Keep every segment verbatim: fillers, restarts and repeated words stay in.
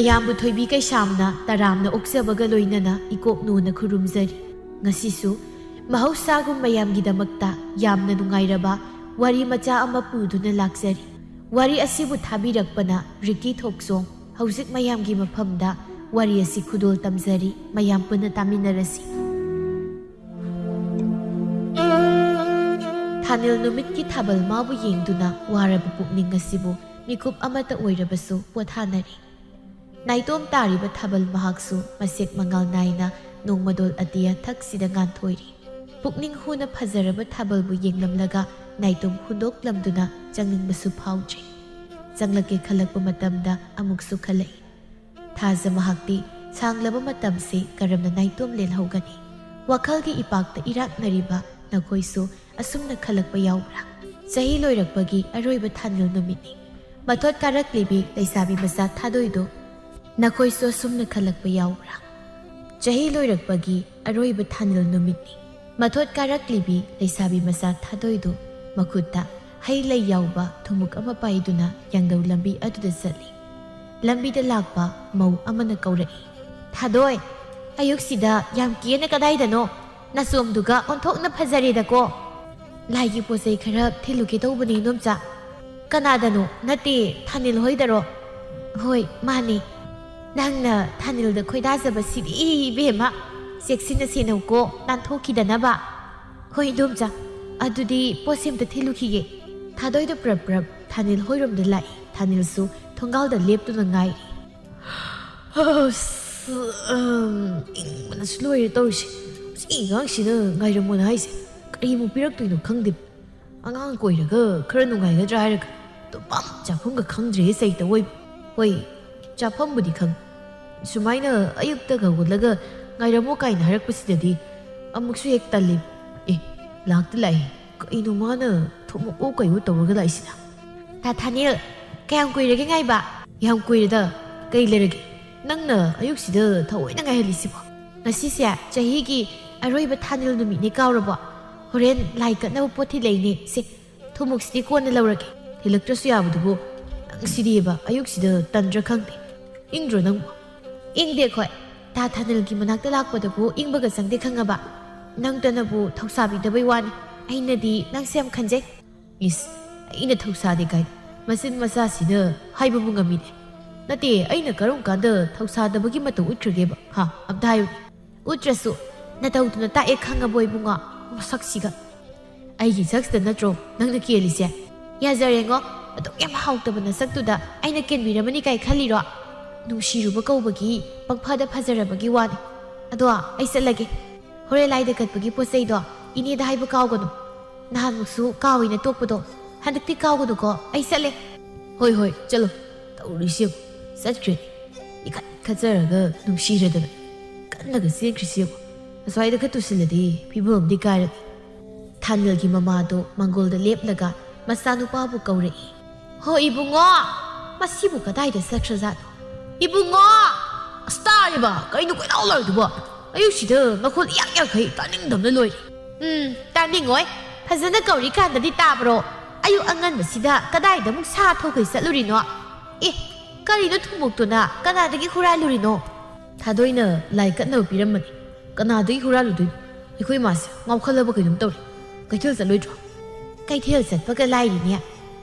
ꯏꯌꯥꯝꯕ ꯊꯣꯏꯕꯤ ꯀꯩꯁꯥꯝꯅ ꯇꯔꯥꯝꯅ ꯑꯣꯛꯆꯕꯒ ꯂꯣꯏꯅꯅ ꯏꯀꯣꯛꯅꯣꯅ ꯈꯨꯔꯨꯝꯖꯔꯤ꯫ ꯉꯁꯤꯁꯨ ꯃꯍꯧꯁꯥꯒꯨꯝ ꯃꯌꯥꯝꯒꯤꯗꯃꯛꯇ ꯌꯥꯝꯅ ꯅꯨꯡꯉꯥꯏꯔꯕ ꯋꯥꯔꯤ ꯃꯆꯥ ꯑꯃ ꯄꯨꯗꯨꯅ ꯂꯥꯛꯆꯔꯤ꯫ ꯋꯥꯔꯤ ꯑꯁꯤꯕꯨ ꯊꯥꯕꯤꯔꯛꯄꯅ ꯔꯤꯀꯤ ꯊꯣꯛꯆꯣꯝ꯫ ꯍꯧꯖꯤꯛ ꯃꯌꯥꯝꯒꯤ ꯃꯐꯝꯗ ꯋꯥꯔꯤ ꯑꯁꯤ ꯈꯨꯗꯣꯜ ꯇꯝꯖꯔꯤ, ꯃꯌꯥꯝ ꯄꯨꯟꯅ ꯇꯥꯃꯤꯟꯅꯔꯁꯤ꯫ ꯊꯥꯅꯤꯜ ꯅꯨꯃꯤꯠꯀꯤ ꯊꯥꯕꯜ ꯃꯥꯕꯨ ꯌꯦꯡꯗꯨꯅ ꯋꯥꯔꯕ ꯄꯨꯛꯅꯤꯡ ꯑꯁꯤꯕꯨ ꯃꯤꯀꯨꯞ ꯑꯃꯇ ꯑꯣꯏꯔꯕꯁꯨ ꯄꯣꯊꯥꯅꯔꯤ꯫ ꯅꯥꯏꯇꯣꯝ ꯇꯥꯔꯤꯕ ꯊꯥꯕꯜ ꯃꯍꯥꯛꯁꯨ ꯃꯁꯦꯛ ꯃꯉꯥꯜ ꯅꯥꯏꯅ ꯅꯣꯡꯃꯗꯣꯜ ꯑꯇꯤꯌꯥ ꯊꯛꯁꯤꯗ ꯉꯥꯟꯊꯣꯏꯔꯤ꯫ ꯄꯨꯛꯅꯤꯡ ꯍꯨꯅ ꯐꯖꯔꯕ ꯊꯥꯕꯜꯕꯨ ꯌꯦꯡꯂꯝꯂꯒ ꯅꯥꯏꯇꯣꯝ ꯍꯨꯟꯗꯣꯛꯂꯝꯗꯨꯅ ꯆꯪꯅꯤꯡꯕꯁꯨ ꯐꯥꯎꯗ꯭ꯔꯦ꯫ ꯆꯪꯂꯛꯀꯦ ꯈꯜꯂꯛꯄ ꯃꯇꯝꯗ ꯑꯃꯨꯛꯁꯨ ꯈꯜꯂꯛꯏ꯫ ꯊꯥꯖ ꯃꯍꯥꯛꯇꯤ ꯁꯥꯡꯂꯕ ꯃꯇꯝꯁꯤ ꯀꯔꯝꯅ ꯅꯥꯏꯇꯣꯝ ꯂꯦꯜꯍꯧꯒꯅꯤ? ꯋꯥꯈꯜꯒꯤ ꯏꯄꯥꯛꯇ ꯏꯔꯥꯛꯅꯔꯤꯕ ꯅꯈꯣꯏꯁꯨ ꯑꯁꯨꯝꯅ ꯈꯜꯂꯛꯄ ꯌꯥꯎꯕ꯭ꯔꯥ? ꯆꯍꯤ ꯂꯣꯏꯔꯛꯄꯒꯤ ꯑꯔꯣꯏꯕ ꯊꯥꯅꯤꯜ ꯅꯨꯃꯤꯠꯅꯤ꯫ ꯃꯊꯣꯠ ꯀꯥꯔꯛꯂꯤꯕꯤ ꯂꯩꯁꯥꯕꯤ ꯃꯆꯥ ꯊꯥꯗꯣꯏꯗꯨ꯫ ꯅꯈꯣꯏꯁꯨ ꯑꯁꯨꯝꯅ ꯈꯜꯂꯛꯄ ꯌꯥꯎꯕ꯭ꯔꯥ? ꯆꯍꯤ ꯂꯣꯏꯔꯛꯄꯒꯤ ꯑꯔꯣꯏꯕ ꯊꯥꯅꯤꯜ ꯅꯨꯃꯤꯠꯅꯤ꯫ ꯃꯊꯣꯠ ꯀꯥꯔꯛꯂꯤꯕꯤ ꯂꯩꯁꯥꯕꯤ ꯃꯆꯥ ꯊꯥꯗꯣꯏꯗꯨ ꯃꯈꯨꯠꯇ ꯍꯩ ꯂꯩ ꯌꯥꯎꯕ ꯊꯨꯝꯃꯨꯛ ꯑꯃ ꯄꯥꯏꯗꯨꯅ ꯌꯥꯡꯗꯧ ꯂꯝꯕꯤ ꯑꯗꯨꯗ ꯆꯠꯂꯤ꯫ ꯂꯝꯕꯤꯗ ꯂꯥꯛꯄ ꯃꯧ ꯑꯃꯅ ꯀꯧꯔꯛꯏ, "ꯊꯥꯗꯣꯏ, ꯑꯌꯨꯛꯁꯤꯗ ꯌꯥꯝ ꯀꯦꯅ ꯀꯗꯥꯏꯗꯅꯣ? ꯅꯆꯣꯝꯗꯨꯒ ꯑꯣꯟꯊꯣꯛꯅ ꯐꯖꯔꯦꯗꯀꯣ!" "ꯂꯥꯏꯒꯤ ꯄꯣꯠ ꯆꯩ ꯈꯔ ꯊꯤꯜꯂꯨꯒꯦ ꯇꯧꯕꯅꯦ, ꯏꯗꯣꯝꯆꯥ꯫" "ꯀꯅꯥꯗꯅꯣ? ꯅꯠꯇꯦ, ꯊꯥꯅꯤꯜ ꯍꯣꯏꯗꯔꯣ?" "ꯍꯣꯏ, ꯃꯥꯅꯦ꯫" "ꯅꯪꯅ ꯊꯥꯅꯤꯜꯗ ꯈꯣꯏꯗꯥꯖꯕꯁꯤꯗꯤ ꯏꯕꯦꯝꯃ, ꯆꯦꯛꯁꯤꯟꯅ ꯁꯦꯟꯅꯧꯀꯣ, ꯅꯥꯟꯊꯣꯛꯈꯤꯗꯅꯕ꯫" "ꯍꯣꯏ, ꯏꯗꯣꯝꯆꯥ, ꯑꯗꯨꯗꯤ ꯄꯣꯠꯁꯦ ꯑꯝꯇ ꯊꯤꯜꯂꯨꯈꯤꯒꯦ꯫" ꯊꯥꯗꯣꯏꯗꯣ ꯄ꯭ꯔꯞ ꯄ꯭ꯔꯞ ꯊꯥꯅꯤꯜ ꯍꯣꯏꯔꯣꯝꯗ ꯂꯥꯛꯏ꯫ ꯊꯥꯅꯤꯜꯁꯨ ꯊꯣꯡꯒꯥꯜꯗ ꯂꯦꯞꯇꯨꯅ ꯉꯥꯏꯔꯤ꯫ ꯑꯁ, ꯑꯝ, ꯏꯪꯕꯅꯁꯨ ꯂꯣꯏꯔꯦ ꯇꯧꯔꯤꯁꯦ꯫ ꯁꯤ ꯑꯉꯥꯡꯁꯤꯅ ꯉꯥꯏꯔꯝꯃꯣꯅ ꯍꯥꯏꯁꯦ꯫ ꯀꯔꯤꯃꯨꯛ ꯄꯤꯔꯛꯇꯣꯏꯅꯣ ꯈꯪꯗꯦ꯫ ꯑꯉꯥꯡ ꯀꯣꯏꯔꯒ ꯈꯔ ꯅꯨꯡꯉꯥꯏꯒꯗ꯭ꯔꯥ ꯍꯥꯏꯔꯒ ꯇꯨꯝꯐꯝ ꯆꯥꯐꯝꯒ ꯈꯪꯗ꯭ꯔꯦꯍꯦ ꯆꯩꯇ ꯑꯣꯏꯕ꯫ ꯍꯣꯏ, ꯆꯥꯐꯝꯕꯨꯗꯤ ꯈꯪ꯫ ꯁꯨꯃꯥꯏꯅ ꯑꯌꯨꯛꯇꯒ ꯍꯧꯒꯠꯂꯒ ꯉꯥꯏꯔꯝꯃꯣ ꯀꯥꯏꯅ ꯍꯥꯏꯔꯛꯄꯁꯤꯗꯗꯤ ꯑꯃꯨꯛꯁꯨ ꯍꯦꯛ ꯇꯜꯂꯤ꯫ ꯑꯦ, ꯂꯥꯛꯇꯤ ꯂꯥꯛꯑꯦ꯫ ꯀꯩꯅꯣ ꯃꯥꯅ ꯊꯨꯝꯃꯣꯛꯑꯣ ꯀꯩꯑꯣ ꯇꯧꯔꯒ ꯂꯥꯛꯏꯁꯤꯅ? ꯇꯥ ꯊꯥꯅꯤꯜ, ꯀꯌꯥꯝ ꯀꯨꯏꯔꯒꯦ ꯉꯥꯏꯕ? ꯌꯥꯝ ꯀꯨꯏꯔꯦꯗ꯫ ꯀꯩ ꯂꯩꯔꯒꯦ? ꯅꯪꯅ ꯑꯌꯨꯛꯁꯤꯗ ꯊꯑꯣꯏꯅ ꯉꯥꯏꯍꯜꯂꯤꯁꯤꯕꯣ? ꯉꯁꯤꯁꯦ ꯆꯍꯤꯒꯤ ꯑꯔꯣꯏꯕ ꯊꯥꯅꯤꯜ ꯅꯨꯃꯤꯠꯅꯦ, ꯀꯥꯎꯔꯕꯣ? ꯍꯣꯔꯦꯟ ꯂꯥꯏ ꯀꯠꯅꯕ ꯄꯣꯠ ꯊꯤꯜꯂꯛꯏꯅꯦ꯫ ꯁꯦ, ꯊꯨꯝꯃꯣꯛꯁꯤꯗꯤ ꯀꯣꯟꯅ ꯂꯧꯔꯒꯦ꯫ ꯊꯤꯜꯂꯛꯇ꯭ꯔꯁꯨ ꯌꯥꯕꯗꯨꯕꯨ, ꯅꯪ ꯁꯤꯗꯤꯕ ꯑꯌꯨꯛꯁꯤꯗ ꯇꯟꯗ꯭ꯔꯥ ꯈꯪꯗꯦ꯫ ꯏꯪꯗ꯭ꯔꯣ ꯅꯪꯕꯨ? ꯏꯪꯗꯦ ꯑꯩꯈꯣꯏ꯫ ꯇꯥ ꯊꯥꯅꯤꯜꯒꯤ ꯃꯅꯥꯛꯇ ꯂꯥꯛꯄꯗꯕꯨ ꯏꯪꯕꯒ ꯆꯪꯗꯦ ꯈꯪꯉꯕ? ꯅꯪꯇꯅꯕꯨ ꯊꯧꯁꯥꯕꯤꯗꯕꯩ ꯋꯥꯅꯤ꯫ ꯑꯩꯅꯗꯤ ꯅꯪꯁꯦ ꯌꯥꯝ ꯈꯟꯖꯩ꯫ ꯏꯁ, ꯑꯩꯅ ꯊꯧꯁꯥꯗꯦ ꯀꯥꯏꯅ꯫ ꯃꯆꯤꯟ ꯃꯆꯥꯁꯤꯅ ꯍꯥꯏꯕꯕꯨ ꯉꯝꯃꯤꯅꯦ꯫ ꯅꯠꯇꯦ, ꯑꯩꯅ ꯀꯔꯝ ꯀꯥꯟꯗ ꯊꯧꯁꯥꯗꯕꯒꯤ ꯃꯇꯧ ꯎꯠꯈ꯭ꯔꯒꯦꯕ? ꯍꯥ, ꯑꯝꯇ ꯍꯥꯏꯌꯨꯅꯦ꯫ ꯎꯠꯇ꯭ꯔꯁꯨ ꯅꯇꯧꯗꯨꯅ ꯇꯥꯛꯑꯦ ꯈꯪꯉꯕꯣ ꯏꯕꯨꯡꯉꯣ? ꯃꯁꯛꯁꯤꯒ꯫ ꯑꯩꯒꯤ ꯁꯛꯁꯤꯗ ꯅꯠꯇ꯭ꯔꯣ ꯅꯪꯅ ꯀꯦꯜꯂꯤꯁꯦ? ꯌꯥꯖꯔꯦꯉꯣ, ꯑꯗꯨꯛ ꯌꯥꯝ ꯍꯥꯎꯇꯕ ꯅꯁꯛꯇꯨꯗ ꯑꯩꯅ ꯀꯦꯟꯕꯤꯔꯝꯃꯅꯤ ꯀꯥꯏ ꯈꯜꯂꯤꯔꯣ? ꯅꯨꯡꯁꯤꯔꯨꯕ ꯀꯧꯕꯒꯤ ꯄꯪꯐꯗ ꯐꯖꯔꯕꯒꯤ ꯋꯥꯅꯤ꯫ ꯑꯗꯣ ꯑꯩ ꯆꯠꯂꯒꯦ꯫ ꯍꯣꯔꯦꯟ ꯂꯥꯏꯗ ꯀꯠꯄꯒꯤ ꯄꯣꯠ ꯆꯩꯗꯣ ꯏꯅꯦꯗ ꯍꯥꯏꯕ ꯀꯥꯎꯒꯅꯨ꯫ ꯅꯍꯥꯟꯃꯨꯛꯁꯨ ꯀꯥꯎꯏꯅ ꯇꯣꯛꯄꯗꯣ ꯍꯟꯗꯛꯇꯤ ꯀꯥꯎꯒꯅꯨꯀꯣ꯫ ꯑꯩ ꯆꯠꯂꯦ꯫ ꯍꯣꯏ, ꯍꯣꯏ, ꯆꯠꯂꯣ꯫ ꯇꯧꯔꯤꯁꯤ ꯌꯦꯡꯉꯨ, ꯆꯠꯈ꯭ꯔꯦ꯫ ꯏꯈꯠ ꯈꯠꯆꯔꯒ ꯅꯨꯡꯁꯤꯔꯗꯅ ꯀꯟꯅꯒ ꯆꯦꯟꯈ꯭ꯔꯤꯁꯤ ꯌꯦꯡꯉꯨ꯫ ꯑꯁ꯭ꯋꯥꯏꯗ ꯈꯔ ꯇꯨꯁꯤꯜꯂꯗꯤ ꯐꯤꯕꯝ ꯑꯃꯗꯤ ꯀꯥꯏꯔꯅꯤ꯫ ꯊꯥꯅꯤꯜꯒꯤ ꯃꯃꯥꯗꯣ ꯃꯪꯒꯣꯜꯗ ꯂꯦꯞꯂꯒ ꯃꯆꯥꯅꯨꯄꯥꯕꯨ ꯀꯧꯔꯛꯏ꯫ "ꯍꯣ ꯏꯕꯨꯡꯉꯣ, ꯃꯁꯤꯕꯨ ꯀꯗꯥꯏꯗ ꯆꯠꯈ꯭ꯔꯖꯥꯠꯅꯣ? ꯏꯕꯨꯡꯉꯣ!" "ꯑꯁ, ꯇꯥꯔꯤꯕ? ꯀꯩꯅꯣ ꯀꯣꯏꯂꯥꯎ ꯂꯥꯎꯔꯤꯗꯨꯕꯣ? ꯑꯌꯨꯛꯁꯤꯗ ꯃꯈꯣꯜ ꯏꯌꯥꯛ ꯌꯥꯛꯈꯩ ꯇꯥꯅꯤꯡꯗꯕꯅ ꯂꯣꯏꯔꯦ꯫" "ꯎꯝ, ꯇꯥꯅꯤꯡꯉꯣꯏ꯫ ꯐꯖꯅ ꯀꯧꯔꯤꯀꯥꯟꯗꯗꯤ ꯇꯥꯕ꯭ꯔꯣ? ꯑꯌꯨꯛ ꯑꯉꯟꯕꯁꯤꯗ ꯀꯗꯥꯏꯗ ꯑꯃꯨꯛ ꯁꯥ ꯊꯧꯈꯩ ꯆꯠꯂꯨꯔꯤꯅꯣ? ꯑꯦ, ꯀꯔꯤꯅꯣ ꯊꯨꯝꯃꯣꯛꯇꯨꯅ ꯀꯅꯥꯗꯒꯤ ꯍꯨꯔꯥꯜꯂꯨꯔꯤꯅꯣ?" "ꯊꯥꯗꯣꯏꯅ ꯂꯥꯏ ꯀꯠꯅꯕ ꯄꯤꯔꯝꯕꯅꯤ꯫ ꯀꯅꯥꯗꯒꯤ ꯍꯨꯔꯥꯜꯂꯨꯗꯣꯏꯅꯣ? ꯑꯩꯈꯣꯏ ꯃꯥꯁꯦ ꯉꯥꯎꯈꯠꯂꯕ ꯀꯩꯅꯣꯝ ꯇꯧꯔꯦ꯫ ꯀꯩꯊꯦꯜ ꯆꯠꯂꯣꯏꯗ꯭ꯔꯣ?" "ꯀꯩꯊꯦꯜ ꯆꯠꯄꯒ ꯂꯥꯏꯔꯤꯅꯦ,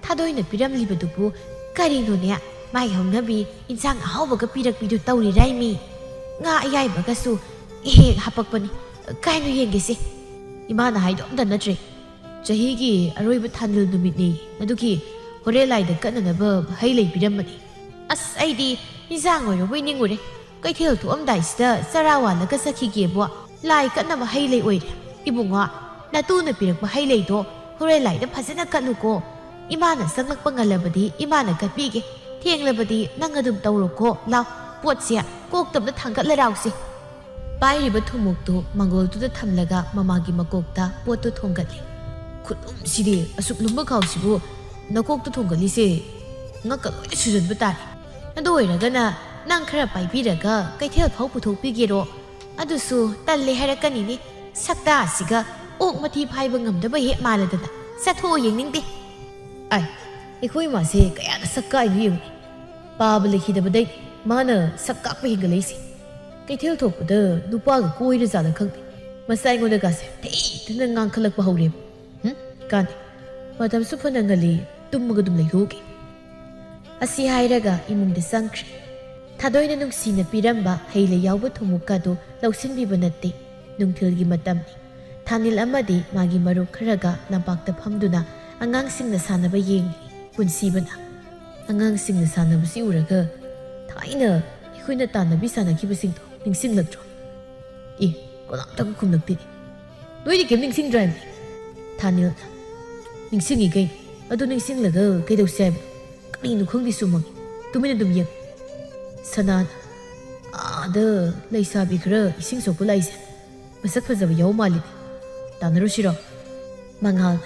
ꯊꯥꯗꯣꯏꯅ ꯄꯤꯔꯝꯂꯤꯕꯗꯨꯕꯨ ꯀꯔꯤꯅꯣꯅꯦ? ꯃꯥꯏ ꯍꯧꯅꯕꯤ ꯏꯟꯁꯥꯡ ꯑꯍꯥꯎꯕꯒ ꯄꯤꯔꯛꯄꯤꯗꯨ ꯇꯧꯔꯤꯔꯥꯏꯃꯤ? ꯉꯥ ꯑꯌꯥꯏꯕꯒꯁꯨ ꯍꯦꯛ ꯍꯦꯛ ꯍꯥꯄꯛꯄꯅꯤ꯫ ꯀꯥꯏꯅꯣ ꯌꯦꯡꯒꯦꯁꯦ꯫ ꯏꯃꯥꯅ ꯍꯥꯏꯗꯣ ꯑꯝꯇ ꯅꯠꯇ꯭ꯔꯦ꯫ ꯆꯍꯤꯒꯤ ꯑꯔꯣꯏꯕ ꯊꯥꯅꯤꯜ ꯅꯨꯃꯤꯠꯅꯦ, ꯑꯗꯨꯒꯤ ꯍꯣꯔꯦꯟ ꯂꯥꯏꯗ ꯀꯠꯅꯅꯕ ꯍꯩ ꯂꯩ ꯄꯤꯔꯝꯕꯅꯤ꯫ ꯑꯁ, ꯑꯩꯗꯤ ꯏꯟꯁꯥꯡ ꯑꯣꯏꯔꯕꯣꯏ ꯅꯤꯡꯉꯨꯔꯦ꯫ ꯀꯩꯊꯦꯜ ꯊꯣꯛꯑꯝꯗꯥꯏꯁꯤꯗ ꯆꯔꯥ ꯋꯥꯜꯂꯒ ꯆꯠꯈꯤꯒꯦꯕꯣ꯫ ꯂꯥꯏ ꯀꯠꯅꯕ ꯍꯩ ꯂꯩ ꯑꯣꯏꯔꯦ꯫ ꯏꯕꯨꯡꯉꯣ, ꯅꯇꯨꯅ ꯄꯤꯔꯛꯄ ꯍꯩ ꯂꯩꯗꯣ ꯍꯣꯔꯦꯟ ꯂꯥꯏꯗ ꯐꯖꯅ ꯀꯠꯂꯨꯀꯣ꯫ ꯏꯃꯥꯅ ꯆꯪꯂꯛꯄ ꯉꯜꯂꯕꯗꯤ ꯏꯃꯥꯅ ꯀꯠꯄꯤꯒꯦ꯫ ꯊꯦꯡꯂꯕꯗꯤ ꯅꯪ ꯑꯗꯨꯝ ꯇꯧꯔꯣꯀꯣ꯫ ꯂꯥꯎ, ꯄꯣꯠꯁꯦ ꯀꯣꯛꯇ ꯑꯝꯇ ꯊꯥꯡꯒꯠꯂꯔꯥꯎꯁꯦ꯫" ꯄꯥꯏꯔꯤꯕ ꯊꯨꯝꯃꯣꯛꯇꯨ ꯃꯪꯒꯣꯜꯗꯨꯗ ꯊꯝꯂꯒ ꯃꯃꯥꯒꯤ ꯃꯀꯣꯛꯇ ꯄꯣꯠꯇꯨ ꯊꯣꯡꯒꯠꯂꯤ꯫ "ꯈꯨꯠꯂꯨꯝꯁꯤꯗꯤ ꯑꯁꯨꯛ ꯂꯨꯝꯕ ꯈꯥꯎꯁꯤꯕꯨ ꯅꯀꯣꯛꯇ ꯊꯣꯡꯒꯠꯂꯤꯁꯦ ꯉꯛꯀ ꯂꯣꯏꯅ ꯁꯨꯖꯟꯕ ꯇꯥꯔꯦ꯫ ꯑꯗꯨ ꯑꯣꯏꯔꯒꯅ ꯅꯪ ꯈꯔ ꯄꯥꯏꯕꯤꯔꯒ ꯀꯩꯊꯦꯜ ꯐꯥꯎ ꯄꯨꯊꯣꯛꯄꯤꯒꯦꯔꯣ? ꯑꯗꯨꯁꯨ ꯇꯜꯂꯦ ꯍꯥꯏꯔꯛꯀꯅꯤꯅꯦ꯫ ꯁꯛꯇꯥꯁꯤꯒ ꯑꯣꯛ ꯃꯊꯤ ꯐꯥꯏꯕ ꯉꯝꯗꯕ ꯍꯦꯛ ꯃꯥꯜꯂꯗꯅ꯫ ꯆꯠꯊꯣꯛꯑꯣ ꯌꯦꯡꯅꯤꯡꯗꯦ꯫" ꯑꯩ, ꯑꯩꯈꯣꯏ ꯃꯥꯁꯦ ꯀꯌꯥꯗ ꯁꯛ ꯀꯥꯛꯏꯅꯣ ꯌꯦꯡꯉꯨꯅꯦ꯫ ꯄꯥꯕ ꯂꯩꯈꯤꯗꯕꯗꯩ ꯃꯥꯅ ꯁꯛ ꯀꯥꯛꯄ ꯍꯦꯟꯒꯠꯂꯛꯏꯁꯦ꯫ ꯀꯩꯊꯦꯜ ꯊꯣꯛꯄꯗ ꯅꯨꯄꯥꯒ ꯀꯣꯏꯔꯖꯥꯠꯂ ꯈꯪꯗꯦ꯫ ꯃꯁꯥ ꯑꯩꯉꯣꯟꯗꯒꯥꯁꯦ ꯊꯤ ꯊꯤꯅ ꯉꯥꯡꯈꯠꯂꯛꯄ ꯍꯧꯔꯦꯕ꯫ ꯍꯨꯝ? ꯀꯥꯟꯗꯦ꯫ ꯃꯇꯝꯁꯨ ꯐꯅ ꯉꯜꯂꯤ, ꯇꯨꯝꯃꯒ ꯑꯗꯨꯝ ꯂꯩꯊꯣꯛꯎꯒꯦ꯫ ꯑꯁꯤ ꯍꯥꯏꯔꯒ ꯏꯃꯨꯡꯗ ꯆꯪꯈ꯭ꯔꯦ꯫ ꯊꯥꯗꯣꯏꯅ ꯅꯨꯡꯁꯤꯅ ꯄꯤꯔꯝꯕ ꯍꯩ ꯂꯩ ꯌꯥꯎꯕ ꯊꯨꯝꯃꯣꯛꯀꯗꯨ ꯂꯧꯁꯤꯟꯕꯤꯕ ꯅꯠꯇꯦ꯫ ꯅꯨꯡꯊꯤꯜꯒꯤ ꯃꯇꯝꯅꯤ꯫ ꯊꯥꯅꯤꯜ ꯑꯃꯗꯤ ꯃꯥꯒꯤ ꯃꯔꯨꯞ ꯈꯔꯒ ꯂꯝꯄꯥꯛꯇ ꯐꯝꯗꯨꯅ ꯑꯉꯥꯡꯁꯤꯡꯅ ꯁꯥꯟꯅꯕ ꯌꯦꯡꯂꯤ꯫ ꯄꯨꯟꯁꯤꯕꯅ ꯑꯉꯥꯡꯁꯤꯡꯅ ꯁꯥꯟꯅꯕꯁꯤ ꯎꯔꯒ ꯊꯥꯏꯅ ꯑꯩꯈꯣꯏꯅ ꯇꯥꯟꯅꯕꯤ ꯁꯥꯟꯅꯈꯤꯕꯁꯤꯡꯗꯣ ꯅꯤꯡꯁꯤꯡꯂꯛꯇ꯭ꯔꯣ? ꯑꯦ, ꯀꯅꯥꯝꯇꯒ ꯈꯨꯝꯂꯛꯇꯦꯅꯦ꯫ ꯅꯣꯏꯗꯤ ꯀꯩꯝ ꯅꯤꯡꯁꯤꯡꯗ꯭ꯔꯥ ꯍꯥꯏꯕꯅꯦ? ꯊꯥꯅꯤꯜꯅ, "ꯅꯤꯡꯁꯤꯡꯉꯤ ꯀꯩꯅꯣ꯫ ꯑꯗꯨ ꯅꯤꯡꯁꯤꯡꯂꯒ ꯀꯩꯗꯧꯁꯦ ꯍꯥꯏꯕꯅꯣ? ꯀꯔꯤꯅꯣ ꯈꯪꯗꯦ ꯁꯨꯃꯛ꯫ ꯇꯨꯃꯤꯟꯅ ꯑꯗꯨꯝ ꯌꯦꯡ꯫" ꯁꯅꯥꯅ, "ꯑꯥꯗ ꯂꯩꯁꯥꯕꯤ ꯈꯔ ꯏꯁꯤꯡ ꯁꯣꯛꯄ ꯂꯥꯛꯏꯁꯦ ꯃꯁꯛ ꯐꯖꯕ ꯌꯥꯎ ꯃꯥꯜꯂꯤꯅꯦ꯫ ꯇꯥꯟꯅꯔꯨꯁꯤꯔꯣ?" ꯃꯉꯥꯜꯅ,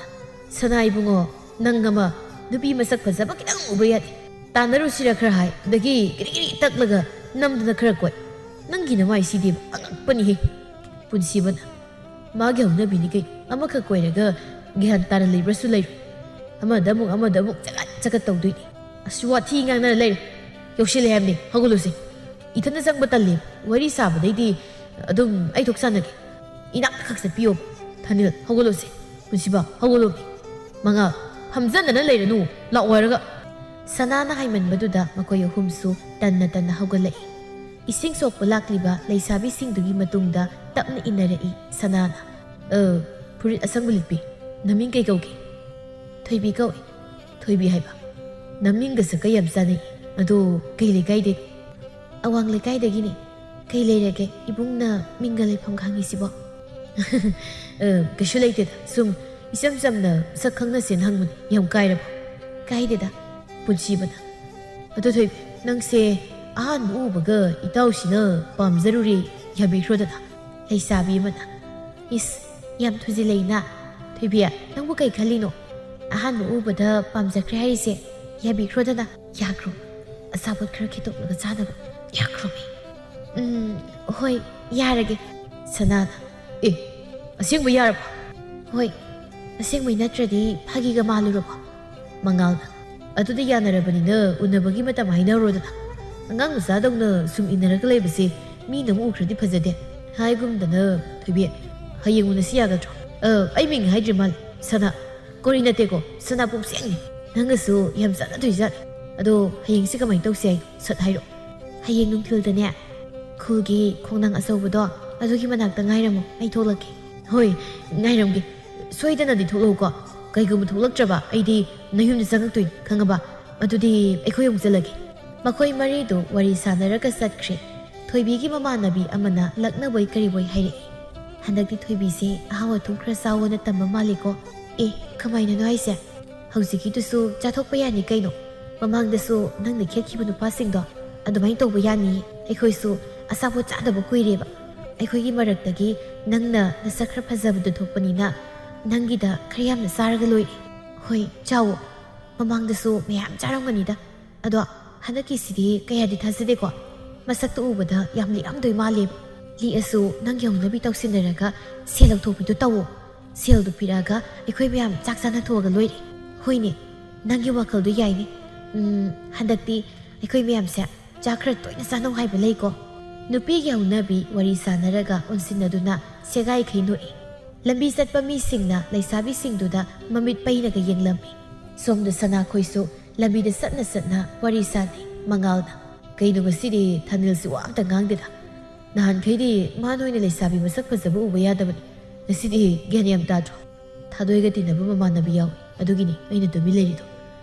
"ꯁꯅꯥ ꯏꯕꯨꯡꯉꯣ, ꯅꯪ ꯑꯃ ꯅꯨꯄꯤ ꯃꯁꯛ ꯐꯖꯕ ꯈꯤꯇꯪ ꯎꯕ ꯌꯥꯗꯦ꯫ ꯇꯥꯟꯅꯔꯨꯁꯤꯔ ꯈꯔ ꯍꯥꯏ, ꯑꯗꯒꯤ ꯀꯤꯔꯤ ꯀꯤꯔꯤ ꯇꯛꯂꯒ ꯅꯝꯗꯅ ꯈꯔ ꯀꯣꯏ꯫ ꯅꯪꯒꯤ ꯅꯃꯥꯏꯁꯤꯗꯤ ꯑꯉꯛꯄꯅꯤꯍꯦ꯫" ꯄꯨꯟꯁꯤꯕꯅ, "ꯃꯥꯒꯤ ꯍꯧꯅꯕꯤꯅꯤ ꯀꯩ, ꯑꯃꯈꯛ ꯀꯣꯏꯔꯒ ꯒ꯭ꯌꯥꯟ ꯇꯥꯅ ꯂꯩꯕ꯭ꯔꯁꯨ ꯂꯩꯔꯣꯏ꯫ ꯑꯃꯗ ꯑꯃꯨꯛ ꯑꯃꯗ ꯑꯃꯨꯛ ꯆꯒꯠ ꯆꯒꯠ ꯇꯧꯗꯣꯏꯅꯤ꯫ ꯑꯁ, ꯋꯥꯊꯤ ꯉꯥꯡꯅꯔ ꯂꯩꯔꯦ꯫ ꯌꯧꯁꯤꯜꯂꯦ ꯍꯥꯏꯕꯅꯤ, ꯍꯧꯒꯠꯂꯨꯁꯦ꯫ ꯏꯊꯟꯗ ꯆꯪꯕ ꯇꯜꯂꯦ, ꯋꯥꯔꯤ ꯁꯥꯕꯗꯩꯗꯤ ꯑꯗꯨꯝ ꯑꯩ ꯊꯣꯛ ꯁꯥꯟꯅꯒꯦ꯫ ꯏꯅꯥꯛꯇ ꯈꯛ ꯆꯠꯄꯤꯌꯣ꯫" ꯊꯥꯅꯤꯜ, "ꯍꯧꯒꯠꯂꯨꯁꯦ꯫" ꯄꯨꯟꯁꯤꯕ, "ꯍꯧꯒꯠꯂꯣ꯫" ꯃꯉꯥꯜ, "ꯐꯝꯖꯟꯗꯅ ꯂꯩꯔꯅꯨ, ꯂꯥꯛꯑꯣ ꯍꯥꯏꯔꯒ꯫" ꯁꯅꯥꯅ ꯍꯥꯏꯃꯟꯕꯗꯨꯗ ꯃꯈꯣꯏ ꯑꯍꯨꯝꯁꯨ ꯇꯟꯅ ꯇꯟꯅ ꯍꯧꯒꯠꯂꯛꯏ꯫ ꯏꯁꯤꯡ ꯁꯣꯛꯄ ꯂꯥꯛꯂꯤꯕ ꯂꯩꯁꯥꯕꯤꯁꯤꯡꯗꯨꯒꯤ ꯃꯇꯨꯡꯗ ꯇꯞꯅ ꯏꯟꯅꯔꯛꯏ ꯁꯅꯥꯅ꯫ "ꯑ, ꯐꯨꯔꯤꯠ ꯑꯁꯪꯕ ꯂꯤꯠꯄꯤ, ꯅꯃꯤꯡ ꯀꯩ ꯀꯧꯒꯦ?" "ꯊꯣꯏꯕꯤ ꯀꯧꯏ꯫" "ꯊꯣꯏꯕꯤ ꯍꯥꯏꯕ? ꯅꯃꯤꯡꯒ ꯁꯛꯀ ꯌꯥꯝ ꯆꯥꯅꯩ꯫ ꯑꯗꯣ ꯀꯩ ꯂꯩꯀꯥꯏꯗꯩꯅꯣ?" "ꯑꯋꯥꯡ ꯂꯩꯀꯥꯏꯗꯒꯤꯅꯦ꯫ ꯀꯩ ꯂꯩꯔꯒꯦ, ꯏꯕꯨꯡꯅ ꯃꯤꯡꯒ ꯂꯩꯐꯝ ꯈꯪꯉꯤꯁꯤꯕꯣ?" "ꯑ, ꯀꯩꯁꯨ ꯂꯩꯇꯦꯗ, ꯁꯨꯝ ꯏꯆꯝ ꯆꯝꯅ ꯁꯛ ꯈꯪꯅꯁꯦꯅ ꯍꯪꯕꯅꯤ꯫ ꯌꯥꯝ ꯀꯥꯏꯔꯕꯣ?" "ꯀꯥꯏꯗꯦꯗ꯫" ꯄꯨꯟꯁꯤꯕꯅ, "ꯑꯗꯣ ꯊꯣꯏꯕꯤ, ꯅꯪꯁꯦ ꯑꯍꯥꯟꯕ ꯎꯕꯒ ꯏꯇꯥꯎꯁꯤꯅ ꯄꯥꯝꯖꯔꯨꯔꯦ, ꯌꯥꯕꯤꯈ꯭ꯔꯣꯗꯅ꯫" ꯂꯩꯁꯥꯕꯤ ꯑꯃꯅ, "ꯏꯁ, ꯌꯥꯝ ꯊꯨꯖꯤꯜꯂꯛꯏꯅ꯫ ꯊꯣꯏꯕꯤ, ꯅꯪꯕꯨ ꯀꯩ ꯈꯜꯂꯤꯅꯣ? ꯑꯍꯥꯟꯕ ꯎꯕꯗ ꯄꯥꯝꯖꯈ꯭ꯔꯦ ꯍꯥꯏꯔꯤꯁꯦ, ꯌꯥꯕꯤꯈ꯭ꯔꯣꯗꯅ꯫" "ꯌꯥꯈ꯭ꯔꯣ? ꯑꯆꯥꯄꯣꯠ ꯈꯔ ꯈꯦꯠꯇꯣꯛꯂꯒ ꯆꯥꯅꯕ ꯌꯥꯈ꯭ꯔꯣꯃꯤ?" "ꯎꯝ, ꯍꯣꯏ, ꯌꯥꯔꯒꯦ꯫" ꯁꯅꯥꯅ, "ꯑꯦ, ꯑꯁꯦꯡꯕ ꯌꯥꯔꯕꯣ?" "ꯍꯣꯏ, ꯑꯁꯦꯡꯕꯩ ꯅꯠꯇ꯭ꯔꯗꯤ ꯐꯥꯒꯤꯒ ꯃꯥꯜꯂꯨꯔꯕꯣ?" ꯃꯉꯥꯜꯅ, "ꯑꯗꯨꯗꯤ ꯌꯥꯅꯔꯕꯅꯤꯅ ꯎꯅꯕꯒꯤ ꯃꯇꯝ ꯍꯥꯏꯅꯔꯣꯗꯅ꯫" ꯑꯉꯥꯡ ꯃꯆꯥꯗꯧꯅ ꯁꯨꯝ ꯏꯟꯅꯔꯒ ꯂꯩꯕꯁꯦ ꯃꯤꯅ ꯑꯃꯨꯛ ꯎꯈ꯭ꯔꯗꯤ ꯐꯖꯗꯦ꯫ ꯍꯥꯏꯒꯨꯝꯗꯅ, ꯊꯣꯏꯕꯤ, ꯍꯌꯦꯡ ꯎꯅꯁꯤ ꯌꯥꯒꯗ꯭ꯔꯣ? ꯑ, ꯑꯩ ꯃꯤꯡ ꯍꯥꯏꯗ꯭ꯔꯤ ꯃꯥꯜꯂꯦ꯫ ꯁꯅꯥ꯫ ꯀꯣꯔꯤ ꯅꯠꯇꯦꯀꯣ, ꯁꯅꯥ ꯄꯨꯝꯁꯦꯡꯅꯤ꯫ ꯅꯪꯒꯁꯨ ꯌꯥꯝ ꯆꯥꯟꯅꯗꯣꯏꯖꯥꯠꯅꯤ꯫ ꯑꯗꯣ ꯍꯌꯦꯡꯁꯦ ꯀꯃꯥꯏꯅ ꯇꯧꯁꯦ ꯍꯥꯏꯅꯣ? ꯁꯠ ꯍꯥꯏꯔꯛꯑꯣ꯫ ꯍꯌꯦꯡ ꯅꯨꯡꯊꯤꯜꯗꯅꯦ, ꯈꯨꯜꯒꯤ ꯈꯣꯡꯅꯥꯡ ꯑꯆꯧꯕꯗꯣ, ꯑꯗꯨꯒꯤ ꯃꯅꯥꯛꯇ ꯉꯥꯏꯔꯝꯃꯣ, ꯑꯩ ꯊꯣꯛꯂꯛꯀꯦ꯫ ꯍꯣꯏ, ꯉꯥꯏꯔꯝꯒꯦ꯫ ꯁꯣꯏꯗꯅꯗꯤ ꯊꯣꯛꯂꯛꯎꯀꯣ꯫ ꯀꯩꯒꯨꯝꯕ ꯊꯣꯛꯂꯛꯇ꯭ꯔꯕ, ꯑꯩꯗꯤ ꯅꯌꯨꯝꯗ ꯆꯪꯉꯛꯇꯣꯏꯅꯤ, ꯈꯪꯉꯕ? ꯑꯗꯨꯗꯤ ꯑꯩꯈꯣꯏ ꯑꯃꯨꯛ ꯆꯠꯂꯒꯦ꯫ ꯃꯈꯣꯏ ꯃꯔꯤꯗꯨ ꯋꯥꯔꯤ ꯁꯥꯟꯅꯔꯒ ꯆꯠꯈ꯭ꯔꯦ꯫ ꯊꯣꯏꯕꯤꯒꯤ ꯃꯃꯥꯟꯅꯕꯤ ꯑꯃꯅ ꯂꯛꯅꯕꯣꯏ ꯀꯔꯤꯕꯣꯏ ꯍꯥꯏꯔꯛꯏ꯫ "ꯍꯟꯗꯛꯇꯤ ꯊꯣꯏꯕꯤꯁꯦ ꯑꯍꯥꯎ ꯑꯊꯨꯝ ꯈꯔ ꯆꯥꯎꯑꯣꯅ ꯇꯝꯕ ꯃꯥꯜꯂꯤꯀꯣ꯫ ꯑꯦ, ꯀꯃꯥꯏꯅꯅꯣ ꯍꯥꯏꯁꯦ? ꯍꯧꯖꯤꯛꯀꯤꯗꯨꯁꯨ ꯆꯥꯊꯣꯛꯄ ꯌꯥꯅꯤ ꯀꯩꯅꯣ꯫ ꯃꯃꯥꯡꯗꯁꯨ ꯅꯪꯅ ꯈꯦꯠꯈꯤꯕ ꯅꯨꯄꯥꯁꯤꯡꯗꯣ ꯑꯗꯨꯃꯥꯏꯅ ꯇꯧꯕ ꯌꯥꯅꯤꯌꯦ꯫ ꯑꯩꯈꯣꯏꯁꯨ ꯑꯆꯥꯄꯣꯠ ꯆꯥꯗꯕ ꯀꯨꯏꯔꯦꯕ꯫ ꯑꯩꯈꯣꯏꯒꯤ ꯃꯔꯛꯇꯒꯤ ꯅꯪꯅ ꯅꯁꯛ ꯈꯔ ꯐꯖꯕꯗꯣ ꯊꯣꯛꯄꯅꯤꯅ ꯅꯪꯒꯤꯗ ꯈꯔ ꯌꯥꯝꯅ ꯆꯥꯔꯒ ꯂꯣꯏꯔꯦ꯫ ꯍꯣꯏ, ꯆꯥꯎꯑꯣ꯫ ꯃꯃꯥꯡꯗꯁꯨ ꯃꯌꯥꯝ ꯆꯥꯔꯝꯒꯅꯤꯗ꯫ ꯑꯗꯣ ꯍꯟꯗꯛꯀꯤꯁꯤꯗꯤ ꯀꯌꯥꯗꯤ ꯊꯥꯖꯗꯦꯀꯣ꯫ ꯃꯁꯛꯇꯨ ꯎꯕꯗ ꯌꯥꯝ ꯂꯤꯛꯑꯝꯗꯣꯏ ꯃꯥꯜꯂꯦꯕ꯫ ꯂꯤꯛꯑꯁꯨ ꯅꯪꯒꯤ ꯍꯧꯅꯕꯤ ꯇꯧꯁꯤꯟꯅꯔꯒ ꯁꯦꯜ ꯂꯧꯊꯣꯛꯄꯤꯗꯨ ꯇꯧꯑꯣ꯫ ꯁꯦꯜꯗꯨ ꯄꯤꯔꯛꯑꯒ ꯑꯩꯈꯣꯏ ꯃꯌꯥꯝ ꯆꯥꯛ ꯆꯥꯅꯊꯣꯛꯑꯒ ꯂꯣꯏꯔꯦ꯫ ꯍꯣꯏꯅꯦ, ꯅꯪꯒꯤ ꯋꯥꯈꯜꯗꯨ ꯌꯥꯏꯅꯦ꯫ ꯎꯝ, ꯍꯟꯗꯛꯇꯤ ꯑꯩꯈꯣꯏ ꯃꯌꯥꯝꯁꯦ ꯆꯥꯛ ꯈꯔ ꯇꯣꯏꯅ ꯆꯥꯅꯧ ꯍꯥꯏꯕ ꯂꯩꯀꯣ꯫ ꯅꯨꯄꯤꯒꯤ ꯍꯧꯅꯕꯤ ꯋꯥꯔꯤ ꯁꯥꯟꯅꯔꯒ ꯑꯣꯟꯁꯤꯟꯅꯗꯨꯅ ꯁꯦꯒꯥꯏꯈꯩ ꯅꯣꯛꯏ꯫ ꯂꯝꯕꯤ ꯆꯠꯄ ꯃꯤꯁꯤꯡꯅ ꯂꯩꯁꯥꯕꯤꯁꯤꯡꯗꯨꯗ ꯃꯃꯤꯠ ꯄꯩꯅꯒ ꯌꯦꯡꯂꯝꯃꯤ꯫ ꯁꯣꯝꯗ ꯁꯅꯥꯈꯣꯏꯁꯨ ꯂꯝꯕꯤꯗ ꯆꯠꯅ ꯆꯠꯅ ꯋꯥꯔꯤ ꯁꯥꯟꯅꯩ꯫ ꯃꯉꯥꯜꯅ, "ꯀꯩꯅꯣ ꯉꯁꯤꯗꯤ ꯊꯥꯅꯤꯜꯁꯤ ꯋꯥ ꯑꯝꯇ ꯉꯥꯡꯗꯦꯗ? ꯅꯍꯥꯟꯈꯩꯗꯤ ꯃꯥ ꯅꯣꯏꯅ ꯂꯩꯁꯥꯕꯤ ꯃꯁꯛ ꯐꯖꯕ ꯎꯕ ꯌꯥꯗꯕꯅꯤ꯫ ꯉꯁꯤꯗꯤ ꯒ꯭ꯌꯥꯟ ꯌꯥꯝ ꯇꯥꯗ꯭ꯔꯣ?" "ꯊꯥꯗꯣꯏꯒ ꯇꯤꯟꯅꯕ ꯃꯃꯥꯟꯅꯕꯤ ꯌꯥꯎꯏ, ꯑꯗꯨꯒꯤꯅꯤ ꯑꯩꯅ ꯇꯨꯃꯤꯟ ꯂꯩꯔꯤꯗꯣ꯫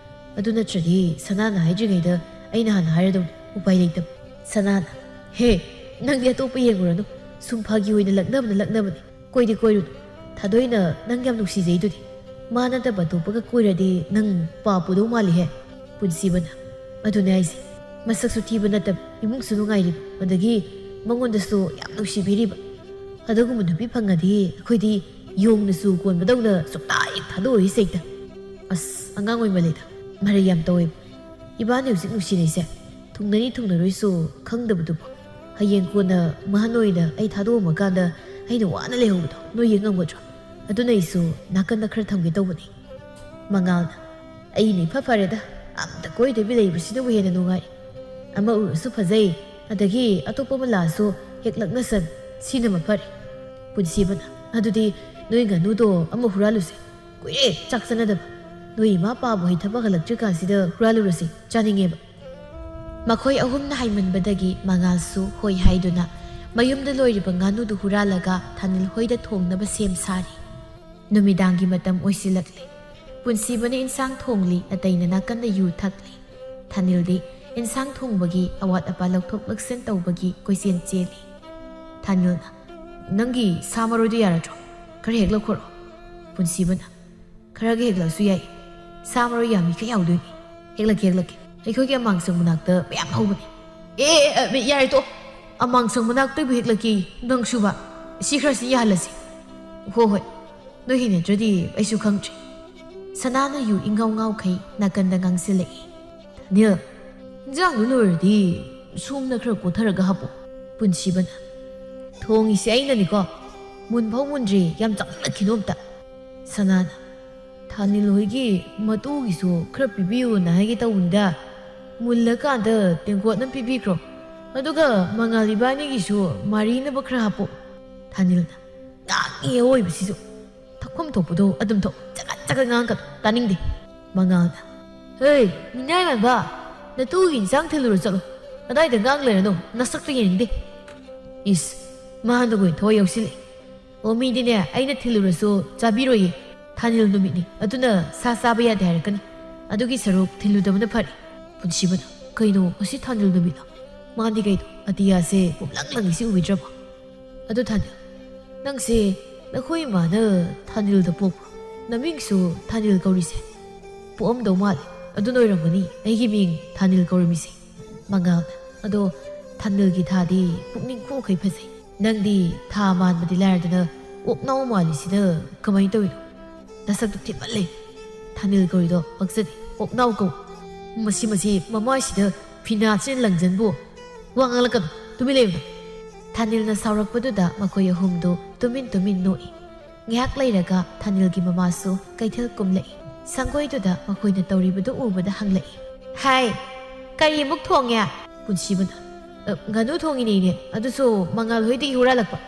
ꯑꯗꯨ ꯅꯠꯇ꯭ꯔꯗꯤ ꯁꯅꯥꯅ ꯍꯥꯏꯗ꯭ꯔꯤꯉꯩꯗ ꯑꯩꯅ ꯍꯥꯟꯅ ꯍꯥꯏꯔꯗꯧꯅꯤ, ꯎꯄꯥꯏ ꯂꯩꯇꯕ꯫" ꯁꯅꯥꯅ, "ꯍꯦ, ꯅꯪꯗꯤ ꯑꯇꯣꯞꯄ ꯌꯦꯡꯉꯨꯔꯅꯨ, ꯁꯨꯝ ꯐꯥꯒꯤ ꯑꯣꯏꯅ ꯂꯛꯅꯕꯅ ꯂꯛꯅꯕꯅꯤ꯫ ꯀꯣꯏꯗꯤ ꯀꯣꯏꯔꯨꯅꯨ꯫ ꯊꯥꯗꯣꯏꯅ ꯅꯪ ꯌꯥꯝ ꯅꯨꯡꯁꯤꯖꯩꯗꯨꯗꯤ꯫ ꯃꯥ ꯅꯠꯇꯕ ꯑꯇꯣꯞꯄꯒ ꯀꯣꯏꯔꯗꯤ ꯅꯪ ꯄꯥꯞ ꯄꯨꯗꯧ ꯃꯥꯜꯂꯤꯍꯦ, ꯄꯨꯟꯁꯤꯕꯅ꯫ ꯑꯗꯨꯅꯦ ꯍꯥꯏꯁꯦ, ꯃꯁꯛꯁꯨ ꯊꯤꯕ ꯅꯠꯇꯕ, ꯏꯃꯨꯡꯁꯨ ꯅꯨꯡꯉꯥꯏꯔꯤꯕ, ꯑꯗꯒꯤ ꯃꯉꯣꯟꯗꯁꯨ ꯌꯥꯝ ꯅꯨꯡꯁꯤꯕꯤꯔꯤꯕ꯫ ꯑꯗꯨꯒꯨꯝꯕ ꯅꯨꯄꯤ ꯐꯪꯉꯗꯤ ꯑꯩꯈꯣꯏꯗꯤ ꯌꯣꯡꯅ ꯆꯨ ꯀꯣꯟꯕꯗꯧꯅ ꯁꯨꯛꯇꯥ ꯍꯦꯛ ꯊꯥꯗꯣꯛꯑꯣꯏꯁꯦ ꯍꯦꯛꯇ꯫ ꯑꯁ, ꯑꯉꯥꯡ ꯑꯣꯏꯃꯜꯂꯦꯗ, ꯃꯔꯩ ꯌꯥꯝ ꯇꯧꯋꯦꯕ꯫ ꯏꯕꯥꯅꯤ ꯍꯧꯖꯤꯛ ꯅꯨꯡꯁꯤꯅꯩꯁꯦ ꯊꯨꯡꯅꯅꯤ ꯊꯨꯡꯅꯔꯣꯏꯁꯨ ꯈꯪꯗꯕꯗꯨꯕꯨ꯫ ꯍꯌꯦꯡ ꯀꯣꯟꯅ ꯃꯍꯟ ꯑꯣꯏꯅ ꯑꯩ ꯊꯥꯗꯣꯛꯑꯝꯃꯀꯥꯟꯗ ꯑꯩꯅ ꯋꯥꯅ ꯂꯩꯍꯧꯕꯗꯣ ꯅꯣꯏ ꯌꯦꯡ ꯉꯝꯒꯗ꯭ꯔꯣ? ꯑꯗꯨꯅ ꯑꯩꯁꯨ ꯅꯥꯀꯟꯗ ꯈꯔ ꯊꯝꯒꯦ ꯇꯧꯕꯅꯤ꯫" ꯃꯉꯥꯜꯅ, "ꯑꯩꯅ ꯏꯐ ꯐꯔꯦꯗ, ꯑꯝꯇ ꯀꯣꯏꯗꯕꯤ ꯂꯩꯕꯁꯤꯅꯕꯨ ꯍꯦꯟꯅ ꯅꯨꯡꯉꯥꯏ꯫ ꯑꯃ ꯎꯔꯁꯨ ꯐꯖꯩ, ꯑꯗꯒꯤ ꯑꯇꯣꯞꯄ ꯑꯃ ꯂꯥꯛꯑꯁꯨ ꯍꯦꯛꯂꯛꯅꯁꯟ, ꯁꯤꯅ ꯃꯐꯔꯦ꯫ ꯄꯨꯟꯁꯤꯕꯅ, "ꯑꯗꯨꯗꯤ ꯅꯣꯏ ꯉꯥꯅꯨꯗꯣ ꯑꯃ ꯍꯨꯔꯥꯜꯂꯨꯁꯦ, ꯀꯨꯏꯔꯦ ꯆꯥꯛ ꯆꯥꯅꯗꯕ꯫ ꯅꯣꯏ ꯏꯃꯥ ꯄꯥꯕꯨ ꯍꯩ ꯊꯕꯛ ꯍꯜꯂꯛꯇ꯭ꯔꯤꯀꯥꯟꯁꯤꯗ ꯍꯨꯔꯥꯜꯂꯨꯔꯁꯤ, ꯆꯥꯅꯤꯡꯉꯦꯕ"꯫ ꯃꯈꯣꯏ ꯑꯍꯨꯝꯅ ꯍꯥꯏꯃꯟꯕꯗꯒꯤ ꯃꯉꯥꯜꯁꯨ ꯍꯣꯏ ꯍꯥꯏꯗꯨꯅ ꯃꯌꯨꯝꯗ ꯂꯣꯏꯔꯤꯕ ꯉꯥꯅꯨꯗꯨ ꯍꯨꯔꯥꯜꯂꯒ ꯊꯥꯅꯤꯜ ꯍꯣꯏꯗ ꯊꯣꯡꯅꯕ ꯁꯦꯝ ꯁꯥꯔꯤ꯫ ꯅꯨꯃꯤꯗꯥꯡꯒꯤ ꯃꯇꯝ ꯑꯣꯏꯁꯤꯜꯂꯛꯂꯦ꯫ ꯄꯨꯟꯁꯤꯕꯅ ꯏꯟꯁꯥꯡ ꯊꯣꯡꯂꯤ, ꯑꯇꯩꯅ ꯅꯥꯀꯟꯗ ꯌꯨ ꯊꯛꯂꯤ꯫ ꯊꯥꯅꯤꯜꯗꯤ ꯏꯟꯁꯥꯡ ꯊꯣꯡꯕꯒꯤ ꯑꯋꯥꯠ ꯑꯄꯥ ꯂꯧꯊꯣꯛ ꯂꯧꯁꯤꯟ ꯇꯧꯕꯒꯤ ꯀꯣꯏꯆꯦꯟ ꯆꯦꯜꯂꯤ꯫ ꯊꯥꯅꯤꯜꯅ, "ꯅꯪꯒꯤ ꯁꯥ ꯃꯔꯣꯏꯗꯣ ꯌꯥꯔꯗ꯭ꯔꯣ? ꯈꯔ ꯍꯦꯛ ꯂꯧꯈꯣꯔꯣ"꯫ ꯄꯨꯟꯁꯤꯕꯅ, "ꯈꯔꯒ ꯍꯦꯛꯂꯛꯑꯁꯨ ꯌꯥꯏ, ꯁꯥ ꯃꯔꯣꯏ ꯌꯥꯝꯃꯤꯈꯩ ꯍꯥꯎꯗꯣꯏꯅꯤ꯫ ꯍꯦꯛꯂꯛꯀꯦ, ꯍꯦꯛꯂꯛꯀꯦ, ꯑꯩꯈꯣꯏꯒꯤ ꯑꯃꯥꯡꯁꯪ ꯃꯅꯥꯛꯇ ꯃꯌꯥꯝ ꯍꯧꯕꯅꯦ"꯫ "ꯑꯦ, ꯑꯦ, ꯑꯦ, ꯌꯥꯔꯦ ꯇꯣ, ꯑꯃꯥꯡꯁꯪ ꯃꯅꯥꯛꯇꯩꯕꯨ ꯍꯦꯛꯂꯛꯀꯦ, ꯅꯪꯁꯨꯕ꯫ ꯁꯤ ꯈꯔꯁꯤ ꯌꯥꯍꯜꯂꯁꯤ"꯫ "ꯍꯣ ꯍꯣꯏ, ꯅꯣꯏ ꯍꯩꯅꯗ꯭ꯔꯗꯤ ꯑꯩꯁꯨ ꯈꯪꯗ꯭ꯔꯦ"꯫ ꯁꯅꯥꯅ ꯌꯨ ꯏꯪꯉꯥꯎ ꯉꯥꯎꯈꯩ ꯅꯥꯀꯟꯗ ꯉꯥꯡꯁꯤꯜꯂꯛꯏ꯫ "ꯊꯥꯅꯤꯜ, ꯏꯟꯖꯥꯡꯗꯨ ꯂꯣꯏꯔꯗꯤ ꯁꯣꯝꯅ ꯈꯔ ꯀꯣꯊꯔꯒ ꯍꯥꯞꯄꯣ"꯫ ꯄꯨꯟꯁꯤꯕꯅ, "ꯊꯣꯡꯉꯤꯁꯦ ꯑꯩꯅꯅꯤꯀꯣ, ꯃꯨꯟꯐꯥꯎ ꯃꯨꯟꯗ꯭ꯔꯤ, ꯌꯥꯝ ꯆꯥꯎꯃꯜꯂꯛꯈꯤꯅꯣ ꯑꯝꯇ"꯫ ꯁꯅꯥꯅ, "ꯊꯥꯅꯤꯜ ꯍꯣꯏꯒꯤ ꯃꯇꯨꯒꯤꯁꯨ ꯈꯔ ꯄꯤꯕꯤꯌꯨꯅ ꯍꯥꯏꯒꯦ ꯇꯧꯕꯅꯤꯗ, ꯃꯨꯜꯂꯀꯥꯟꯗ ꯇꯦꯡꯀꯣꯠ ꯑꯃ ꯄꯤꯕꯤꯈ꯭ꯔꯣ, ꯑꯗꯨꯒ ꯃꯉꯥꯜ ꯏꯕꯥꯅꯤꯒꯤꯁꯨ ꯃꯔꯤꯅꯕ ꯈꯔ ꯍꯥꯞꯄꯣ"꯫ ꯊꯥꯅꯤꯜꯅ, "ꯉꯥꯡꯉꯤ ꯑꯋꯣꯏꯕꯁꯤꯁꯨ, ꯊꯛꯐꯝ ꯊꯣꯛꯄꯗꯣ ꯑꯗꯨꯝ ꯊꯛ, ꯆꯒꯠ ꯆꯒꯠ ꯉꯥꯡꯉꯛꯀꯅꯨ, ꯇꯥꯅꯤꯡꯗꯦ"꯫ ꯃꯉꯥꯜꯅ, "ꯍꯦ, ꯃꯤꯅꯥꯏ ꯃꯥꯟꯕ, ꯅꯇꯨꯒꯤ ꯏꯟꯁꯥꯡ ꯊꯤꯜꯂꯨꯔꯣ ꯆꯠꯂꯣ, ꯑꯗꯥꯏꯗ ꯉꯥꯡ ꯂꯩꯔꯅꯨ, ꯅꯁꯛꯇꯣ ꯌꯦꯡꯅꯤꯡꯗꯦ"꯫ ꯏꯁ, ꯃꯥꯅꯕꯨ ꯑꯣꯏꯅ ꯊꯋꯥꯏ ꯌꯥꯎꯁꯤꯜꯂꯛꯑꯦ꯫ "ꯑꯣ, ꯃꯤꯗꯤꯅꯦ, ꯑꯩꯅ ꯊꯤꯜꯂꯨꯔꯁꯨ ꯆꯥꯕꯤꯔꯣꯏꯌꯦ꯫ ꯊꯥꯅꯤꯜ ꯅꯨꯃꯤꯠꯅꯤ, ꯑꯗꯨꯅ ꯁꯥ ꯆꯥꯕ ꯌꯥꯗꯦ ꯍꯥꯏꯔꯛꯀꯅꯤ꯫ ꯑꯗꯨꯒꯤ ꯁꯔꯨꯛ ꯊꯤꯜꯂꯨꯗꯕꯅ ꯐꯔꯦ"꯫ ꯄꯨꯟꯁꯤꯕꯅ, "ꯀꯩꯅꯣ, ꯉꯁꯤ ꯊꯥꯅꯤꯜ ꯅꯨꯃꯤꯠꯂꯣ? ꯃꯥꯗꯤ ꯀꯩꯅꯣ, ꯑꯇꯤꯌꯥꯁꯦ ꯄꯨꯝꯂꯪ ꯂꯪꯉꯤꯁꯤ ꯎꯕꯤꯗ꯭ꯔꯕꯣ? ꯑꯗꯨ ꯊꯥꯅꯤꯜ, ꯅꯪꯁꯦ ꯅꯈꯣꯏ ꯏꯃꯥꯅ ꯊꯥꯅꯤꯜꯗ ꯄꯣꯛꯄ꯭ꯔꯣ? ꯅꯃꯤꯡꯁꯨ ꯊꯥꯅꯤꯜ ꯀꯧꯔꯤꯁꯦ? ꯄꯣꯛꯑꯝꯗꯧ ꯃꯥꯜꯂꯦ꯫ ꯑꯗꯨꯅ ꯑꯣꯏꯔꯝꯒꯅꯤ ꯑꯩꯒꯤ ꯃꯤꯡ ꯊꯥꯅꯤꯜ ꯀꯧꯔꯝꯃꯤꯁꯦ"꯫ ꯃꯉꯥꯜꯅ, "ꯑꯗꯣ ꯊꯥꯅꯤꯜꯒꯤ ꯊꯥꯗꯤ ꯄꯨꯛꯅꯤꯡ ꯈꯨꯃꯨꯛꯈꯩ ꯐꯖꯩ꯫ ꯅꯪꯗꯤ ꯊꯥ ꯃꯥꯟꯕꯗꯤ ꯂꯥꯏꯔꯗꯅ ꯑꯣꯛꯅꯥꯎ ꯃꯥꯜꯂꯤꯁꯤꯅ ꯀꯃꯥꯏꯅ ꯇꯧꯔꯤꯅꯣ? ꯅꯁꯛꯇꯨ ꯊꯤꯃꯜꯂꯦ"꯫ ꯊꯥꯅꯤꯜ ꯀꯧꯔꯤꯗꯣ ꯄꯛꯆꯗꯦ, ꯑꯣꯛꯅꯥꯎ ꯀꯧ꯫ "ꯃꯁꯤ, ꯃꯁꯤ ꯃꯃꯥꯏꯁꯤꯗ ꯐꯤꯅꯥꯠꯁꯤꯅ ꯂꯪꯖꯟꯕꯨ꯫ ꯋꯥ ꯉꯥꯡꯂꯛꯀꯅꯨ, ꯇꯨꯃꯤꯟ ꯂꯩꯌꯨꯅ"꯫ ꯊꯥꯅꯤꯜꯅ ꯁꯥꯎꯔꯛꯄꯗꯨꯗ ꯃꯈꯣꯏ ꯑꯍꯨꯝꯗꯨ ꯇꯨꯃꯤꯟ ꯇꯨꯃꯤꯟ ꯅꯣꯛꯏ꯫ ꯉꯥꯏꯍꯥꯛ ꯂꯩꯔꯒ ꯊꯥꯅꯤꯜꯒꯤ ꯃꯃꯥꯁꯨ ꯀꯩꯊꯦꯜ ꯀꯨꯝꯂꯛꯏ꯫ ꯁꯪꯒꯣꯏꯗꯨꯗ ꯃꯈꯣꯏꯅ ꯇꯧꯔꯤꯕꯗꯨ ꯎꯕꯗ ꯍꯪꯂꯛꯏ, "ꯍꯥꯏ, ꯀꯔꯤ ꯑꯃꯨꯛ ꯊꯣꯡꯉꯦ?" ꯄꯨꯟꯁꯤꯕꯅ, "ꯑ, ꯉꯥꯅꯨ ꯊꯣꯡꯉꯤꯅꯦ, ꯏꯅꯦ, ꯑꯗꯨꯁꯨ ꯃꯉꯥꯜ ꯍꯣꯏꯗꯒꯤ ꯍꯨꯔꯥꯜꯂꯛꯄ꯫"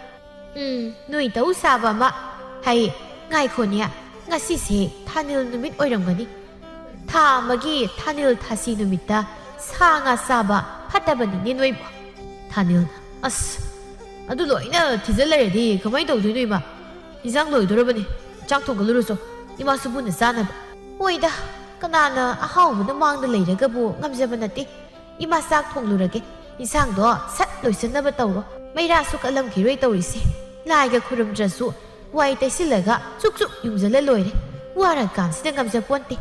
"ꯎꯝ, ꯅꯣꯏ ꯇꯧ ꯁꯥꯕ ꯑꯃ꯫ ꯍꯩ, ꯉꯥꯏꯈꯣꯅꯦ, ꯉꯁꯤꯁꯦ ꯊꯥꯅꯤꯜ ꯅꯨꯃꯤꯠ ꯑꯣꯏꯔꯝꯒꯅꯤ꯫ ꯊꯥ ꯑꯃꯒꯤ ꯊꯥꯅꯤꯜ ꯊꯥꯁꯤ ꯅꯨꯃꯤꯠꯇ ꯁꯥ ꯉꯥ ꯆꯥꯕ ꯐꯠꯇꯕꯅꯤꯅꯦ ꯅꯣꯏꯕꯨ꯫" ꯊꯥꯅꯤꯜꯅ, "ꯑꯁ, ꯑꯗꯨ ꯂꯣꯏꯅ ꯊꯤꯖꯤꯜ ꯂꯩꯔꯗꯤ ꯀꯃꯥꯏꯅ ꯇꯧꯗꯣꯏꯅꯣ, ꯏꯃꯥ? ꯏꯟꯖꯥꯡ ꯂꯣꯏꯗꯣꯔꯕꯅꯦ, ꯆꯥꯛ ꯊꯣꯡꯒꯠꯂꯨꯔꯣ ꯆꯣ, ꯏꯃꯥꯁꯨ ꯄꯨꯟꯅ ꯆꯥꯅꯕ꯫" "ꯍꯣꯏꯗ, ꯀꯅꯥꯅ ꯑꯍꯥꯎꯕꯅ ꯃꯥꯡꯗ ꯂꯩꯔꯒꯕꯨ ꯉꯝꯖꯕ ꯅꯠꯇꯦ꯫ ꯏꯃꯥ ꯆꯥꯛ ꯊꯣꯡꯂꯨꯔꯒꯦ, ꯏꯟꯁꯥꯡꯗꯣ ꯁꯠ ꯂꯣꯏꯁꯤꯟꯅꯕ ꯇꯧꯔꯣ꯫ ꯃꯩꯔꯥꯁꯨ ꯀꯠꯂꯝꯈꯤꯔꯣꯏ ꯇꯧꯔꯤꯁꯦ꯫ ꯂꯥꯏꯒ ꯈꯨꯔꯨꯝꯗ꯭ꯔꯁꯨ ꯋꯥꯏ ꯇꯩꯁꯤꯜꯂꯒ ꯆꯨꯛ ꯆꯨꯛ ꯌꯨꯡꯖꯜꯂ ꯂꯣꯏꯔꯦ꯫ ꯋꯥꯔꯀꯥꯟꯁꯤꯗ ꯉꯝꯖꯄꯣꯟꯇꯦ꯫"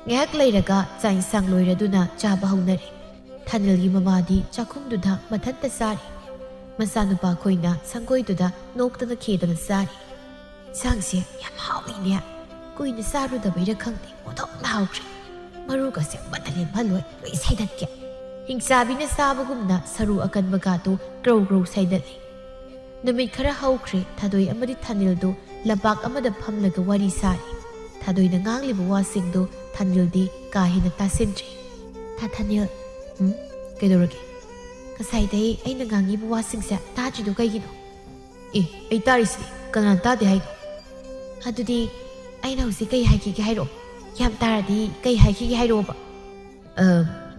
ꯉꯥꯏꯍꯥꯛ ꯂꯩꯔꯒ ꯆꯥꯛ ꯏꯟꯁꯥꯡ ꯂꯣꯏꯔꯗꯨꯅ ꯆꯥꯕ ꯍꯧꯅꯔꯦ꯫ ꯊꯥꯅꯤꯜꯒꯤ ꯃꯃꯥꯗꯤ ꯆꯥꯛꯈꯨꯝꯗꯨꯗ ꯃꯊꯟꯇ ꯆꯥꯔꯤ꯫ ꯃꯆꯥꯅꯨꯄꯥ ꯈꯣꯏꯅ ꯁꯪꯒꯣꯏꯗꯨꯗ ꯅꯣꯛꯇꯅ ꯈꯦꯗꯅ ꯆꯥꯔꯤ꯫ "ꯏꯟꯁꯥꯡꯁꯦ ꯌꯥꯝ ꯍꯥꯎꯏꯅꯦ꯫ ꯀꯨꯏꯅ ꯆꯥꯔꯨꯗꯕꯩꯔ ꯈꯪꯗꯦ, ꯑꯣꯟꯊꯣꯛꯅ ꯍꯥꯎꯈ꯭ꯔꯦ꯫ ꯃꯔꯨꯒꯁꯦ ꯑꯃꯠꯇ ꯂꯦꯝꯍꯜꯂꯣꯏ, ꯂꯣꯏ ꯁꯥꯏꯗꯠꯀꯦ꯫" ꯍꯤꯡꯆꯥꯕꯤꯅ ꯆꯥꯕꯒꯨꯝꯅ ꯁꯔꯨ ꯑꯀꯟꯕꯒꯥꯗꯨ ꯒ꯭ꯔꯧ ꯒ꯭ꯔꯧ ꯁꯥꯏꯗꯠꯂꯤ꯫ ꯅꯨꯃꯤꯠ ꯈꯔ ꯍꯧꯈ꯭ꯔꯦ, ꯊꯥꯗꯣꯏ ꯑꯃꯗꯤ ꯊꯥꯅꯤꯜꯗꯨ ꯂꯝꯄꯥꯛ ꯑꯃꯗ ꯐꯝꯂꯒ ꯋꯥꯔꯤ ꯁꯥꯔꯤ꯫ ꯊꯥꯗꯣꯏꯅ ꯉꯥꯡꯂꯤꯕ ꯋꯥꯁꯤꯡꯗꯨ ꯊꯥꯅꯤꯜꯗꯤ ꯀꯥ ꯍꯦꯟꯅ ꯇꯥꯁꯤꯟꯗ꯭ꯔꯦ꯫ "ꯊꯥ ꯊꯥꯅꯤꯜ꯫" "ꯎꯝ? ꯀꯩꯗꯧꯔꯒꯦ?" "ꯉꯁꯥꯏꯗꯩ ꯑꯩꯅ ꯉꯥꯡꯉꯤꯕ ꯋꯥꯁꯤꯡꯁꯦ ꯇꯥꯗ꯭ꯔꯤꯗꯣ ꯀꯩꯒꯤꯅꯣ?" "ꯑꯦ, ꯑꯩ ꯇꯥꯔꯤꯁꯤꯗꯤ, ꯀꯅꯥꯅ ꯇꯥꯗꯦ ꯍꯥꯏꯅꯣ?" "ꯑꯗꯨꯗꯤ ꯑꯩꯅ ꯍꯧꯖꯤꯛ ꯀꯩ ꯍꯥꯏꯈꯤꯒꯦ ꯍꯥꯏꯔꯛꯑꯣ? ꯌꯥꯝ ꯇꯥꯔꯗꯤ ꯀꯩ ꯍꯥꯏꯈꯤꯒꯦ ꯍꯥꯏꯔꯛꯑꯣꯕ?" "ꯑ,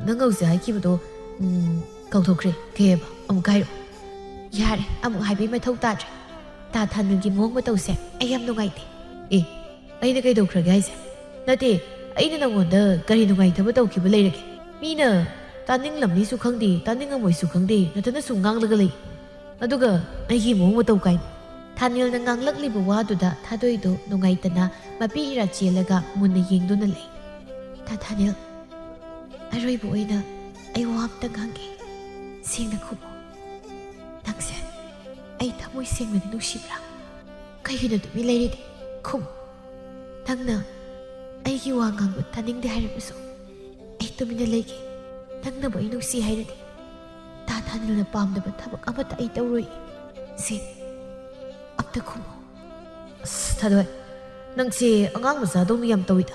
ꯅꯪ ꯍꯧꯖꯤꯛ ꯍꯥꯏꯈꯤꯕꯗꯣ, ꯎꯝ, ꯀꯥꯎꯊꯣꯛꯈ꯭ꯔꯦ꯫ ꯀꯩ ꯍꯥꯏꯕ? ꯑꯃꯨꯛꯀ ꯍꯥꯏꯔꯛꯑꯣ꯫" "ꯌꯥꯔꯦ, ꯑꯃꯨꯛ ꯍꯥꯏꯕꯒꯤ ꯃꯊꯧ ꯇꯥꯗ꯭ꯔꯦ꯫ ꯇꯥ ꯊꯥꯅꯤꯜꯒꯤ ꯃꯑꯣꯡ ꯃꯇꯧꯁꯦ ꯑꯩ ꯌꯥꯝ ꯅꯨꯡꯉꯥꯏꯇꯦ꯫" "ꯑꯦ, ꯑꯩꯅ ꯀꯩꯗꯧꯈ꯭ꯔꯒꯦ ꯍꯥꯏꯁꯦ?" "ꯅꯠꯇꯦ, ꯑꯩꯅ ꯅꯪꯉꯣꯟꯗ ꯀꯔꯤ ꯅꯨꯡꯉꯥꯏꯇꯕ ꯇꯧꯈꯤꯕ ꯂꯩꯔꯒꯦ? ꯃꯤꯅ ꯇꯥꯅꯤꯡꯂꯝꯅꯤꯁꯨ ꯈꯪꯗꯦ, ꯇꯥꯅꯤꯡꯉꯝꯃꯣꯏꯁꯨ ꯈꯪꯗꯦ, ꯅꯊꯟꯗ ꯁꯨꯝ ꯉꯥꯡꯂꯒ ꯂꯩ꯫ ꯑꯗꯨꯒ ꯑꯩꯒꯤ ꯃꯑꯣꯡ ꯃꯇꯧ ꯀꯥꯏꯅ꯫" ꯊꯥꯅꯤꯜꯅ ꯉꯥꯡꯂꯛꯂꯤꯕ ꯋꯥꯗꯨꯗ ꯊꯥꯗꯣꯏꯗꯨ ꯅꯨꯡꯉꯥꯏꯇꯅ ꯃꯄꯤ ꯏꯔꯥ ꯆꯦꯜꯂꯒ ꯃꯨꯟꯅ ꯌꯦꯡꯗꯨꯅ ꯂꯩ꯫ "ꯊꯥ ꯊꯥꯅꯤꯜ, ꯑꯔꯣꯏꯕ ꯑꯣꯏꯅ ꯑꯩ ꯋꯥ ꯑꯝꯇꯪ ꯍꯪꯒꯦ꯫ ꯁꯦꯡꯅ ꯈꯨꯝꯃꯣ꯫ ꯅꯪꯁꯦ ꯑꯩ ꯊꯃꯣꯏ ꯁꯦꯡꯅꯗꯤ ꯅꯨꯡꯁꯤꯕ꯭ꯔꯥ? ꯀꯩꯒꯤꯅꯣ ꯇꯨꯃꯤꯟ ꯂꯩꯔꯤꯗꯤ? ꯈꯨꯝꯃꯣ꯫ ꯅꯪꯅ ꯑꯩꯒꯤ ꯋꯥ ꯉꯥꯡꯕ ꯇꯥꯅꯤꯡꯗꯦ ꯍꯥꯏꯔꯕꯁꯨ ꯑꯩ ꯇꯨꯃꯤꯟꯅ ꯂꯩꯒꯦ꯫ ꯅꯪꯅꯕꯨ ꯑꯩ ꯅꯨꯡꯁꯤ ꯍꯥꯏꯔꯗꯤ ꯇꯥ ꯊꯥꯅꯤꯜꯅ ꯄꯥꯝꯗꯕ ꯊꯕꯛ ꯑꯃꯠꯇ ꯑꯩ ꯇꯧꯔꯣꯏ꯫ ꯁꯦ, ꯑꯝꯇ ꯈꯨꯝꯃꯣ꯫" "ꯑꯁ, ꯊꯥꯗꯣꯏ, ꯅꯪꯁꯦ ꯑꯉꯥꯡ ꯃꯆꯥꯗꯧꯅ ꯌꯥꯝ ꯇꯧꯏꯗ꯫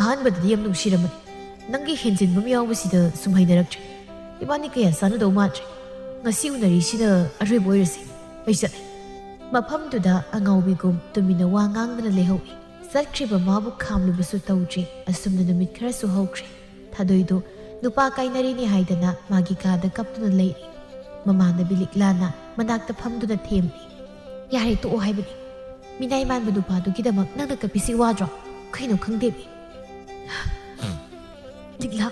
ꯑꯍꯥꯟꯕꯗꯗꯤ ꯌꯥꯝ ꯅꯨꯡꯁꯤꯔꯝꯕꯅꯤ꯫ ꯅꯪꯒꯤ ꯍꯦꯟꯖꯤꯟꯕ ꯑꯃ ꯌꯥꯎꯕꯁꯤꯗ ꯁꯨꯝ ꯍꯩꯅꯔꯛꯇ꯭ꯔꯦ꯫ ꯏꯕꯥꯅꯤ ꯀꯌꯥ ꯆꯥꯟꯅꯗꯧ ꯃꯥꯟꯗ꯭ꯔꯦ꯫ ꯉꯁꯤ ꯎꯅꯔꯤꯁꯤꯅ ꯑꯔꯣꯏꯕ ꯑꯣꯏꯔꯁꯤ꯫ ꯑꯩ ꯆꯠꯂꯦ꯫ ꯃꯐꯝꯗꯨꯗ ꯑꯉꯥꯎꯕꯤꯒꯨꯝ ꯇꯨꯃꯤꯟꯅ ꯋꯥ ꯉꯥꯡꯗꯅ ꯂꯩꯍꯧꯏ꯫ ꯆꯠꯈ꯭ꯔꯤꯕ ꯃꯥꯕꯨ ꯈꯥꯝꯂꯨꯕꯁꯨ ꯇꯧꯗ꯭ꯔꯤ꯫ ꯑꯁꯨꯝꯅ ꯅꯨꯃꯤꯠ ꯈꯔꯁꯨ ꯍꯧꯈ꯭ꯔꯦ꯫ ꯊꯥꯗꯣꯏꯗꯨ ꯅꯨꯄꯥ ꯀꯥꯏꯅꯔꯤꯅꯤ ꯍꯥꯏꯗꯅ ꯃꯥꯒꯤ ꯀꯥꯗ ꯀꯞꯇꯨꯅ ꯂꯩꯔꯤ꯫ ꯃꯃꯥꯟꯅꯕꯤ ꯂꯤꯛꯂꯥꯅ ꯃꯅꯥꯛꯇ ꯐꯝꯗꯨꯅ ꯊꯦꯝꯂꯤ꯫ "ꯌꯥꯔꯦ, ꯇꯣꯛꯑꯣ ꯍꯥꯏꯕꯅꯤ꯫ ꯃꯤꯅꯥꯏ ꯃꯥꯟꯕ ꯅꯨꯄꯥꯗꯨꯒꯤꯗꯃꯛ ꯅꯪꯅ ꯀꯞꯄꯤꯁꯤ ꯋꯥꯗ꯭ꯔꯣ? ꯀꯩꯅꯣ ꯈꯪꯗꯦꯃꯤ꯫ ꯂꯤꯛꯂꯥ,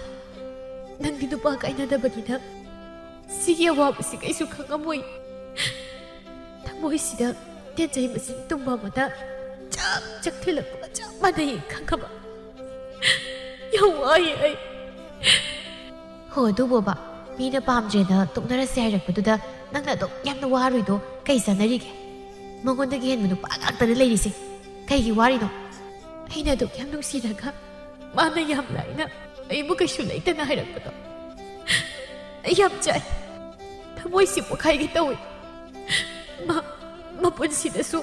ꯅꯪꯗꯤ ꯅꯨꯄꯥ ꯀꯥꯏꯅꯗꯕꯅꯤꯅ ꯁꯤꯒꯤ ꯑꯋꯥꯕꯁꯤ ꯀꯩꯁꯨ ꯈꯪꯉꯝꯃꯣꯏ꯫ ꯊꯃꯣꯏꯁꯤꯗ ꯇꯦꯟꯖꯩ ꯃꯁꯤꯡ ꯇꯨꯝꯕ ꯑꯃꯗ ꯆꯞ ꯆꯞ ꯊꯤꯜꯂꯛꯄꯒ ꯆꯞ ꯃꯥꯟꯅꯩ, ꯈꯪꯉꯕ? ꯌꯥꯝ ꯋꯥꯏꯌꯦ ꯑꯩ꯫" "ꯍꯣ, ꯑꯗꯨꯕꯣꯕ, ꯃꯤꯅ ꯄꯥꯝꯗ꯭ꯔꯦꯅ ꯇꯣꯛꯅꯔꯁꯦ ꯍꯥꯏꯔꯛꯄꯗꯨꯗ ꯅꯪꯅ ꯑꯗꯨꯛ ꯌꯥꯝꯅ ꯋꯥꯔꯨꯏꯗꯣ ꯀꯩ ꯆꯥꯟꯅꯔꯤꯒꯦ? ꯃꯉꯣꯟꯗꯒꯤ ꯍꯦꯟꯕ ꯅꯨꯄꯥ ꯉꯥꯛꯇꯅ ꯂꯩꯔꯤꯁꯦ꯫ ꯀꯩꯒꯤ ꯋꯥꯔꯤꯅꯣ?" "ꯑꯩꯅ ꯑꯗꯨꯛ ꯌꯥꯝ ꯅꯨꯡꯁꯤꯔꯒ ꯃꯥꯅ ꯌꯥꯝ ꯂꯥꯏꯅ ꯑꯩꯕꯨ ꯀꯩꯁꯨ ꯂꯩꯇꯅ ꯍꯥꯏꯔꯛꯄꯗꯣ ꯑꯩ ꯌꯥꯝ ꯆꯥꯛꯑꯦ꯫ ꯊꯃꯣꯏꯁꯤ ꯄꯣꯈꯥꯏꯒꯦ ꯇꯧꯏ꯫ ꯃꯥ ꯃꯄꯨꯟꯁꯤꯗꯁꯨ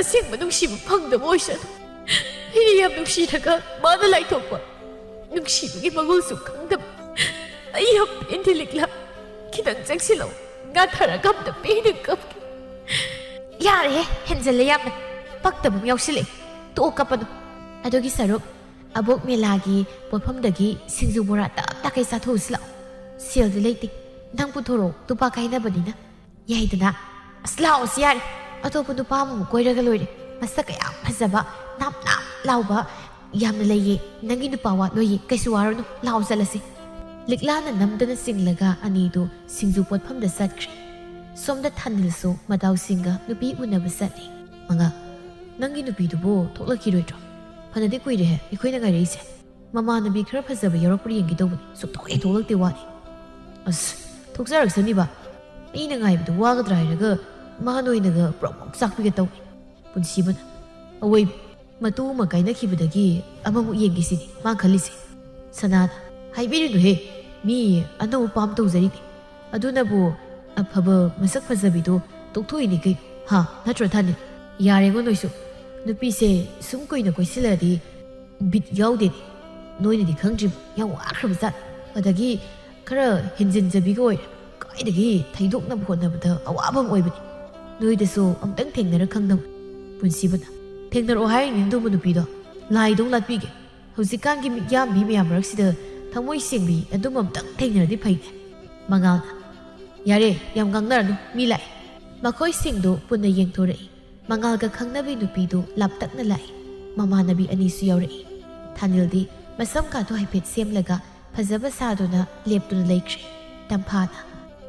ꯑꯁꯦꯡꯕ ꯅꯨꯡꯁꯤꯕ ꯐꯪꯗꯕ ꯑꯣꯏꯁꯅꯨ꯫ ꯑꯩꯅ ꯌꯥꯝ ꯅꯨꯡꯁꯤꯔꯒ ꯃꯥꯅ ꯂꯥꯏꯊꯣꯛꯄ ꯅꯨꯡꯁꯤꯕꯒꯤ ꯃꯒꯨꯜꯁꯨ ꯈꯪꯗꯕ꯫ ꯑꯩ ꯌꯥꯝ ꯄꯦꯟꯗꯦ ꯂꯤꯛꯂꯥ꯫ ꯈꯤꯇꯪ ꯆꯪꯁꯤꯜꯂꯛꯑꯣ꯫ ꯉꯥꯊꯔꯒ ꯑꯝꯇ ꯄꯦꯟꯅ ꯀꯞꯀꯦ꯫" "ꯌꯥꯔꯦꯍꯦ, ꯍꯦꯟꯖꯜꯂꯦ ꯌꯥꯝꯅ꯫ ꯄꯛꯇꯕ ꯑꯃ ꯌꯥꯎꯁꯤꯜꯂꯛꯑꯦ꯫ ꯇꯣꯛꯑꯣ ꯀꯞꯄꯅꯨ꯫ ꯑꯗꯨꯒꯤ ꯁꯔꯨꯛ ꯑꯕꯣꯛ ꯃꯦꯂꯥꯒꯤ ꯄꯣꯠꯐꯝꯗꯒꯤ ꯁꯤꯡꯖꯨ ꯕꯣꯔꯥ ꯇꯞ ꯇꯈꯩ ꯆꯥꯊꯣꯛꯎꯁꯤ ꯂꯥꯛꯑꯣ꯫ ꯁꯦꯜꯗꯤ ꯂꯩꯇꯦ꯫ ꯅꯪ ꯄꯨꯊꯣꯔꯛꯑꯣ, ꯅꯨꯄꯥ ꯀꯥꯏꯅꯕꯅꯤꯅ꯫" "ꯌꯥꯏꯗꯅ꯫ ꯑꯁ, ꯂꯥꯛꯑꯣꯁꯤ ꯌꯥꯔꯦ꯫ ꯑꯇꯣꯞꯄ ꯅꯨꯄꯥ ꯑꯃꯃꯨꯛ ꯀꯣꯏꯔꯒ ꯂꯣꯏꯔꯦ꯫ ꯃꯁꯛꯀ ꯌꯥꯝ ꯐꯖꯕ, ꯅꯥꯞ ꯅꯥꯞ ꯂꯥꯎꯕ ꯌꯥꯝꯅ ꯂꯩꯌꯦ꯫ ꯅꯪꯒꯤ ꯅꯨꯄꯥ ꯋꯥꯠꯂꯣꯏꯌꯦ꯫ ꯀꯩꯁꯨ ꯋꯥꯔꯨꯅꯨ꯫ ꯂꯥꯛꯑꯣ ꯆꯠꯂꯁꯤ꯫" ꯂꯤꯛꯂꯥꯅ ꯅꯝꯗꯅ ꯆꯤꯡꯂꯒ ꯑꯅꯤꯗꯨ ꯁꯤꯡꯖꯨ ꯄꯣꯠꯐꯝꯗ ꯆꯠꯈ꯭ꯔꯦ꯫ ꯁꯣꯝꯗ ꯊꯥꯅꯤꯜꯁꯨ ꯃꯇꯥꯎꯁꯤꯡꯒ ꯅꯨꯄꯤ ꯎꯅꯕ ꯆꯠꯂꯤ꯫ "ꯃꯉꯥ, ꯅꯪꯒꯤ ꯅꯨꯄꯤꯗꯨꯕꯨ ꯊꯣꯛꯂꯛꯈꯤꯔꯣꯏꯗ꯭ꯔꯣ? ꯐꯅꯗꯤ ꯀꯨꯏꯔꯦꯍꯦ ꯑꯩꯈꯣꯏꯅ ꯉꯥꯏꯔꯛꯏꯁꯦ꯫ ꯃꯃꯥꯟꯅꯕꯤ ꯈꯔ ꯐꯖꯕ ꯌꯥꯎꯔꯛꯄ꯭ꯔꯥ ꯌꯦꯡꯒꯦ ꯇꯧꯕꯅꯤ꯫ ꯁꯨꯛꯊꯣꯛ ꯍꯦꯛ ꯊꯣꯛꯂꯛꯇꯦ ꯋꯥꯅꯤ꯫ ꯑꯁ, ꯊꯣꯛꯆꯔꯛꯁꯅꯤꯕ꯫ ꯑꯩꯅ ꯉꯥꯏꯕꯗ ꯋꯥꯒꯗ꯭ꯔꯥ ꯍꯥꯏꯔꯒ ꯃꯥ ꯅꯣꯏꯅꯒ ꯄ꯭ꯔꯣꯛ ꯄ꯭ꯔꯣꯛ ꯆꯥꯛꯄꯤꯒꯦ ꯇꯧꯏ꯫ ꯄꯨꯟꯁꯤꯕꯅ ꯑꯋꯣꯏꯕ꯫ ꯃꯇꯨ ꯑꯃ ꯀꯥꯏꯅꯈꯤꯕꯗꯒꯤ ꯑꯃꯃꯨꯛ ꯌꯦꯡꯒꯦ ꯁꯤꯅꯤ ꯃꯥ ꯈꯜꯂꯤꯁꯦ꯫" ꯁꯅꯥꯅ, "ꯍꯥꯏꯕꯤꯔꯨꯅꯨꯍꯦ, ꯃꯤ ꯑꯅꯧꯕ ꯄꯥꯝ ꯇꯧꯖꯔꯤꯅꯤ꯫ ꯑꯗꯨꯅꯕꯨ ꯑꯐꯕ ꯃꯁꯛ ꯐꯖꯕꯤꯗꯣ ꯇꯣꯛꯊꯣꯛꯏꯅꯤ ꯀꯩꯅꯣ, ꯍꯥ? ꯅꯠꯇ꯭ꯔꯣ ꯊꯥꯅꯤꯜ? ꯌꯥꯔꯦꯉꯣ ꯅꯣꯏꯁꯨ꯫ ꯅꯨꯄꯤꯁꯦ ꯁꯨꯝ ꯀꯨꯏꯅ ꯀꯣꯏꯁꯤꯜꯂꯛꯑꯗꯤ ꯕꯤꯠ ꯌꯥꯎꯗꯦꯅꯦ꯫ ꯅꯣꯏꯅꯗꯤ ꯈꯪꯗ꯭ꯔꯤꯕ, ꯌꯥꯝ ꯋꯥꯈ꯭ꯔꯕ ꯖꯥꯠꯅꯤ꯫ ꯑꯗꯒꯤ ꯈꯔ ꯍꯦꯟꯖꯤꯟꯖꯕꯤꯒ ꯑꯣꯏꯔꯦ꯫ ꯀꯥꯏꯗꯒꯤ ꯊꯩꯗꯣꯛꯅꯕ ꯍꯣꯠꯅꯕꯗ ꯑꯋꯥꯕ ꯑꯃ ꯑꯣꯏꯕꯅꯤ꯫ ꯅꯣꯏꯗꯁꯨ ꯑꯃꯨꯛꯇꯪ ꯊꯦꯡꯅꯔ ꯈꯪꯗꯕ꯫ ꯄꯨꯟꯁꯤꯕꯅ ꯊꯦꯡꯅꯔꯛꯑꯣ ꯍꯥꯏꯔꯤꯅꯤ ꯑꯗꯨꯝꯕ ꯅꯨꯄꯤꯗꯣ꯫ ꯂꯥꯏꯗꯧ ꯂꯥꯠꯄꯤꯒꯦ꯫ ꯍꯧꯖꯤꯛꯀꯥꯟꯒꯤ ꯃꯤꯌꯥꯝꯕꯤ ꯃꯌꯥꯝ ꯃꯔꯛꯁꯤꯗ ꯊꯃꯣꯏ ꯁꯦꯡꯕꯤ ꯑꯗꯨꯝꯕ ꯑꯃꯨꯛꯇꯪ ꯊꯦꯡꯅꯔꯗꯤ ꯐꯩꯅꯦ꯫ ꯃꯉꯥꯜꯅ, "ꯌꯥꯔꯦ, ꯌꯥꯝ ꯉꯥꯡꯅꯔꯅꯨ, ꯃꯤ ꯂꯥꯛꯑꯦ꯫" ꯃꯈꯣꯏꯁꯤꯡꯗꯨ ꯄꯨꯟꯅ ꯌꯦꯡꯊꯣꯔꯛꯏ꯫ ꯃꯉꯥꯜꯒ ꯈꯪꯅꯕꯤ ꯅꯨꯄꯤꯗꯨ ꯂꯥꯞꯇꯛꯅ ꯂꯥꯛꯏ꯫ ꯃꯃꯥꯟꯅꯕꯤ ꯑꯅꯤꯁꯨ ꯌꯥꯎꯔꯛꯏ꯫ ꯊꯥꯅꯤꯜꯗꯤ ꯃꯁꯝ ꯀꯥꯗꯨ ꯍꯥꯏꯐꯦꯠ ꯁꯦꯝꯂꯒ ꯐꯖꯕ ꯁꯥꯗꯨꯅ ꯂꯦꯞꯇꯨꯅ ꯂꯩꯈ꯭ꯔꯦ꯫ ꯇꯝꯐꯥꯅ,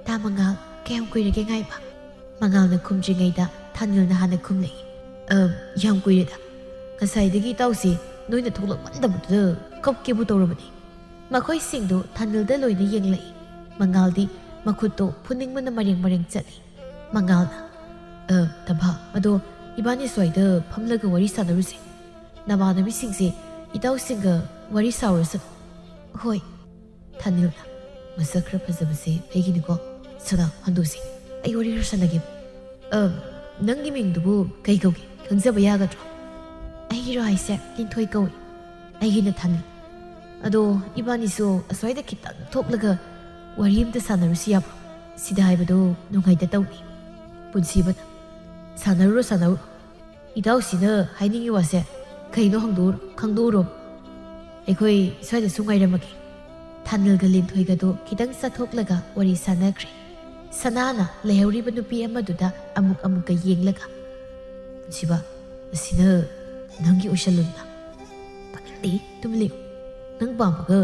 "ꯇꯥ ꯃꯉꯥꯜ, ꯀꯌꯥꯝ ꯀꯨꯏꯔꯒꯦ ꯉꯥꯏꯕ?" ꯃꯉꯥꯜꯅ ꯈꯨꯝꯗ꯭ꯔꯤꯉꯩꯗ ꯊꯥꯅꯤꯜꯅ ꯍꯥꯟꯅ ꯈꯨꯝꯂꯛꯏ꯫ "ꯑ, ꯌꯥꯝ ꯀꯨꯏꯔꯦꯗ꯫ ꯉꯁꯥꯏꯗꯒꯤ ꯏꯇꯥꯎꯁꯤ ꯅꯣꯏꯅ ꯊꯣꯛꯂꯛꯃꯟꯗꯕꯗꯨꯗ ꯀꯞꯀꯦꯕꯨ ꯇꯧꯔꯕꯅꯤ꯫" ꯃꯈꯣꯏꯁꯤꯡꯗꯨ ꯊꯥꯅꯤꯜꯗ ꯂꯣꯏꯅ ꯌꯦꯡꯂꯛꯏ꯫ ꯃꯉꯥꯜꯗꯤ ꯃꯈꯨꯠꯇꯣ ꯐꯨꯅꯤꯡꯕꯅ ꯃꯔꯦꯡ ꯃꯔꯦꯡ ꯆꯠꯂꯤ꯫ ꯃꯉꯥꯜꯅ, "ꯑ, ꯇꯝꯐꯥ, ꯑꯗꯣ ꯏꯕꯥꯅꯤ ꯁ꯭ꯋꯥꯏꯗ ꯐꯝꯂꯒ ꯋꯥꯔꯤ ꯁꯥꯟꯅꯔꯨꯁꯦ꯫ ꯅꯃꯥꯟꯅꯕꯤꯁꯤꯡꯁꯦ ꯏꯇꯥꯎꯁꯤꯡꯒ ꯋꯥꯔꯤ ꯁꯥꯎꯔꯁꯅꯨ꯫" "ꯍꯣꯏ꯫" ꯊꯥꯅꯤꯜꯅ, "ꯃꯁꯛ ꯈꯔ ꯐꯖꯕꯁꯦ ꯑꯩꯒꯤꯅꯤꯀꯣ꯫ ꯁꯅꯥ, ꯍꯟꯗꯣꯛꯁꯦ꯫ ꯑꯩ ꯋꯥꯔꯤ ꯈꯔ ꯁꯥꯟꯅꯒꯦ꯫ ꯑ, ꯅꯪꯒꯤ ꯃꯤꯡꯗꯨꯕꯨ ꯀꯩ ꯀꯧꯒꯦ? ꯈꯪꯖꯕ ꯌꯥꯒꯗ꯭ꯔꯣ?" "ꯑꯩꯒꯤꯔꯣ ꯍꯥꯏꯁꯦ, ꯂꯤꯟꯊꯣꯏ ꯀꯧꯏ꯫" "ꯑꯩꯒꯤꯅ ꯊꯥꯅꯤꯜ꯫ ꯑꯗꯣ ꯏꯕꯥꯅꯤꯁꯨ ꯑꯁ꯭ꯋꯥꯏꯗ ꯈꯤꯇꯪ ꯊꯣꯛꯂꯒ ꯋꯥꯔꯤ ꯑꯝꯇ ꯁꯥꯟꯅꯔꯨꯁꯤ ꯌꯥꯕ꯭ꯔꯣ? ꯁꯤꯗ ꯍꯥꯏꯕꯗꯣ ꯅꯨꯡꯉꯥꯏꯇ ꯇꯧꯅꯤ꯫" ꯄꯨꯟꯁꯤꯕꯅ, "ꯁꯥꯟꯅꯔꯨꯔꯣ, ꯁꯥꯟꯅꯔꯨꯔꯣ꯫ ꯏꯇꯥꯎꯁꯤꯅ ꯍꯥꯏꯅꯤꯡꯉꯤ ꯋꯥꯁꯦ ꯀꯩꯅꯣ ꯍꯪꯗꯣꯛꯎꯔꯣ, ꯈꯪꯗꯣꯛꯎꯔꯣ꯫ ꯑꯩꯈꯣꯏ ꯁ꯭ꯋꯥꯏꯗ ꯁꯨꯝ ꯉꯥꯏꯔꯝꯃꯒꯦ꯫" ꯊꯥꯅꯤꯜꯒ ꯂꯤꯟꯊꯣꯏꯒꯗꯣ ꯈꯤꯇꯪ ꯆꯠꯊꯣꯛꯂꯒ ꯋꯥꯔꯤ ꯁꯥꯟꯅꯈ꯭ꯔꯦ꯫ ꯁꯅꯥꯅ ꯂꯩꯍꯧꯔꯤꯕ ꯅꯨꯄꯤ ꯑꯃꯗꯨꯗ ꯑꯃꯨꯛ ꯑꯃꯨꯛꯀ ꯌꯦꯡꯂꯒ, "ꯄꯨꯟꯁꯤꯕ, ꯑꯁꯤꯅ ꯅꯪꯒꯤ ꯑꯣꯏꯁꯜꯂꯨꯗꯅ꯫" "ꯇꯥꯅꯤꯡꯗꯦ, ꯇꯨꯃꯤꯟ ꯂꯩꯌꯨ꯫ ꯅꯪ ꯄꯥꯝꯃꯒ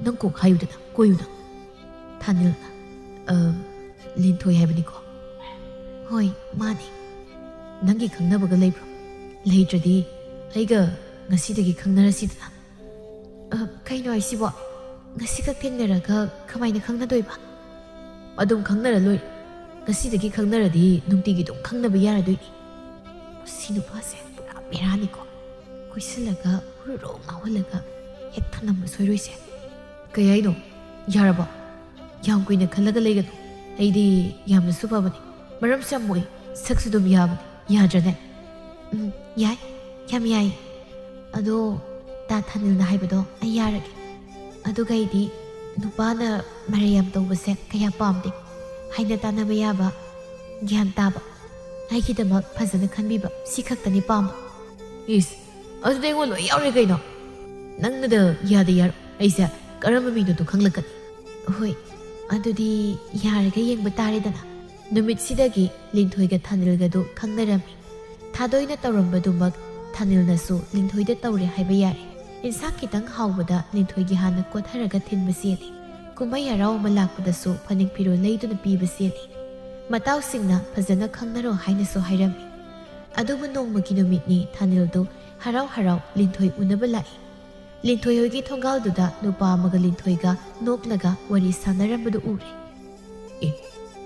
ꯅꯪ ꯀꯣꯛ ꯍꯥꯏꯌꯨꯗꯅ, ꯀꯣꯏꯌꯨꯅ꯫" ꯊꯥꯅꯤꯜꯅ, "ꯑ, ꯂꯤꯟꯊꯣꯏ ꯍꯥꯏꯕꯅꯤꯀꯣ?" "ꯍꯣꯏ, ꯃꯥꯅꯤ꯫" "ꯅꯪꯒꯤ ꯈꯪꯅꯕꯒ ꯂꯩꯕ꯭ꯔꯣ? ꯂꯩꯇ꯭ꯔꯗꯤ ꯑꯩꯒ ꯉꯁꯤꯗꯒꯤ ꯈꯪꯅꯔꯁꯤꯗꯅ꯫" "ꯑ, ꯀꯩꯅꯣ ꯍꯥꯏꯁꯤꯕꯣ? ꯉꯁꯤꯈꯛ ꯊꯦꯡꯅꯔꯒ ꯀꯃꯥꯏꯅ ꯈꯪꯅꯗꯣꯏꯕ?" "ꯑꯗꯨꯝ ꯈꯪꯅꯔ ꯂꯣꯏꯔꯦ꯫ ꯉꯁꯤꯗꯒꯤ ꯈꯪꯅꯔꯗꯤ ꯅꯨꯡꯇꯤꯒꯤ ꯑꯗꯨꯝ ꯈꯪꯅꯕ ꯌꯥꯔꯗꯣꯏꯅꯤ꯫" ꯃꯁꯤ ꯅꯨꯄꯥꯁꯦ ꯄꯨꯔꯥ ꯕꯦꯔꯥꯅꯤꯀꯣ꯫ ꯀꯣꯏꯁꯤꯜꯂꯒ ꯍꯨꯔꯨꯔꯣ ꯉꯥꯎꯍꯜꯂꯒ ꯍꯦꯛ ꯊꯅꯝꯕ ꯁꯣꯏꯔꯣꯏꯁꯦ꯫ "ꯀꯩ ꯍꯥꯏꯅꯣ? ꯌꯥꯔꯕꯣ? ꯌꯥꯝ ꯀꯨꯏꯅ ꯈꯜꯂꯒ ꯂꯩꯒꯅꯨ꯫ ꯑꯩꯗꯤ ꯌꯥꯝꯅꯁꯨ ꯐꯕꯅꯤ, ꯃꯔꯝꯁꯨ ꯌꯥꯝ ꯃꯣꯛꯏ, ꯁꯛꯁꯨ ꯑꯗꯨꯝ ꯌꯥꯕꯅꯤ꯫ ꯌꯥꯗ꯭ꯔꯅꯦ?" "ꯎꯝ, ꯌꯥꯏ, ꯌꯥꯝ ꯌꯥꯏ꯫ ꯑꯗꯣ ꯇꯥ ꯊꯥꯅꯤꯜꯅ ꯍꯥꯏꯕꯗꯣ ꯑꯩ ꯌꯥꯔꯒꯦ꯫ ꯑꯗꯨꯒ ꯑꯩꯗꯤ ꯅꯨꯄꯥꯅ ꯃꯔꯩ ꯌꯥꯝ ꯇꯧꯕꯁꯦ ꯀꯌꯥ ꯄꯥꯝꯗꯦ꯫ ꯍꯥꯏꯅ ꯇꯥꯟꯅꯕ ꯌꯥꯕ, ꯒ꯭ꯌꯥꯟ ꯇꯥꯕ, ꯑꯩꯒꯤꯗꯃꯛ ꯐꯖꯅ ꯈꯟꯕꯤꯕ, ꯁꯤ ꯈꯛꯇꯅꯤ ꯄꯥꯝꯕ꯫ ꯏꯁ, ꯑꯗꯨꯗꯤ ꯑꯩꯉꯣꯟꯗ ꯂꯣꯏ ꯌꯥꯎꯔꯦ ꯀꯩꯅꯣ꯫ ꯅꯪꯅꯗ ꯌꯥꯗ ꯌꯥꯔꯣ, ꯑꯩꯁꯦ ꯀꯔꯝꯕ ꯃꯤꯅꯣꯗꯣ ꯈꯪꯂꯛꯀꯅꯤ꯫ ꯍꯣꯏ, ꯑꯗꯨꯗꯤ ꯌꯥꯔꯒ ꯌꯦꯡꯕ ꯇꯥꯔꯦꯗꯅ꯫ ꯅꯨꯃꯤꯠꯁꯤꯗꯒꯤ ꯂꯤꯟꯊꯣꯏꯒ ꯊꯥꯅꯤꯜꯒꯗꯨ ꯈꯪꯅꯔꯝꯃꯤ꯫ ꯊꯥꯗꯣꯏꯅ ꯇꯧꯔꯝꯕꯗꯨꯃꯛ ꯊꯥꯅꯤꯜꯅꯁꯨ ꯂꯤꯟꯊꯣꯏꯗ ꯇꯧꯔꯦ ꯍꯥꯏꯕ ꯌꯥꯔꯦ꯫ ꯏꯟꯁꯥꯡ ꯈꯤꯇꯪ ꯍꯥꯎꯕꯗ ꯂꯤꯟꯊꯣꯏꯒꯤ ꯍꯥꯟꯅ ꯀꯣꯠꯊꯔꯒ ꯊꯤꯟꯕ ꯆꯦꯜꯂꯤ꯫ ꯀꯨꯝꯍꯩ ꯍꯔꯥꯎ ꯑꯃ ꯂꯥꯛꯄꯗꯁꯨ ꯐꯅꯦꯛ ꯐꯤꯔꯣꯜ ꯂꯩꯗꯨꯅ ꯄꯤꯕ ꯆꯦꯜꯂꯤ꯫ ꯃꯇꯥꯎꯁꯤꯡꯅ ꯐꯖꯅ ꯈꯪꯅꯔꯣ ꯍꯥꯏꯅꯁꯨ ꯍꯥꯏꯔꯝꯃꯤ꯫ ꯑꯗꯨꯕꯨ ꯅꯣꯡꯃꯒꯤ ꯅꯨꯃꯤꯠꯅꯤ ꯊꯥꯅꯤꯜꯗꯨ ꯍꯔꯥꯎ ꯍꯔꯥꯎ ꯂꯤꯟꯊꯣꯏ ꯎꯅꯕ ꯂꯥꯛꯏ꯫ ꯂꯤꯟꯊꯣꯏ ꯍꯣꯏꯒꯤ ꯊꯣꯡꯒꯥꯜꯗꯨꯗ ꯅꯨꯄꯥ ꯑꯃꯒ ꯂꯤꯟꯊꯣꯏꯒ ꯅꯣꯛꯂꯒ ꯋꯥꯔꯤ ꯁꯥꯟꯅꯔꯝꯕꯗꯨ ꯎꯔꯦ꯫ ꯑꯦ,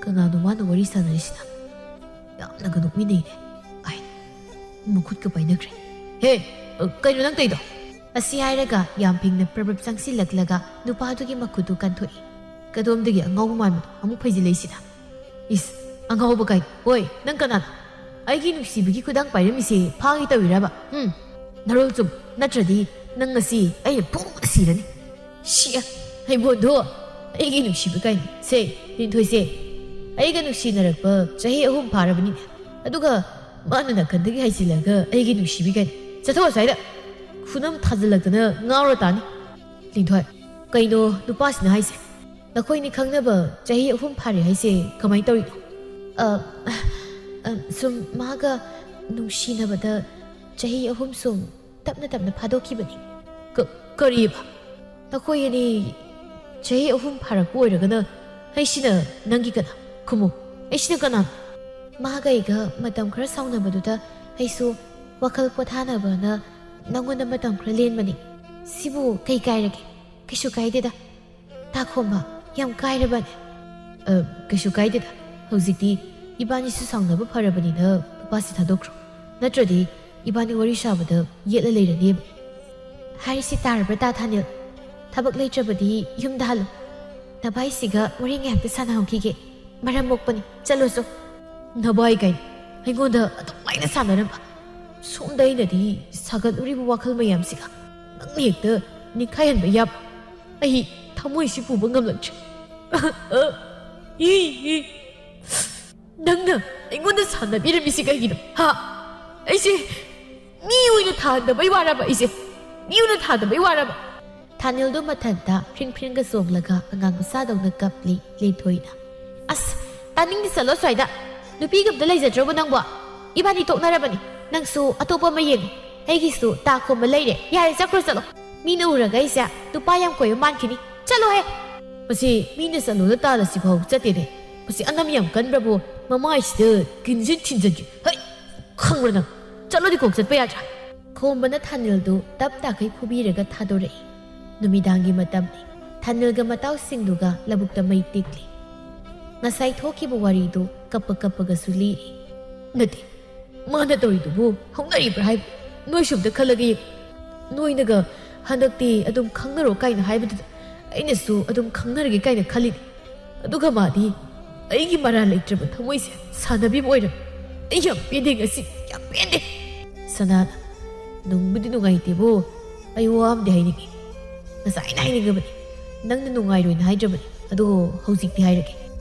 ꯀꯅꯥꯅꯣ ꯃꯥꯅ ꯋꯥꯔꯤ ꯁꯥꯟꯅꯔꯤꯁꯤꯅ? ꯌꯥꯝꯅꯒ ꯅꯣꯛꯃꯤꯟꯅꯩꯅꯦ꯫ ꯑꯥꯏ, ꯃꯈꯨꯠꯀ ꯄꯥꯏꯅꯈ꯭ꯔꯦ꯫ ꯍꯦ, ꯀꯩꯅꯣ ꯅꯪ ꯇꯧꯔꯤꯗꯣ? ꯑꯁꯤ ꯍꯥꯏꯔꯒ ꯌꯥꯝ ꯐꯤꯡꯅ ꯄ꯭ꯔꯞ ꯄ꯭ꯔꯞ ꯆꯪꯁꯤꯜꯂꯛꯂꯒ ꯅꯨꯄꯥꯗꯨꯒꯤ ꯃꯈꯨꯠꯇꯨ ꯀꯟꯊꯣꯛꯏ꯫ ꯀꯗꯣꯝꯗꯒꯤ ꯑꯉꯥꯎꯕ ꯃꯥꯟꯕꯗꯣ ꯑꯃꯨꯛ ꯐꯩꯖꯤꯜꯂꯛꯏꯁꯤꯅ? ꯏꯁ, ꯑꯉꯥꯎꯕ ꯀꯥꯏ꯫ ꯍꯣꯏ, ꯅꯪ ꯀꯅꯥꯅꯣ? ꯑꯩꯒꯤ ꯅꯨꯡꯁꯤꯕꯒꯤ ꯈꯨꯗꯥꯡ ꯄꯥꯏꯔꯝꯃꯤꯁꯦ ꯐꯥꯒꯦ ꯇꯧꯔꯤꯔꯕ? ꯎꯝ, ꯅꯔꯣꯜ ꯆꯨꯝ, ꯅꯠꯇ꯭ꯔꯗꯤ ꯅꯪ ꯉꯁꯤ ꯑꯩꯅ ꯐꯨꯕꯗ ꯁꯤꯔꯅꯤ꯫ ꯁꯤ, ꯍꯩꯕꯣꯟꯗꯣ, ꯑꯩꯒꯤ ꯅꯨꯡꯁꯤꯕ ꯀꯥꯏꯅ꯫ ꯁꯦ, ꯂꯤꯟꯊꯣꯏꯁꯦ, ꯑꯩꯒ ꯅꯨꯡꯁꯤꯅꯔꯛꯄ ꯆꯍꯤ ꯑꯍꯨꯝ ꯐꯥꯔꯕꯅꯤꯅꯦ꯫ ꯑꯗꯨꯒ ꯃꯥꯅ ꯅꯥꯀꯟꯗꯒꯤ ꯍꯥꯏꯖꯤꯜꯂꯒ ꯑꯩꯒꯤ ꯅꯨꯡꯁꯤꯕꯤ ꯀꯥꯏꯅ꯫ ꯆꯠꯊꯣꯛ ꯑꯁ꯭ꯋꯥꯏꯗ꯫ ꯈꯨꯅꯝ ꯊꯥꯖꯤꯜꯂꯛꯇꯅ ꯉꯥꯎꯔ ꯇꯥꯅꯤ꯫ ꯂꯤꯟꯊꯣꯏ, ꯀꯩꯅꯣ ꯅꯨꯄꯥꯁꯤꯅ ꯍꯥꯏꯁꯦ? ꯅꯈꯣꯏꯅꯤ ꯈꯪꯅꯕ ꯆꯍꯤ ꯑꯍꯨꯝ ꯐꯥꯔꯦ ꯍꯥꯏꯁꯦ ꯀꯃꯥꯏꯅ ꯇꯧꯔꯤꯅꯣ? ꯑ, ꯑ, ꯁꯨꯝ ꯃꯥꯒ ꯅꯨꯡꯁꯤꯅꯕꯗ ꯆꯍꯤ ꯑꯍꯨꯝ ꯁꯨꯝ ꯇꯞꯅ ꯇꯞꯅ ꯐꯥꯗꯣꯛꯈꯤꯕꯅꯤ꯫ ꯀ-, ꯀꯔꯤꯕ? ꯅꯈꯣꯏ ꯑꯅꯤ ꯆꯍꯤ ꯑꯍꯨꯝ ꯐꯥꯔꯛꯄ ꯑꯣꯏꯔꯒꯅ ꯑꯩꯁꯤꯅ ꯅꯪꯒꯤ ꯀꯅꯥ? ꯈꯨꯝꯃꯨ, ꯑꯩꯁꯤꯅ ꯀꯅꯥꯅꯣ? ꯃꯥꯒ ꯑꯩꯒ ꯃꯇꯝ ꯈꯔ ꯁꯥꯎꯅꯕꯗꯨꯗ ꯑꯩꯁꯨ ꯋꯥꯈꯜ ꯄꯣꯊꯥꯅꯕꯅ ꯅꯪꯉꯣꯟꯗ ꯃꯇꯝ ꯈꯔ ꯂꯦꯟꯕꯅꯤ꯫ ꯁꯤꯕꯨ ꯀꯩ ꯀꯥꯏꯔꯒꯦ? ꯀꯩꯁꯨ ꯀꯥꯏꯗꯦꯗ꯫ ꯇꯥꯈꯣꯝꯕ, ꯌꯥꯝ ꯀꯥꯏꯔꯕꯅꯦ꯫ ꯑ, ꯀꯩꯁꯨ ꯀꯥꯏꯗꯦꯗ꯫ ꯍꯧꯖꯤꯛꯇꯤ ꯏꯕꯥꯅꯤꯁꯨ ꯁꯥꯎꯅꯕ ꯐꯔꯕꯅꯤꯅ ꯅꯨꯄꯥꯁꯤ ꯊꯥꯗꯣꯛꯈ꯭ꯔꯣ꯫ ꯅꯠꯇ꯭ꯔꯗꯤ ꯏꯕꯥꯅꯤ ꯋꯥꯔꯤ ꯁꯥꯕꯗ ꯌꯦꯠꯂ ꯂꯩꯔꯅꯦꯕ꯫ ꯍꯥꯏꯔꯤꯁꯤ ꯇꯥꯔꯕ꯭ꯔꯥ, ꯇꯥ ꯊꯥꯅꯤꯜ? ꯊꯕꯛ ꯂꯩꯇ꯭ꯔꯕꯗꯤ ꯌꯨꯝꯗ ꯍꯜꯂꯣ꯫ ꯅꯚꯥꯏꯁꯤꯒ ꯋꯥꯔꯤ ꯉꯥꯏꯍꯥꯛꯇ ꯁꯥꯟꯅꯍꯧꯈꯤꯒꯦ꯫ ꯃꯔꯝ ꯃꯣꯛꯄꯅꯤ, ꯆꯠꯂꯣꯁꯨ꯫ ꯅꯚꯥꯏ ꯀꯥꯏꯅ ꯑꯩꯉꯣꯟꯗ ꯑꯗꯨꯃꯥꯏꯅ ꯁꯥꯟꯅꯔꯝꯕ? ꯁꯣꯝꯗ ꯑꯩꯅꯗꯤ ꯁꯥꯒꯠꯂꯨꯔꯤꯕ ꯋꯥꯈꯜ ꯃꯌꯥꯝꯁꯤꯒ ꯅꯪꯅ ꯍꯦꯛꯇ ꯅꯤꯡꯈꯥꯏꯍꯟꯕ ꯌꯥꯕ? ꯑꯩ ꯊ-, ꯊꯃꯣꯏꯁꯤ ꯄꯨꯕ ꯉꯝꯂꯛꯇ꯭ꯔꯦ꯫ E, E. ꯅꯪꯅ ꯑꯩꯉꯣꯟꯗ ꯁꯥꯟꯅꯕꯤꯔꯝꯃꯤꯁꯤ ꯀꯩꯒꯤꯅꯣ? ꯍꯥ? ꯑꯩꯁꯦ ꯃꯤ ꯑꯣꯏꯅ ꯊꯥꯗꯕꯩ ꯋꯥꯔꯕ ꯑꯩꯁꯦ? ꯃꯤ ꯑꯣꯏꯅ ꯊꯥꯗꯕꯩ ꯋꯥꯔꯕ? ꯊꯥꯅꯤꯜꯗꯣ ꯃꯊꯟꯇ ꯐ꯭ꯔꯤꯡ ꯐ꯭ꯔꯤꯡꯒ ꯆꯣꯡꯂꯒ ꯑꯉꯥꯡ ꯃꯆꯥꯗꯧꯅ ꯀꯞꯂꯤ ꯂꯤꯟꯊꯣꯏꯅ꯫ "ꯑꯁ, ꯇꯥꯅꯤꯡꯗꯦ, ꯆꯠꯂꯣ ꯁ꯭ꯋꯥꯏꯗ꯫ ꯅꯨꯄꯤꯒ ꯑꯝꯇ ꯂꯩꯖꯗ꯭ꯔꯕꯣ ꯅꯪꯕꯣ? ꯏꯕꯥꯅꯤ ꯇꯣꯛꯅꯔꯕꯅꯤ꯫ ꯅꯪꯁꯨ ꯑꯇꯣꯞꯄ ꯑꯃ ꯌꯦꯡꯉꯣ꯫ ꯑꯩꯒꯤꯁꯨ ꯇꯥ ꯈꯣꯝꯕ ꯂꯩꯔꯦ꯫ ꯌꯥꯔꯦ, ꯆꯠꯈ꯭ꯔꯣ ꯆꯠꯂꯣ꯫ ꯃꯤꯅ ꯎꯔꯒ ꯑꯩꯁꯦ ꯅꯨꯄꯥ ꯌꯥꯝ ꯀꯣꯏꯕ ꯃꯥꯟꯈꯤꯅꯤ꯫ ꯆꯠꯂꯣꯍꯦ!" ꯃꯁꯤ ꯃꯤꯅ ꯆꯠꯂꯣꯅ ꯇꯥꯜꯂꯁꯤꯐꯥꯎ ꯆꯠꯇꯦꯅꯦ꯫ ꯃꯁꯤ ꯑꯅꯝ ꯌꯥꯝ ꯀꯟꯕ꯭ꯔꯕꯨ? ꯃꯃꯥꯏꯁꯤꯗ ꯀꯤꯟꯖꯤꯟ ꯊꯤꯟꯖꯟꯒꯦ꯫ ꯍꯩ! ꯈꯪꯕ꯭ꯔꯥ ꯅꯪ? ꯆꯠꯂꯣꯗꯤ ꯀꯣꯛ ꯆꯠꯄ ꯌꯥꯗ꯭ꯔꯥ? ꯈꯣꯝꯕꯅ ꯊꯥꯅꯤꯜꯗꯨ ꯇꯞ ꯇꯥꯈꯩ ꯐꯨꯕꯤꯔꯒ ꯊꯥꯗꯣꯔꯛꯏ꯫ ꯅꯨꯃꯤꯗꯥꯡꯒꯤ ꯃꯇꯝꯅꯤ꯫ ꯊꯥꯅꯤꯜꯒ ꯃꯇꯥꯎꯁꯤꯡꯗꯨꯒ ꯂꯧꯕꯨꯛꯇ ꯃꯩ ꯇꯤꯛꯂꯤ꯫ ꯉꯁꯥꯏ ꯊꯣꯛꯈꯤꯕ ꯋꯥꯔꯤꯗꯨ ꯀꯞꯄ ꯀꯞꯄꯒꯁꯨ ꯂꯤꯔꯤ꯫ "ꯅꯠꯇꯦ, ꯃꯥꯅ ꯇꯧꯔꯤꯗꯨꯕꯨ ꯍꯧꯅꯔꯤꯕ꯭ꯔꯥ ꯍꯥꯏꯕ? ꯅꯣꯏꯁꯨ ꯑꯝꯇ ꯈꯜꯂꯒ ꯌꯦꯡꯉꯨ꯫ ꯅꯣꯏꯅꯒ ꯍꯟꯗꯛꯇꯤ ꯑꯗꯨꯝ ꯈꯪꯅꯔꯣ ꯀꯥꯏꯅ ꯍꯥꯏꯕꯗꯨꯗ ꯑꯩꯅꯁꯨ ꯑꯗꯨꯝ ꯈꯪꯅꯔꯒꯦ ꯀꯥꯏꯅ ꯈꯜꯂꯤꯅꯤ꯫ ꯑꯗꯨꯒ ꯃꯥꯗꯤ ꯑꯩꯒꯤ ꯃꯔꯥꯜ ꯂꯩꯇ꯭ꯔꯕ ꯊꯃꯣꯏꯁꯦ ꯁꯥꯟꯅꯕꯤꯕ ꯑꯣꯏꯔꯝꯃꯤ꯫ ꯑꯩ ꯌꯥꯝ ꯄꯦꯟꯗꯦ ꯉꯁꯤ, ꯌꯥꯝ ꯄꯦꯟꯗꯦ!" ꯁꯅꯥꯅ, "ꯅꯨꯡꯕꯨꯗꯤ ꯅꯨꯡꯉꯥꯏꯇꯦꯕꯨ, ꯑꯩ ꯋꯥ ꯑꯃꯗꯤ ꯍꯥꯏꯅꯤꯡꯉꯤ꯫ ꯉꯁꯥꯏꯅ ꯍꯥꯏꯅꯤꯡꯉꯕꯅꯤ꯫ ꯅꯪꯅ ꯅꯨꯡꯉꯥꯏꯔꯣꯏꯅ ꯍꯥꯏꯗ꯭ꯔꯕꯅꯤ꯫ ꯑꯗꯣ ꯍꯧꯖꯤꯛꯇꯤ ꯍꯥꯏꯔꯒꯦ꯫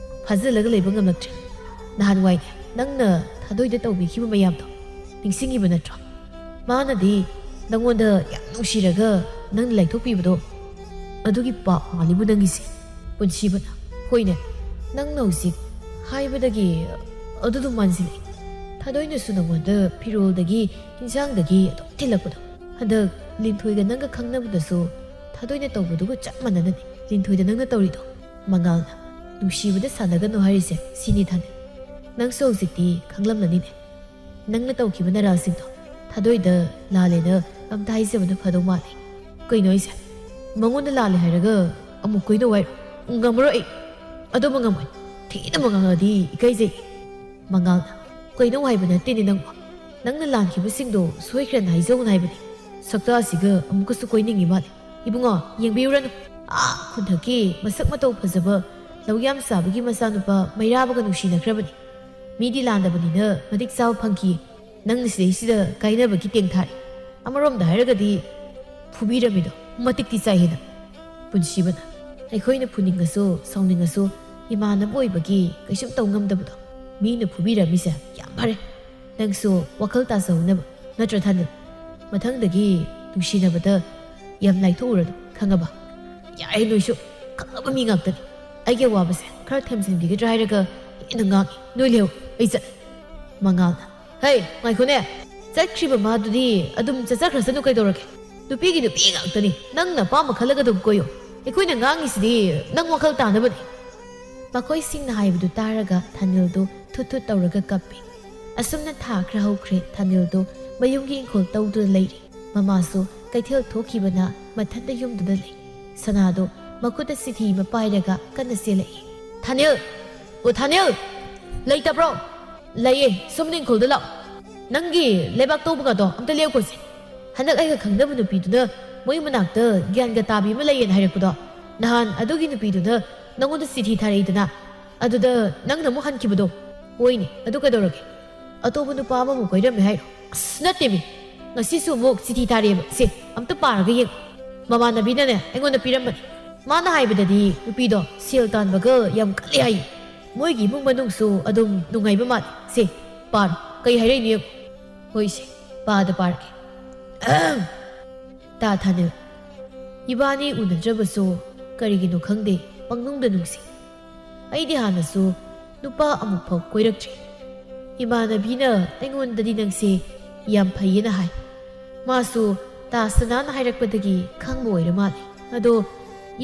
ꯐꯥꯖꯤꯜꯂꯒ ꯂꯩꯕ ꯉꯝꯂꯛꯇ꯭ꯔꯦ꯫ ꯅꯍꯥꯟꯋꯥꯏ ꯅꯪꯅ ꯊꯥꯗꯣꯏꯗ ꯇꯧꯕꯤꯈꯤꯕ ꯃꯌꯥꯝꯗꯣ ꯅꯤꯡꯁꯤꯡꯉꯤꯕ ꯅꯠꯇ꯭ꯔꯣ? ꯃꯥꯅꯗꯤ ꯅꯪꯉꯣꯟꯗ ꯌꯥꯝ ꯅꯨꯡꯁꯤꯔꯒ ꯅꯪꯅ ꯂꯩꯊꯣꯛꯄꯤꯕꯗꯣ ꯑꯗꯨꯒꯤ ꯄꯥꯞ ꯃꯥꯜꯂꯤꯕꯨ ꯅꯪꯒꯤꯁꯦ?" ꯄꯨꯟꯁꯤꯕꯅ, "ꯍꯣꯏꯅꯦ, ꯅꯪꯅ ꯍꯧꯖꯤꯛ ꯍꯥꯏꯕꯗꯒꯤ ꯑꯗꯨꯗꯨ ꯃꯥꯟꯁꯤꯜꯂꯛꯏ꯫ ꯊꯥꯗꯣꯏꯅꯁꯨ ꯅꯪꯉꯣꯟꯗ ꯐꯤꯔꯣꯜꯗꯒꯤ ꯏꯟꯁꯥꯡꯗꯒꯤ ꯑꯗꯨꯝ ꯊꯤꯜꯂꯛꯄꯗꯣ꯫ ꯍꯟꯗꯛ ꯂꯤꯟꯊꯣꯏꯒ ꯅꯪꯒ ꯈꯪꯅꯕꯗꯁꯨ ꯊꯥꯗꯣꯏꯅ ꯇꯧꯕꯗꯨꯒ ꯆꯞ ꯃꯥꯟꯅꯅꯅꯤ ꯂꯤꯟꯊꯣꯏꯗ ꯅꯪꯅ ꯇꯧꯔꯤꯗꯣ꯫" ꯃꯉꯥꯜꯅ, "ꯅꯨꯡꯁꯤꯕꯗ ꯁꯥꯟꯅꯒꯅꯨ ꯍꯥꯏꯔꯤꯁꯦ ꯁꯤꯅꯤ ꯊꯥꯅꯤꯜ꯫ ꯅꯪꯁꯨ ꯍꯧꯖꯤꯛꯇꯤ ꯈꯪꯂꯝꯂꯅꯤꯅꯦ꯫ ꯅꯪꯅ ꯇꯧꯈꯤꯕ ꯅꯔꯥꯜꯁꯤꯡꯗꯣ ꯊꯥꯗꯣꯏꯗ ꯂꯥꯜꯂꯦꯅ ꯑꯝꯇ ꯍꯥꯏꯖꯕꯅ ꯐꯗꯧ ꯃꯥꯜꯂꯤ꯫" "ꯀꯩꯅꯣ ꯍꯥꯏꯁꯦ? ꯃꯉꯣꯟꯗ ꯂꯥꯜꯂꯦ ꯍꯥꯏꯔꯒ ꯑꯃꯨꯛ ꯀꯣꯏꯅꯧ ꯍꯥꯏꯔꯣ? ꯉꯝꯃꯔꯣꯏ ꯑꯩ꯫ ꯑꯗꯨꯃ ꯉꯝꯃꯣꯏ꯫ ꯊꯤꯅ ꯉꯥꯡꯉꯛꯑꯗꯤ ꯏꯀꯥꯏꯖꯩ꯫" ꯃꯉꯥꯜꯅ, "ꯀꯣꯏꯅꯧ ꯍꯥꯏꯕ ꯅꯠꯇꯦꯅꯦ ꯅꯪꯕꯣ꯫ ꯅꯪꯅ ꯂꯥꯟꯈꯤꯕꯁꯤꯡꯗꯣ ꯁꯣꯏꯈ꯭ꯔꯦꯅ ꯍꯥꯏꯖꯧꯅ ꯍꯥꯏꯕꯅꯤ꯫ ꯁꯛꯇꯥꯁꯤꯒ ꯑꯃꯨꯛꯀꯁꯨ ꯀꯣꯏꯅꯤꯡꯉꯤ ꯃꯥꯜꯂꯦ꯫ ꯏꯕꯨꯡꯉꯣ, ꯌꯦꯡꯕꯤꯌꯨꯔꯅꯨ꯫ ꯑꯥ ꯈꯨꯟꯊꯛꯀꯤ ꯃꯁꯛ ꯃꯇꯧ ꯐꯖꯕ ꯂꯧ ꯌꯥꯝ ꯆꯥꯕꯒꯤ ꯃꯆꯥꯅꯨꯄꯥ ꯃꯩꯔꯥꯕꯒ ꯅꯨꯡꯁꯤꯅꯈ꯭ꯔꯕꯅꯤ꯫ ꯃꯤꯗꯤ ꯂꯥꯟꯗꯕꯅꯤꯅ ꯃꯇꯤꯛ ꯆꯥꯕ ꯐꯪꯈꯤꯌꯦ꯫ ꯅꯪꯅ ꯁꯤꯗꯩꯁꯤꯗ ꯀꯥꯏꯅꯕꯒꯤ ꯇꯦꯡ ꯊꯥꯔꯤ꯫ ꯑꯃꯔꯣꯝꯗ ꯍꯥꯏꯔꯒꯗꯤ ꯐꯨꯕꯤꯔꯝꯃꯤꯗꯣ ꯃꯇꯤꯛꯇꯤ ꯆꯥꯏꯍꯦ ꯅꯪ꯫" ꯄꯨꯟꯁꯤꯕꯅ, ꯑꯩꯈꯣꯏꯅ ꯐꯨꯅꯤꯡꯉꯁꯨ ꯁꯥꯎꯅꯤꯡꯉꯁꯨ ꯏꯃꯥꯟꯅꯕ ꯑꯣꯏꯕꯒꯤ ꯀꯩꯁꯨꯝ ꯇꯧ ꯉꯝꯗꯕꯗꯣ꯫ ꯃꯤꯅ ꯐꯨꯕꯤꯔꯝꯃꯤꯁꯦ ꯌꯥꯝ ꯐꯔꯦ꯫ ꯅꯪꯁꯨ ꯋꯥꯈꯜ ꯇꯥꯖꯍꯧꯅꯕ, ꯅꯠꯇ꯭ꯔ ꯊꯥꯅꯤꯜ? ꯃꯊꯪꯗꯒꯤ ꯅꯨꯡꯁꯤꯅꯕꯗ ꯌꯥꯝ ꯂꯥꯏꯊꯣꯛꯎꯔꯅꯨ, ꯈꯪꯉꯕ? ꯌꯥꯔꯦ ꯅꯣꯏꯁꯨ, ꯈꯪꯉꯕ ꯃꯤ ꯉꯥꯛꯇꯅꯤ꯫ ꯑꯩꯒꯤ ꯑꯋꯥꯕꯁꯦ ꯈꯔ ꯊꯦꯝꯖꯤꯟꯕꯤꯒꯗ꯭ꯔꯥ ꯍꯥꯏꯔꯒ ꯍꯦꯟꯅ ꯉꯥꯡꯉꯤ꯫ ꯅꯣꯏ ꯂꯩꯍꯧ, ꯑꯩ ꯆꯠ꯫ ꯃꯉꯥꯜꯅ, "ꯍꯩ, ꯉꯥꯏꯈꯣꯅꯦ꯫ ꯆꯠꯈ꯭ꯔꯤꯕ ꯃꯥꯗꯨꯗꯤ ꯑꯗꯨꯝ ꯆꯠꯆꯈ꯭ꯔꯁꯅꯨ ꯀꯩꯗꯧꯔꯒꯦ? ꯅꯨꯄꯤꯒꯤ ꯅꯨꯄꯤ ꯉꯥꯛꯇꯅꯤ꯫ ꯅꯪꯅ ꯑꯄꯥꯝꯕ ꯈꯜꯂꯒ ꯑꯗꯨꯝ ꯀꯣꯏꯌꯣ꯫ ꯑꯩꯈꯣꯏꯅ ꯉꯥꯡꯉꯤꯁꯤꯗꯤ ꯅꯪ ꯋꯥꯈꯜ ꯇꯥꯅꯕꯅꯤ꯫" ꯃꯈꯣꯏꯁꯤꯡꯅ ꯍꯥꯏꯕꯗꯨ ꯇꯥꯔꯒ ꯊꯥꯅꯤꯜꯗꯨ ꯊꯨꯠ ꯊꯨꯠ ꯇꯧꯔꯒ ꯀꯞꯄꯤ꯫ ꯑꯁꯨꯝꯅ ꯊꯥ ꯈꯔ ꯍꯧꯈ꯭ꯔꯦ꯫ ꯊꯥꯅꯤꯜꯗꯨ ꯃꯌꯨꯝꯒꯤ ꯏꯪꯈꯣꯜ ꯇꯧꯗꯨꯅ ꯂꯩꯔꯤ꯫ ꯃꯃꯥꯁꯨ ꯀꯩꯊꯦꯜ ꯊꯣꯛꯈꯤꯕꯅ ꯃꯊꯟꯇ ꯌꯨꯝꯗꯨꯗ ꯂꯩ꯫ ꯁꯅꯥꯗꯣ ꯃꯈꯨꯠꯇ ꯆꯤꯊꯤ ꯑꯃ ꯄꯥꯏꯔꯒ ꯀꯟꯅ ꯆꯦꯜꯂꯛꯏ꯫ "ꯊꯥꯅꯤꯜ! ꯑꯣ ꯊꯥꯅꯤꯜ! ꯂꯩꯇꯕ꯭ꯔꯣ?" "ꯂꯩꯌꯦ, ꯁꯨꯝ ꯏꯪꯈꯣꯜꯗ ꯂꯥꯛꯑꯣ꯫ ꯅꯪꯒꯤ ꯂꯩꯕꯥꯛ ꯇꯧꯕꯒꯗꯣ ꯑꯝꯇ ꯂꯦꯞꯈꯣꯁꯦ꯫ ꯍꯟꯗꯛ ꯑꯩꯒ ꯈꯪꯅꯕ ꯅꯨꯄꯤꯗꯨꯅ ꯃꯣꯏ ꯃꯅꯥꯛꯇ ꯒ꯭ꯌꯥꯟꯒ ꯇꯥꯕꯤ ꯑꯃ ꯂꯩꯌꯦꯅ ꯍꯥꯏꯔꯛꯄꯗꯣ, ꯅꯍꯥꯟ ꯑꯗꯨꯒꯤ ꯅꯨꯄꯤꯗꯨꯅ ꯅꯪꯉꯣꯟꯗ ꯆꯤꯊꯤ ꯊꯥꯔꯛꯏꯗꯅ, ꯑꯗꯨꯗ ꯅꯪꯅ ꯑꯃꯨꯛ ꯍꯟꯈꯤꯕꯗꯣ꯫ ꯍꯣꯏꯅꯦ, ꯑꯗꯨ ꯀꯩꯗꯧꯔꯒꯦ? ꯑꯇꯣꯞꯄ ꯅꯨꯄꯥ ꯑꯃꯃꯨꯛ ꯀꯣꯏꯔꯝꯃꯦ ꯍꯥꯏꯔꯣ?" "ꯑꯁ, ꯅꯠꯇꯦꯃꯤ꯫ ꯉꯁꯤꯁꯨ ꯑꯃꯨꯛ ꯆꯤꯊꯤ ꯊꯥꯔꯛꯑꯦꯕ꯫ ꯁꯦ, ꯑꯝꯇ ꯄꯥꯔꯒ ꯌꯦꯡꯉꯨ꯫ ꯃꯃꯥꯟꯅꯕꯤꯅꯅꯦ ꯑꯩꯉꯣꯟꯗ ꯄꯤꯔꯝꯕꯅꯤ꯫ ꯃꯥꯅ ꯍꯥꯏꯕꯗꯗꯤ ꯅꯨꯄꯤꯗꯣ ꯁꯦꯜ ꯇꯥꯟꯕꯒ ꯌꯥꯝ ꯀꯜꯂꯦ ꯍꯥꯏꯌꯦ꯫ ꯃꯣꯏꯒꯤ ꯏꯃꯨꯡ ꯃꯅꯨꯡꯁꯨ ꯑꯗꯨꯝ ꯅꯨꯡꯉꯥꯏꯕ ꯃꯥꯜꯂꯦ꯫ ꯁꯦ, ꯄꯥꯔꯣ꯫ ꯀꯩ ꯍꯥꯏꯔꯛꯏꯅꯣ ꯌꯦꯡꯉꯨ꯫" "ꯍꯣꯏꯁꯦ, ꯄꯥꯗ ꯄꯥꯔꯒꯦ꯫" "ꯇꯥ ꯊꯥꯅꯤꯜ, ꯏꯕꯥꯅꯤ ꯎꯅꯗ꯭ꯔꯕꯁꯨ ꯀꯔꯤꯒꯤꯅꯣ ꯈꯪꯗꯦ, ꯄꯪꯅꯨꯡꯗ ꯅꯨꯡꯁꯤ꯫ ꯑꯩꯗꯤ ꯍꯥꯟꯅꯁꯨ ꯅꯨꯄꯥ ꯑꯃꯨꯛꯐꯥꯎ ꯀꯣꯏꯔꯛꯇ꯭ꯔꯤ꯫ ꯏꯃꯥꯟꯅꯕꯤꯅ ꯑꯩꯉꯣꯟꯗꯗꯤ ꯅꯪꯁꯦ ꯌꯥꯝ ꯐꯩꯌꯦꯅ ꯍꯥꯏ꯫ ꯃꯥꯁꯨ ꯇꯥ ꯁꯅꯥꯅ ꯍꯥꯏꯔꯛꯄꯗꯒꯤ ꯈꯪꯕ ꯑꯣꯏꯔ ꯃꯥꯜꯂꯦ꯫ ꯑꯗꯣ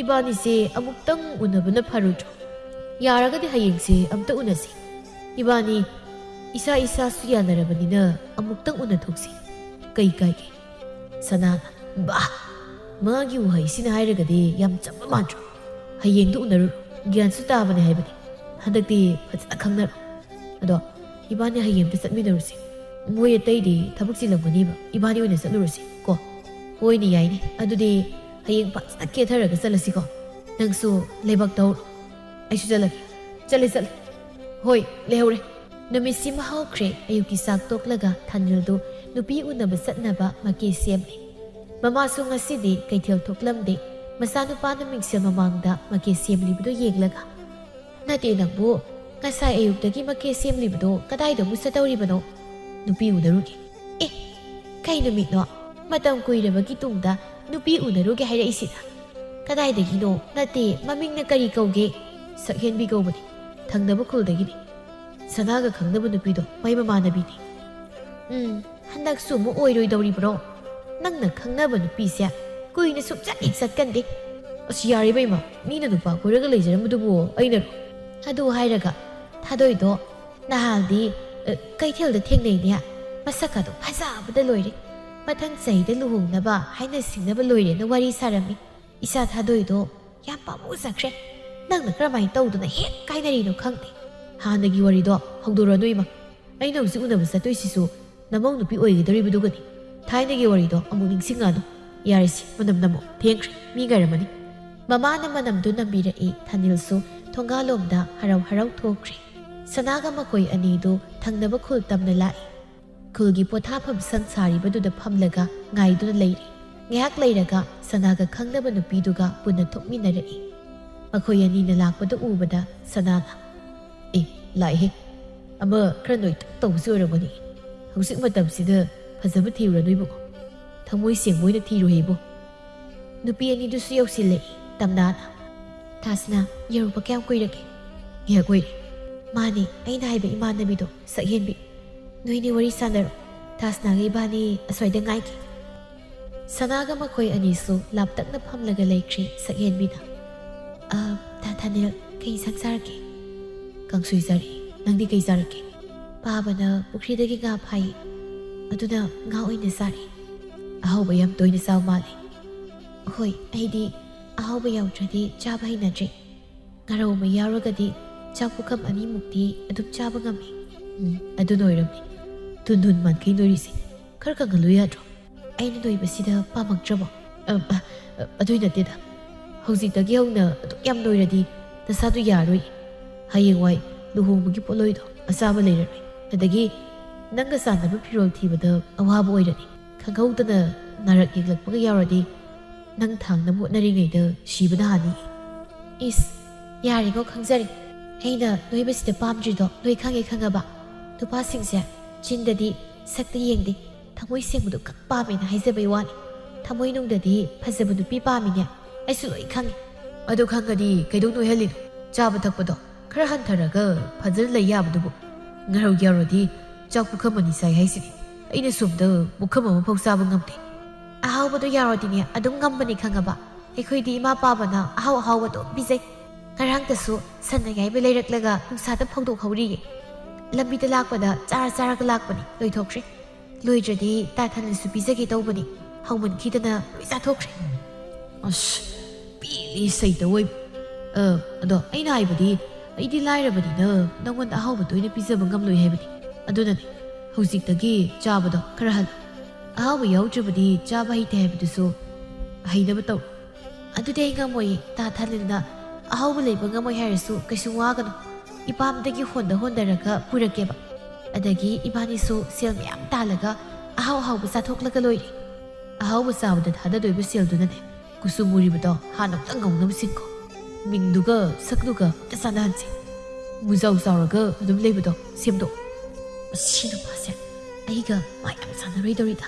ꯏꯕꯥꯅꯤꯁꯦ ꯑꯃꯨꯛꯇꯪ ꯎꯅꯕꯅ ꯐꯔꯣꯏꯗ꯭ꯔꯣ? ꯌꯥꯔꯒꯗꯤ ꯍꯌꯦꯡꯁꯦ ꯑꯝꯇ ꯎꯅꯁꯤ꯫ ꯏꯕꯥꯅꯤ ꯏꯁꯥ ꯏꯁꯥꯁꯨ ꯌꯥꯅꯔꯕꯅꯤꯅ ꯑꯃꯨꯛꯇꯪ ꯎꯅꯊꯣꯛꯁꯤ꯫ ꯀꯩ ꯀꯥꯏꯒꯦ?" ꯁꯅꯥꯅ, "ꯕꯥ! ꯃꯥꯒꯤ ꯎꯍꯩꯁꯤꯅ ꯍꯥꯏꯔꯒꯗꯤ ꯌꯥꯝ ꯆꯝꯕ ꯃꯥꯟꯗ꯭ꯔꯣ? ꯍꯌꯦꯡꯗꯨ ꯎꯅꯔꯨꯔꯣ꯫ ꯒ꯭ꯌꯥꯟꯁꯨ ꯇꯥꯕꯅꯦ ꯍꯥꯏꯕꯅꯤ꯫ ꯍꯟꯗꯛꯇꯤ ꯐꯖꯅ ꯈꯪꯅꯔꯣ꯫ ꯑꯗꯣ ꯏꯕꯥꯅꯤ ꯍꯌꯦꯡ ꯑꯝꯇ ꯆꯠꯃꯤꯟꯅꯔꯨꯁꯤ꯫ ꯃꯣꯏ ꯑꯇꯩꯗꯤ ꯊꯕꯛ ꯆꯤꯜꯂꯝꯒꯅꯤꯕ꯫ ꯏꯕꯥꯅꯤ ꯑꯣꯏꯅ ꯆꯠꯂꯨꯔꯁꯤ ꯀꯣ꯫" "ꯍꯣꯏꯅꯦ, ꯌꯥꯏꯅꯦ꯫ ꯑꯗꯨꯗꯤ ꯍꯌꯦꯡ ꯐꯖꯅ ꯀꯦꯊꯔꯒ ꯆꯠꯂꯁꯤꯀꯣ꯫ ꯅꯪꯁꯨ ꯂꯩꯕꯥꯛ ꯇꯧꯔꯣ꯫ ꯑꯩꯁꯨ ꯆꯠꯂꯒꯦ꯫" "ꯆꯠꯂꯦ, ꯆꯠꯂꯦ꯫ ꯍꯣꯏ, ꯂꯩꯍꯧꯔꯦ꯫" ꯅꯨꯃꯤꯠꯁꯤꯃ ꯍꯧꯈ꯭ꯔꯦ꯫ ꯑꯌꯨꯛꯀꯤ ꯆꯥꯛ ꯇꯣꯛꯂꯒ ꯊꯥꯅꯤꯜꯗꯨ ꯅꯨꯄꯤ ꯎꯅꯕ ꯆꯠꯅꯕ ꯃꯀꯦ ꯁꯦꯝꯂꯤ꯫ ꯃꯃꯥꯁꯨ ꯉꯁꯤꯗꯤ ꯀꯩꯊꯦꯜ ꯊꯣꯛꯂꯝꯗꯦ꯫ ꯃꯆꯥꯅꯨꯄꯥꯅ ꯃꯤꯡꯁꯦꯜ ꯃꯃꯥꯡꯗ ꯃꯀꯦ ꯁꯦꯝꯂꯤꯕꯗꯨ ꯌꯦꯡꯂꯒ, "ꯅꯠꯇꯦ ꯅꯪꯕꯨ, ꯉꯁꯥꯏ ꯑꯌꯨꯛꯇꯒꯤ ꯃꯀꯦ ꯁꯦꯝꯂꯤꯕꯗꯣ ꯀꯗꯥꯏꯗ ꯑꯃꯨꯛ ꯆꯠꯇꯧꯔꯤꯕꯅꯣ? ꯅꯨꯄꯤ ꯎꯅꯔꯨꯒꯦ꯫ ꯑꯦ, ꯀꯩ ꯅꯨꯃꯤꯠꯅꯣ? ꯃꯇꯝ ꯀꯨꯏꯔꯕꯒꯤ ꯇꯨꯡꯗ ꯅꯨꯄꯤ ꯎꯅꯔꯨꯒꯦ ꯍꯥꯏꯔꯛꯏꯁꯤꯅ? ꯀꯗꯥꯏꯗꯒꯤꯅꯣ? ꯅꯠꯇꯦ, ꯃꯃꯤꯡꯅ ꯀꯔꯤ ꯀꯧꯒꯦ?" "ꯁꯛꯍꯦꯟꯕꯤ ꯀꯧꯕꯅꯤ꯫ ꯊꯪꯅꯕ ꯈꯨꯜꯗꯒꯤꯅꯤ꯫ ꯁꯅꯥꯒ ꯈꯪꯅꯕ ꯅꯨꯄꯤꯗꯣ ꯃꯩ ꯃꯃꯥꯟꯅꯕꯤꯅꯤ꯫" "ꯎꯝ, ꯍꯟꯗꯛꯁꯨ ꯑꯃꯨꯛ ꯑꯣꯏꯔꯣꯏꯗꯧꯔꯤꯕ꯭ꯔꯣ? ꯅꯪꯅ ꯈꯪꯅꯕ ꯅꯨꯄꯤꯁꯦ ꯀꯨꯏꯅ ꯁꯨꯡꯆꯠ ꯍꯦꯛ ꯆꯠꯀꯟꯗꯦ꯫" "ꯑꯁ, ꯌꯥꯔꯦ ꯏꯕꯦꯝꯃ, ꯃꯤꯅ ꯅꯨꯄꯥ ꯀꯣꯏꯔꯒ ꯂꯩꯖꯔꯝꯕꯗꯨꯕꯨ ꯑꯩꯅꯔꯣ?" "ꯑꯗꯨ ꯍꯥꯏꯔꯒ, ꯊꯥꯗꯣꯏꯗꯣ ꯅꯍꯥꯟꯗꯤ, ꯑ, ꯀꯩꯊꯦꯜꯗ ꯊꯦꯡꯅꯩꯅꯦ꯫ ꯃꯁꯛ ꯑꯗꯨ ꯐꯖꯕꯗ ꯂꯣꯏꯔꯦ꯫ ꯃꯊꯪ ꯆꯍꯤꯗ ꯂꯨꯍꯣꯡꯅꯕ ꯍꯥꯏꯅ ꯁꯤꯡꯅꯕ ꯂꯣꯏꯔꯦꯅ ꯋꯥꯔꯤ ꯁꯥꯔꯝꯃꯤ꯫ ꯏꯆꯥ ꯊꯥꯗꯣꯏꯗꯣ ꯌꯥꯝ ꯄꯥꯝꯃꯨꯖꯈ꯭ꯔꯦ꯫ ꯅꯪꯅ ꯀꯔꯝꯍꯥꯏꯅ ꯇꯧꯗꯅ ꯍꯦꯛ ꯀꯥꯏꯅꯔꯤꯅꯣ ꯈꯪꯗꯦ꯫ ꯍꯥꯟꯅꯒꯤ ꯋꯥꯔꯤꯗꯣ ꯍꯧꯗꯣꯔꯛꯑꯅꯨ ꯏꯃꯥ꯫ ꯑꯩꯅ ꯍꯧꯖꯤꯛ ꯎꯅꯕ ꯆꯠꯇꯣꯏꯁꯤꯁꯨ ꯅꯃꯧ ꯅꯨꯄꯤ ꯑꯣꯏꯒꯗꯧꯔꯤꯕꯗꯨꯒꯅꯤ꯫ ꯊꯥꯏꯅꯒꯤ ꯋꯥꯔꯤꯗꯣ ꯑꯃꯨꯛ ꯅꯤꯡꯁꯤꯡꯉꯛꯑꯅꯨ꯫ ꯌꯥꯔꯦꯁꯦ, ꯃꯅꯝ ꯅꯝꯃꯣ꯫ ꯊꯦꯡꯈ꯭ꯔꯦ꯫ ꯃꯤ ꯉꯥꯏꯔꯝꯃꯅꯤ꯫" ꯃꯃꯥꯅ ꯃꯅꯝꯗꯨ ꯅꯝꯕꯤꯔꯛꯏ꯫ ꯊꯥꯅꯤꯜꯁꯨ ꯊꯣꯡꯒꯥꯜꯂꯣꯝꯗ ꯍꯔꯥꯎ ꯍꯔꯥꯎ ꯊꯣꯛꯈ꯭ꯔꯦ꯫ ꯁꯅꯥꯒ ꯃꯈꯣꯏ ꯑꯅꯤꯗꯨ ꯊꯪꯅꯕ ꯈꯨꯜ ꯇꯝꯅ ꯂꯥꯛꯏ꯫ ꯈꯨꯜꯒꯤ ꯄꯣꯊꯥꯐꯝ ꯁꯪ ꯁꯥꯔꯤꯕꯗꯨꯗ ꯐꯝꯂꯒ ꯉꯥꯏꯗꯨꯅ ꯂꯩꯔꯤ꯫ ꯉꯥꯏꯍꯥꯛ ꯂꯩꯔꯒ ꯁꯅꯥꯒ ꯈꯪꯅꯕ ꯅꯨꯄꯤꯗꯨꯒ ꯄꯨꯟꯅ ꯊꯣꯛꯃꯤꯟꯅꯔꯛꯏ꯫ ꯃꯈꯣꯏ ꯑꯅꯤꯅ ꯂꯥꯛꯄꯗꯨ ꯎꯕꯗ ꯁꯅꯥꯅ, "ꯑꯦ, ꯂꯥꯛꯏꯍꯦ꯫ ꯑꯃ ꯈꯔ ꯅꯣꯏꯇꯛ ꯇꯧꯕꯁꯤ ꯑꯣꯏꯔꯝꯒꯅꯤ꯫ ꯍꯧꯖꯤꯛ ꯃꯇꯝꯁꯤꯗ ꯐꯖꯕ ꯊꯤꯔꯨꯔꯅꯨ ꯏꯕꯨꯡꯉꯣ꯫ ꯊꯃꯣꯏ ꯁꯦꯡꯕ ꯑꯣꯏꯅ ꯊꯤꯔꯨꯍꯦ ꯏꯕꯣ꯫" ꯅꯨꯄꯤ ꯑꯅꯤꯗꯨꯁꯨ ꯌꯧꯁꯤꯜꯂꯛꯏ꯫ ꯇꯝꯅꯥꯅ, "ꯊꯥꯁꯅꯥ, ꯌꯧꯔꯛꯄ ꯀꯌꯥꯝ ꯀꯨꯏꯔꯒꯦ?" "ꯉꯥꯏꯍꯥꯛ ꯑꯣꯏꯔꯦ꯫" "ꯃꯥꯅꯦ, ꯑꯩꯅ ꯍꯥꯏꯕ ꯏꯃꯥꯟꯅꯕꯤꯗꯣ, ꯁꯛꯍꯦꯟꯕꯤ꯫ ꯅꯣꯏꯅꯤ ꯋꯥꯔꯤ ꯁꯥꯟꯅꯔꯣ꯫ ꯊꯥꯁꯅꯥꯒ ꯏꯕꯥꯅꯤ ꯑꯁ꯭ꯋꯥꯏꯗ ꯉꯥꯏꯒꯦ꯫" ꯁꯅꯥꯒ ꯃꯈꯣꯏ ꯑꯅꯤꯁꯨ ꯂꯥꯞꯇꯛꯅ ꯐꯝꯂꯒ ꯂꯩꯈ꯭ꯔꯦ꯫ ꯁꯛꯍꯦꯟꯕꯤꯅ, "ꯑ, ꯊꯥ-, ꯊꯥꯅꯤꯜ, ꯀꯩ ꯏꯟꯁꯥꯡ ꯆꯥꯔꯒꯦ?" "ꯀꯥꯡꯁꯣꯏ ꯆꯥꯔꯦ꯫ ꯅꯪꯗꯤ ꯀꯩ ꯆꯥꯔꯒꯦ?" "ꯄꯥꯕꯅ ꯄꯨꯈ꯭ꯔꯤꯗꯒꯤ ꯉꯥ ꯐꯥꯏ, ꯑꯗꯨꯅ ꯉꯥ ꯑꯣꯏꯅ ꯆꯥꯔꯦ꯫" "ꯑꯍꯥꯎꯕ ꯌꯥꯝ ꯇꯣꯏꯅ ꯆꯥꯕ ꯃꯥꯜꯂꯦ꯫" "ꯍꯣꯏ, ꯑꯩꯗꯤ ꯑꯍꯥꯎꯕ ꯌꯥꯎꯗ꯭ꯔꯗꯤ ꯆꯥꯕ ꯍꯩꯅꯗ꯭ꯔꯦ꯫ ꯉꯥꯔꯧ ꯑꯃ ꯌꯥꯎꯔꯒꯗꯤ ꯆꯥꯛ ꯄꯨꯈꯝ ꯑꯅꯤꯃꯨꯛꯇꯤ ꯑꯗꯨꯝ ꯆꯥꯕ ꯉꯝꯃꯤ꯫" "ꯎꯝ, ꯑꯗꯨꯅ ꯑꯣꯏꯔꯝꯅꯤ ꯊꯨꯟ ꯊꯨꯟ ꯃꯥꯟꯈꯩ ꯅꯣꯏꯔꯤꯁꯦ꯫ ꯈꯔ ꯀꯪꯍꯜꯂꯨ ꯌꯥꯗ꯭ꯔꯣ?" "ꯑꯩꯅ ꯅꯣꯏꯕꯁꯤꯗ ꯄꯥꯝꯃꯛꯇ꯭ꯔꯕꯣ?" "ꯑ, ꯑ, ꯑ, ꯑꯗꯨꯏ ꯅꯠꯇꯦꯗ꯫ ꯍꯧꯖꯤꯛꯇꯒꯤ ꯍꯧꯅ ꯑꯗꯨꯛ ꯌꯥꯝ ꯅꯣꯏꯔꯗꯤ ꯅꯁꯥꯗꯨ ꯌꯥꯔꯣꯏ꯫ ꯍꯌꯦꯡꯋꯥꯏ ꯂꯨꯍꯣꯡꯕꯒꯤ ꯄꯣꯠꯂꯣꯏꯗꯣ ꯑꯆꯥꯕ ꯂꯩꯔꯔꯣꯏ꯫ ꯑꯗꯒꯤ ꯅꯪꯒ ꯆꯥꯟꯅꯕ ꯐꯤꯔꯣꯜ ꯊꯤꯕꯗ ꯑꯋꯥꯕ ꯑꯣꯏꯔꯅꯤ꯫ ꯈꯪꯍꯧꯗꯅ ꯅꯥꯔꯛ ꯌꯦꯛꯂꯛꯄꯒ ꯌꯥꯎꯔꯗꯤ ꯅꯪ ꯊꯥꯡꯅꯕ ꯍꯣꯠꯅꯔꯤꯉꯩꯗ ꯁꯤꯕꯅ ꯍꯥꯟꯅꯤ꯫ ꯏꯁ, ꯌꯥꯔꯦꯀꯣ, ꯈꯪꯖꯔꯦ꯫ ꯑꯩꯅ ꯅꯣꯏꯕꯁꯤꯗ ꯄꯥꯝꯗ꯭ꯔꯤꯗꯣ ꯂꯣꯏ ꯈꯪꯉꯦ, ꯈꯪꯉꯕ? ꯅꯨꯄꯥꯁꯤꯡꯁꯦ ꯆꯤꯟꯗꯗꯤ ꯁꯛꯇ ꯌꯦꯡꯗꯦ, ꯊꯃꯣꯏ ꯁꯦꯡꯕꯗꯣ ꯈꯛ ꯄꯥꯝꯃꯦꯅ ꯍꯥꯏꯖꯕꯩ ꯋꯥꯅꯤ꯫ ꯊꯃꯣꯏꯅꯨꯡꯗꯗꯤ ꯐꯖꯕ ꯅꯨꯄꯤ ꯄꯥꯝꯃꯤꯅꯦ, ꯑꯩꯁꯨ ꯂꯣꯏ ꯈꯪꯉꯦ꯫ ꯑꯗꯨ ꯈꯪꯉꯗꯤ ꯀꯩꯗꯧ ꯅꯣꯏꯍꯜꯂꯤꯅꯣ? ꯆꯥꯕ ꯊꯛꯄꯗꯣ ꯈꯔ ꯍꯟꯊꯔꯒ ꯐꯖꯅ ꯂꯩ ꯌꯥꯕꯗꯨꯕꯨ꯫ ꯉꯥꯔꯧ ꯌꯥꯎꯔꯗꯤ ꯆꯥꯛ ꯄꯨꯈꯝ ꯑꯅꯤ ꯆꯥꯏ ꯍꯥꯏꯁꯤꯗꯤ꯫ ꯑꯩꯅ ꯁꯣꯝꯗ ꯄꯨꯈꯝ ꯑꯃꯐꯥꯎ ꯆꯥꯕ ꯉꯝꯗꯦ꯫ ꯑꯍꯥꯎꯕꯗꯣ ꯌꯥꯎꯔꯗꯤꯅꯦ ꯑꯗꯨꯝ ꯉꯝꯕꯅꯦ, ꯈꯪꯉꯕ? ꯑꯩꯈꯣꯏꯗꯤ ꯏꯃꯥ ꯄꯥꯕꯅ ꯑꯍꯥꯎ ꯑꯍꯥꯎꯕ ꯑꯗꯨꯝ ꯄꯤꯖꯩ꯫ ꯉꯔꯥꯡꯇꯁꯨ ꯁꯟ ꯑꯌꯥꯏꯕ ꯂꯩꯔꯛꯂꯒ ꯅꯨꯡꯁꯥꯗ ꯐꯧꯗꯣꯛꯍꯧꯔꯤꯌꯦ꯫ ꯂꯝꯕꯤꯗ ꯂꯥꯛꯄꯗ ꯆꯥꯔ ꯆꯥꯔꯒ ꯂꯥꯛꯄꯅꯤ, ꯂꯣꯏꯊꯣꯛꯈ꯭ꯔꯦ꯫ ꯂꯣꯏꯗ꯭ꯔꯗꯤ ꯇꯥ ꯊꯥꯅꯁꯨ ꯄꯤꯖꯒꯦ ꯇꯧꯕꯅꯤ, ꯍꯧꯃꯟꯈꯤꯗꯅ ꯂꯣꯏ ꯆꯥꯊꯣꯛꯈ꯭ꯔꯦ꯫ ꯑꯁ, ꯄꯤꯅꯤ ꯁꯩꯇ ꯑꯣꯏꯕ꯫ ꯑ, ꯑꯗꯣ ꯑꯩꯅ ꯍꯥꯏꯕꯗꯤ, ꯑꯩꯗꯤ ꯂꯥꯏꯔꯕꯅꯤꯅ ꯅꯪꯉꯣꯟꯗ ꯑꯍꯥꯎꯕ ꯇꯣꯏꯅ ꯄꯤꯖꯕ ꯉꯝꯂꯣꯏ ꯍꯥꯏꯕꯅꯤ꯫ ꯑꯗꯨꯅꯅꯦ, ꯍꯧꯖꯤꯛꯇꯒꯤ ꯆꯥꯕꯗꯣ ꯈꯔ ꯍꯜꯂꯨ꯫ ꯑꯍꯥꯎꯕ ꯌꯥꯎꯗ꯭ꯔꯕꯗꯤ ꯆꯥꯕ ꯍꯩꯇꯦ ꯍꯥꯏꯕꯗꯨꯁꯨ ꯍꯩꯅꯕ ꯇꯧ꯫ ꯑꯗꯨꯗꯤ ꯑꯩ ꯉꯝꯃꯣꯏꯌꯦ, ꯇꯥ ꯊꯥꯅꯤꯜꯅ ꯑꯍꯥꯎꯕ ꯂꯩꯕ ꯉꯝꯃꯣꯏ ꯍꯥꯏꯔꯁꯨ ꯀꯩꯁꯨ ꯋꯥꯒꯅꯨ꯫ ꯏꯄꯥꯝꯗꯒꯤ ꯍꯣꯟꯗ ꯍꯣꯟꯗꯔꯒ ꯄꯨꯔꯛꯀꯦꯕ꯫ ꯑꯗꯒꯤ ꯏꯕꯥꯅꯤꯁꯨ ꯁꯦꯜ ꯃꯌꯥꯝ ꯇꯥꯜꯂꯒ ꯑꯍꯥꯎ ꯑꯍꯥꯎꯕ ꯆꯥꯊꯣꯛꯂꯒ ꯂꯣꯏꯔꯦ꯫ ꯑꯍꯥꯎꯕ ꯆꯥꯕꯗ ꯊꯥꯗꯗꯣꯏꯕ ꯁꯦꯜꯗꯨꯅꯅꯦ, ꯀꯨꯆꯨ ꯃꯨꯔꯤꯕꯗꯣ ꯍꯥꯟꯅ ꯑꯝꯇ ꯉꯧꯅꯕ ꯁꯤꯟꯈꯣ꯫ ꯃꯤꯡꯗꯨꯒ ꯁꯛꯇꯨꯒ ꯑꯝꯇ ꯆꯥꯟꯅꯍꯟꯁꯦ꯫ ꯃꯨꯖꯥꯎ ꯆꯥꯎꯔꯒ ꯑꯗꯨꯝ ꯂꯩꯕꯗꯣ ꯁꯦꯝꯗꯣꯛ꯫ ꯃꯁꯤ ꯅꯨꯄꯥꯁꯦ ꯑꯩꯒ ꯃꯥ ꯌꯥꯝ ꯆꯥꯟꯅꯔꯣꯏꯗꯧꯔꯤꯗ꯫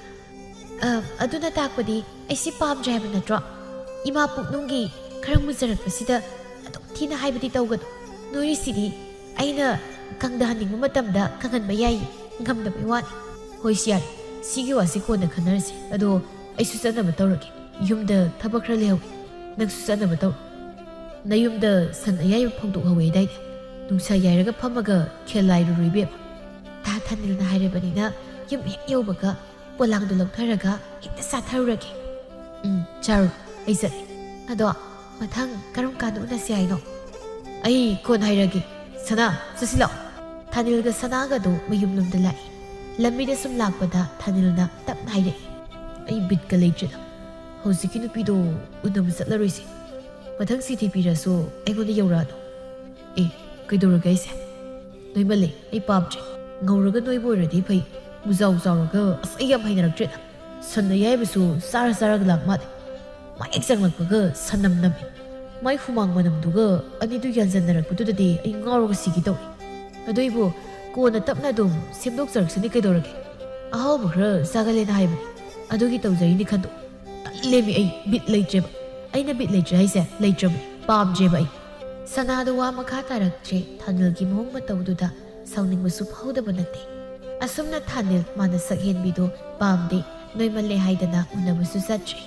ꯑ, ꯑꯗꯨꯅ ꯇꯥꯛꯄꯗꯤ ꯑꯩꯁꯤ ꯄꯥꯝꯗ꯭ꯔꯦ ꯍꯥꯏꯕ ꯅꯠꯇ꯭ꯔꯣ? ꯏꯃꯥ ꯄꯨꯛꯅꯨꯡꯒꯤ ꯈꯔ ꯃꯨꯖꯔꯛꯄꯁꯤꯗ ꯑꯗꯨꯛ ꯊꯤꯅ ꯍꯥꯏꯕꯗꯤ ꯇꯧꯒꯅꯨ꯫ ꯅꯣꯏꯔꯤꯁꯤꯗꯤ ꯑꯩꯅ ꯀꯪꯗꯍꯟꯅꯤꯡꯕ ꯃꯇꯝꯗ ꯀꯪꯍꯟꯕ ꯌꯥꯏ, ꯉꯝꯗꯕꯩ ꯋꯥꯅꯤ꯫ ꯍꯣꯏ, ꯁꯤ ꯌꯥꯔꯦ, ꯁꯤꯒꯤ ꯋꯥꯁꯤ ꯀꯣꯟꯅ ꯈꯟꯅꯔꯁꯤ꯫ ꯑꯗꯣ ꯑꯩꯁꯨ ꯆꯠꯅꯕ ꯇꯧꯔꯒꯦ, ꯌꯨꯝꯗ ꯊꯕꯛ ꯈꯔ ꯂꯩꯍꯧꯋꯦ, ꯅꯪꯁꯨ ꯆꯠꯅꯕ ꯇꯧꯔꯣ꯫ ꯅꯌꯨꯝꯗ ꯁꯟ ꯑꯌꯥꯏꯕ ꯐꯧꯗꯣꯛꯍꯧꯋꯦ ꯍꯥꯏꯗꯥꯏꯅꯦ? ꯅꯨꯡꯁꯥ ꯌꯥꯏꯔꯒ ꯐꯝꯃꯒ ꯈꯦꯜ ꯂꯥꯏꯔꯨꯔꯣ ꯏꯕꯦꯝꯃ꯫ ꯇꯥ ꯊꯥꯅꯤꯜꯅ ꯍꯥꯏꯔꯕꯅꯤꯅ ꯌꯨꯝ ꯍꯦꯛ ꯌꯧꯕꯒ ꯄꯣꯂꯥꯡꯗꯣ ꯂꯧꯊꯔꯒ ꯍꯦꯛꯇ ꯆꯥꯊꯔꯨꯔꯒꯦ꯫ ꯎꯝ, ꯆꯥꯔꯨ, ꯑꯩ ꯆꯠꯂꯦ꯫ ꯑꯗꯣ ꯃꯊꯪ ꯀꯔꯝ ꯀꯥꯟꯗ ꯎꯅꯁꯦ ꯍꯥꯏꯅꯣ? ꯑꯩ ꯀꯣꯟ ꯍꯥꯏꯔꯒꯦ꯫ ꯁꯅꯥ, ꯆꯠꯁꯤ ꯂꯥꯛꯑꯣ꯫ ꯊꯥꯅꯤꯜꯒ ꯁꯅꯥꯒꯗꯣ ꯃꯌꯨꯝꯂꯣꯝꯗ ꯂꯥꯛꯏ꯫ ꯂꯝꯕꯤꯗ ꯁꯨꯝ ꯂꯥꯛꯄꯗ ꯊꯥꯅꯤꯜꯅ ꯇꯞꯅ ꯍꯥꯏꯔꯛꯏ, "ꯑꯩ ꯕꯤꯠꯀ ꯂꯩꯇ꯭ꯔꯦꯗ꯫ ꯍꯧꯖꯤꯛꯀꯤ ꯅꯨꯄꯤꯗꯣ ꯎꯅꯕ ꯆꯠꯂꯔꯣꯏꯁꯦ꯫ ꯃꯊꯪ ꯁꯤꯊꯤ ꯄꯤꯔꯁꯨ ꯑꯩꯉꯣꯟꯗ ꯌꯧꯔꯛꯑꯅꯨ꯫" "ꯑꯦ, ꯀꯩꯗꯧꯔꯒꯦ ꯑꯩꯁꯦ? ꯅꯣꯏꯃꯜꯂꯦ, ꯑꯩ ꯄꯥꯝꯗ꯭ꯔꯦ꯫ ꯉꯧꯔꯒ ꯅꯣꯏꯕ ꯑꯣꯏꯔꯗꯤ ꯐꯩ, ꯃꯨꯖꯥꯎ ꯆꯥꯎꯔꯒ ꯑꯁ ꯑꯩ ꯌꯥꯝ ꯍꯩꯅꯔꯛꯇ꯭ꯔꯦꯗ꯫ ꯁꯟ ꯑꯌꯥꯏꯕꯁꯨ ꯆꯥꯔ ꯆꯥꯔꯒ ꯂꯥꯛ ꯃꯥꯜꯂꯦ꯫ ꯃꯥꯏ ꯍꯦꯛ ꯆꯪꯂꯛꯄꯒ ꯁꯅꯝ ꯅꯝꯃꯤ꯫ ꯃꯥꯏ ꯍꯨꯃꯥꯡ ꯃꯅꯝꯗꯨꯒ ꯑꯅꯤꯗꯨ ꯌꯥꯟꯖꯟꯅꯔꯛꯄꯗꯨꯗꯗꯤ ꯑꯩ ꯉꯥꯎꯔꯒ ꯁꯤꯒꯦ ꯇꯧꯏ꯫ ꯑꯗꯨꯏꯕꯨ ꯀꯣꯟꯅ ꯇꯞꯅ ꯑꯗꯨꯝ ꯁꯦꯝꯗꯣꯛꯆꯔꯛꯁꯅꯤ, ꯀꯩꯗꯧꯔꯒꯦ? ꯑꯍꯥꯎꯕ ꯈꯔ ꯆꯥꯒꯜꯂꯦꯅ ꯍꯥꯏꯕꯅꯤ꯫ ꯑꯗꯨꯒꯤ ꯇꯧꯖꯔꯤꯅꯤ ꯈꯟꯗꯣꯛ꯫ ꯇꯜꯂꯦꯃꯤ, ꯑꯩ ꯕꯤꯠ ꯂꯩꯇ꯭ꯔꯦꯕ꯫ ꯑꯩꯅ ꯕꯤꯠ ꯂꯩꯇ꯭ꯔꯦ ꯍꯥꯏꯁꯦ ꯂꯩꯇ꯭ꯔꯕꯅꯤ, ꯄꯥꯝꯗ꯭ꯔꯦꯕ ꯑꯩ꯫ ꯁꯅꯥꯗꯣ ꯋꯥ ꯃꯈꯥ ꯇꯥꯔꯛꯇ꯭ꯔꯦ꯫ ꯊꯥꯅꯤꯜꯒꯤ ꯃꯑꯣꯡ ꯃꯇꯧꯗꯨꯗ ꯁꯥꯎꯅꯤꯡꯕꯁꯨ ꯐꯥꯎꯗꯕ ꯅꯠꯇꯦ꯫ ꯑꯁꯨꯝꯅ ꯊꯥꯅꯤꯜ ꯃꯥꯅ ꯁꯛ ꯍꯦꯟꯕꯤꯗꯣ ꯄꯥꯝꯗꯦ, ꯅꯣꯏꯃꯜꯂꯦ ꯍꯥꯏꯗꯅ ꯎꯅꯕꯁꯨ ꯆꯠꯇ꯭ꯔꯦ꯫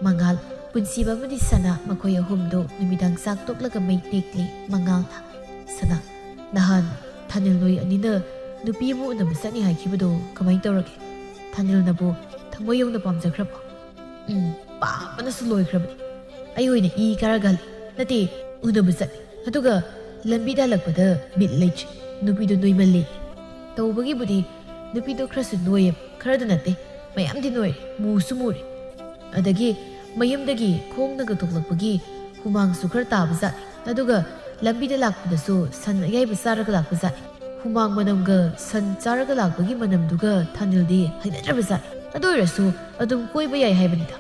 ꯃꯉꯥꯜ, ꯄꯨꯟꯁꯤꯕ ꯑꯃꯗꯤ ꯁꯅꯥ, ꯃꯈꯣꯏ ꯑꯍꯨꯝꯗꯣ ꯅꯨꯃꯤꯗꯥꯡ ꯆꯥꯛ ꯇꯣꯛꯂꯒ ꯃꯩ ꯇꯦꯛꯂꯤ꯫ ꯃꯉꯥꯜꯅ, "ꯁꯅꯥ, ꯅꯍꯥꯟ ꯊꯥꯅꯤꯜ ꯅꯣꯏ ꯑꯅꯤꯅ ꯅꯨꯄꯤ ꯑꯃ ꯎꯅꯕ ꯆꯠꯅꯤ ꯍꯥꯏꯈꯤꯕꯗꯣ ꯀꯃꯥꯏꯅ ꯇꯧꯔꯒꯦ? ꯊꯥꯅꯤꯜꯅꯕꯨ ꯊꯃꯣꯏ ꯌꯧꯅ ꯄꯥꯝꯖꯈ꯭ꯔꯕꯣ?" "ꯎꯝ, ꯄꯥꯝꯕꯅꯁꯨ ꯂꯣꯏꯈ꯭ꯔꯕꯅꯤ꯫ ꯑꯩ ꯑꯣꯏꯅ ꯏ ꯀꯥꯔꯒ ꯍꯜꯂꯦ꯫ ꯅꯠꯇꯦ, ꯎꯅꯕ ꯆꯠꯂꯦ꯫ ꯑꯗꯨꯒ ꯂꯝꯕꯤꯗ ꯍꯜꯂꯛꯄꯗ ꯕꯤꯠ ꯂꯩꯇ꯭ꯔꯦ꯫ ꯅꯨꯄꯤꯗꯣ ꯅꯣꯏꯃꯜꯂꯦ꯫ ꯇꯧꯕꯒꯤꯕꯨꯗꯤ ꯅꯨꯄꯤꯗꯣ ꯈꯔꯁꯨ ꯅꯣꯏꯌꯦꯕ, ꯈꯔꯗ ꯅꯠꯇꯦ, ꯃꯌꯥꯝꯗꯤ ꯅꯣꯏꯔꯦ, ꯃꯨꯁꯨ ꯃꯨꯔꯦ꯫ ꯑꯗꯒꯤ ꯃꯌꯨꯝꯗꯒꯤ ꯈꯣꯡꯅꯒ ꯊꯣꯛꯂꯛꯄꯒꯤ ꯍꯨꯃꯥꯡꯁꯨ ꯈꯔ ꯇꯥꯕ ꯖꯥꯠꯅꯤ꯫ ꯑꯗꯨꯒ ꯂꯝꯕꯤꯗ ꯂꯥꯛꯄꯗꯁꯨ ꯁꯟ ꯑꯌꯥꯏꯕ ꯆꯥꯔꯒ ꯂꯥꯛꯄ ꯖꯥꯠꯅꯤ꯫ ꯍꯨꯃꯥꯡ ꯃꯅꯝꯒ ꯁꯟ ꯆꯥꯔꯒ ꯂꯥꯛꯄꯒꯤ ꯃꯅꯝꯗꯨꯒ ꯊꯥꯅꯤꯜꯗꯤ ꯍꯩꯅꯗ꯭ꯔꯕ ꯖꯥꯠꯅꯤ꯫ ꯑꯗꯨ ꯑꯣꯏꯔꯁꯨ ꯑꯗꯨꯝ ꯀꯣꯏꯕ ꯌꯥꯏ ꯍꯥꯏꯕꯅꯤꯗ꯫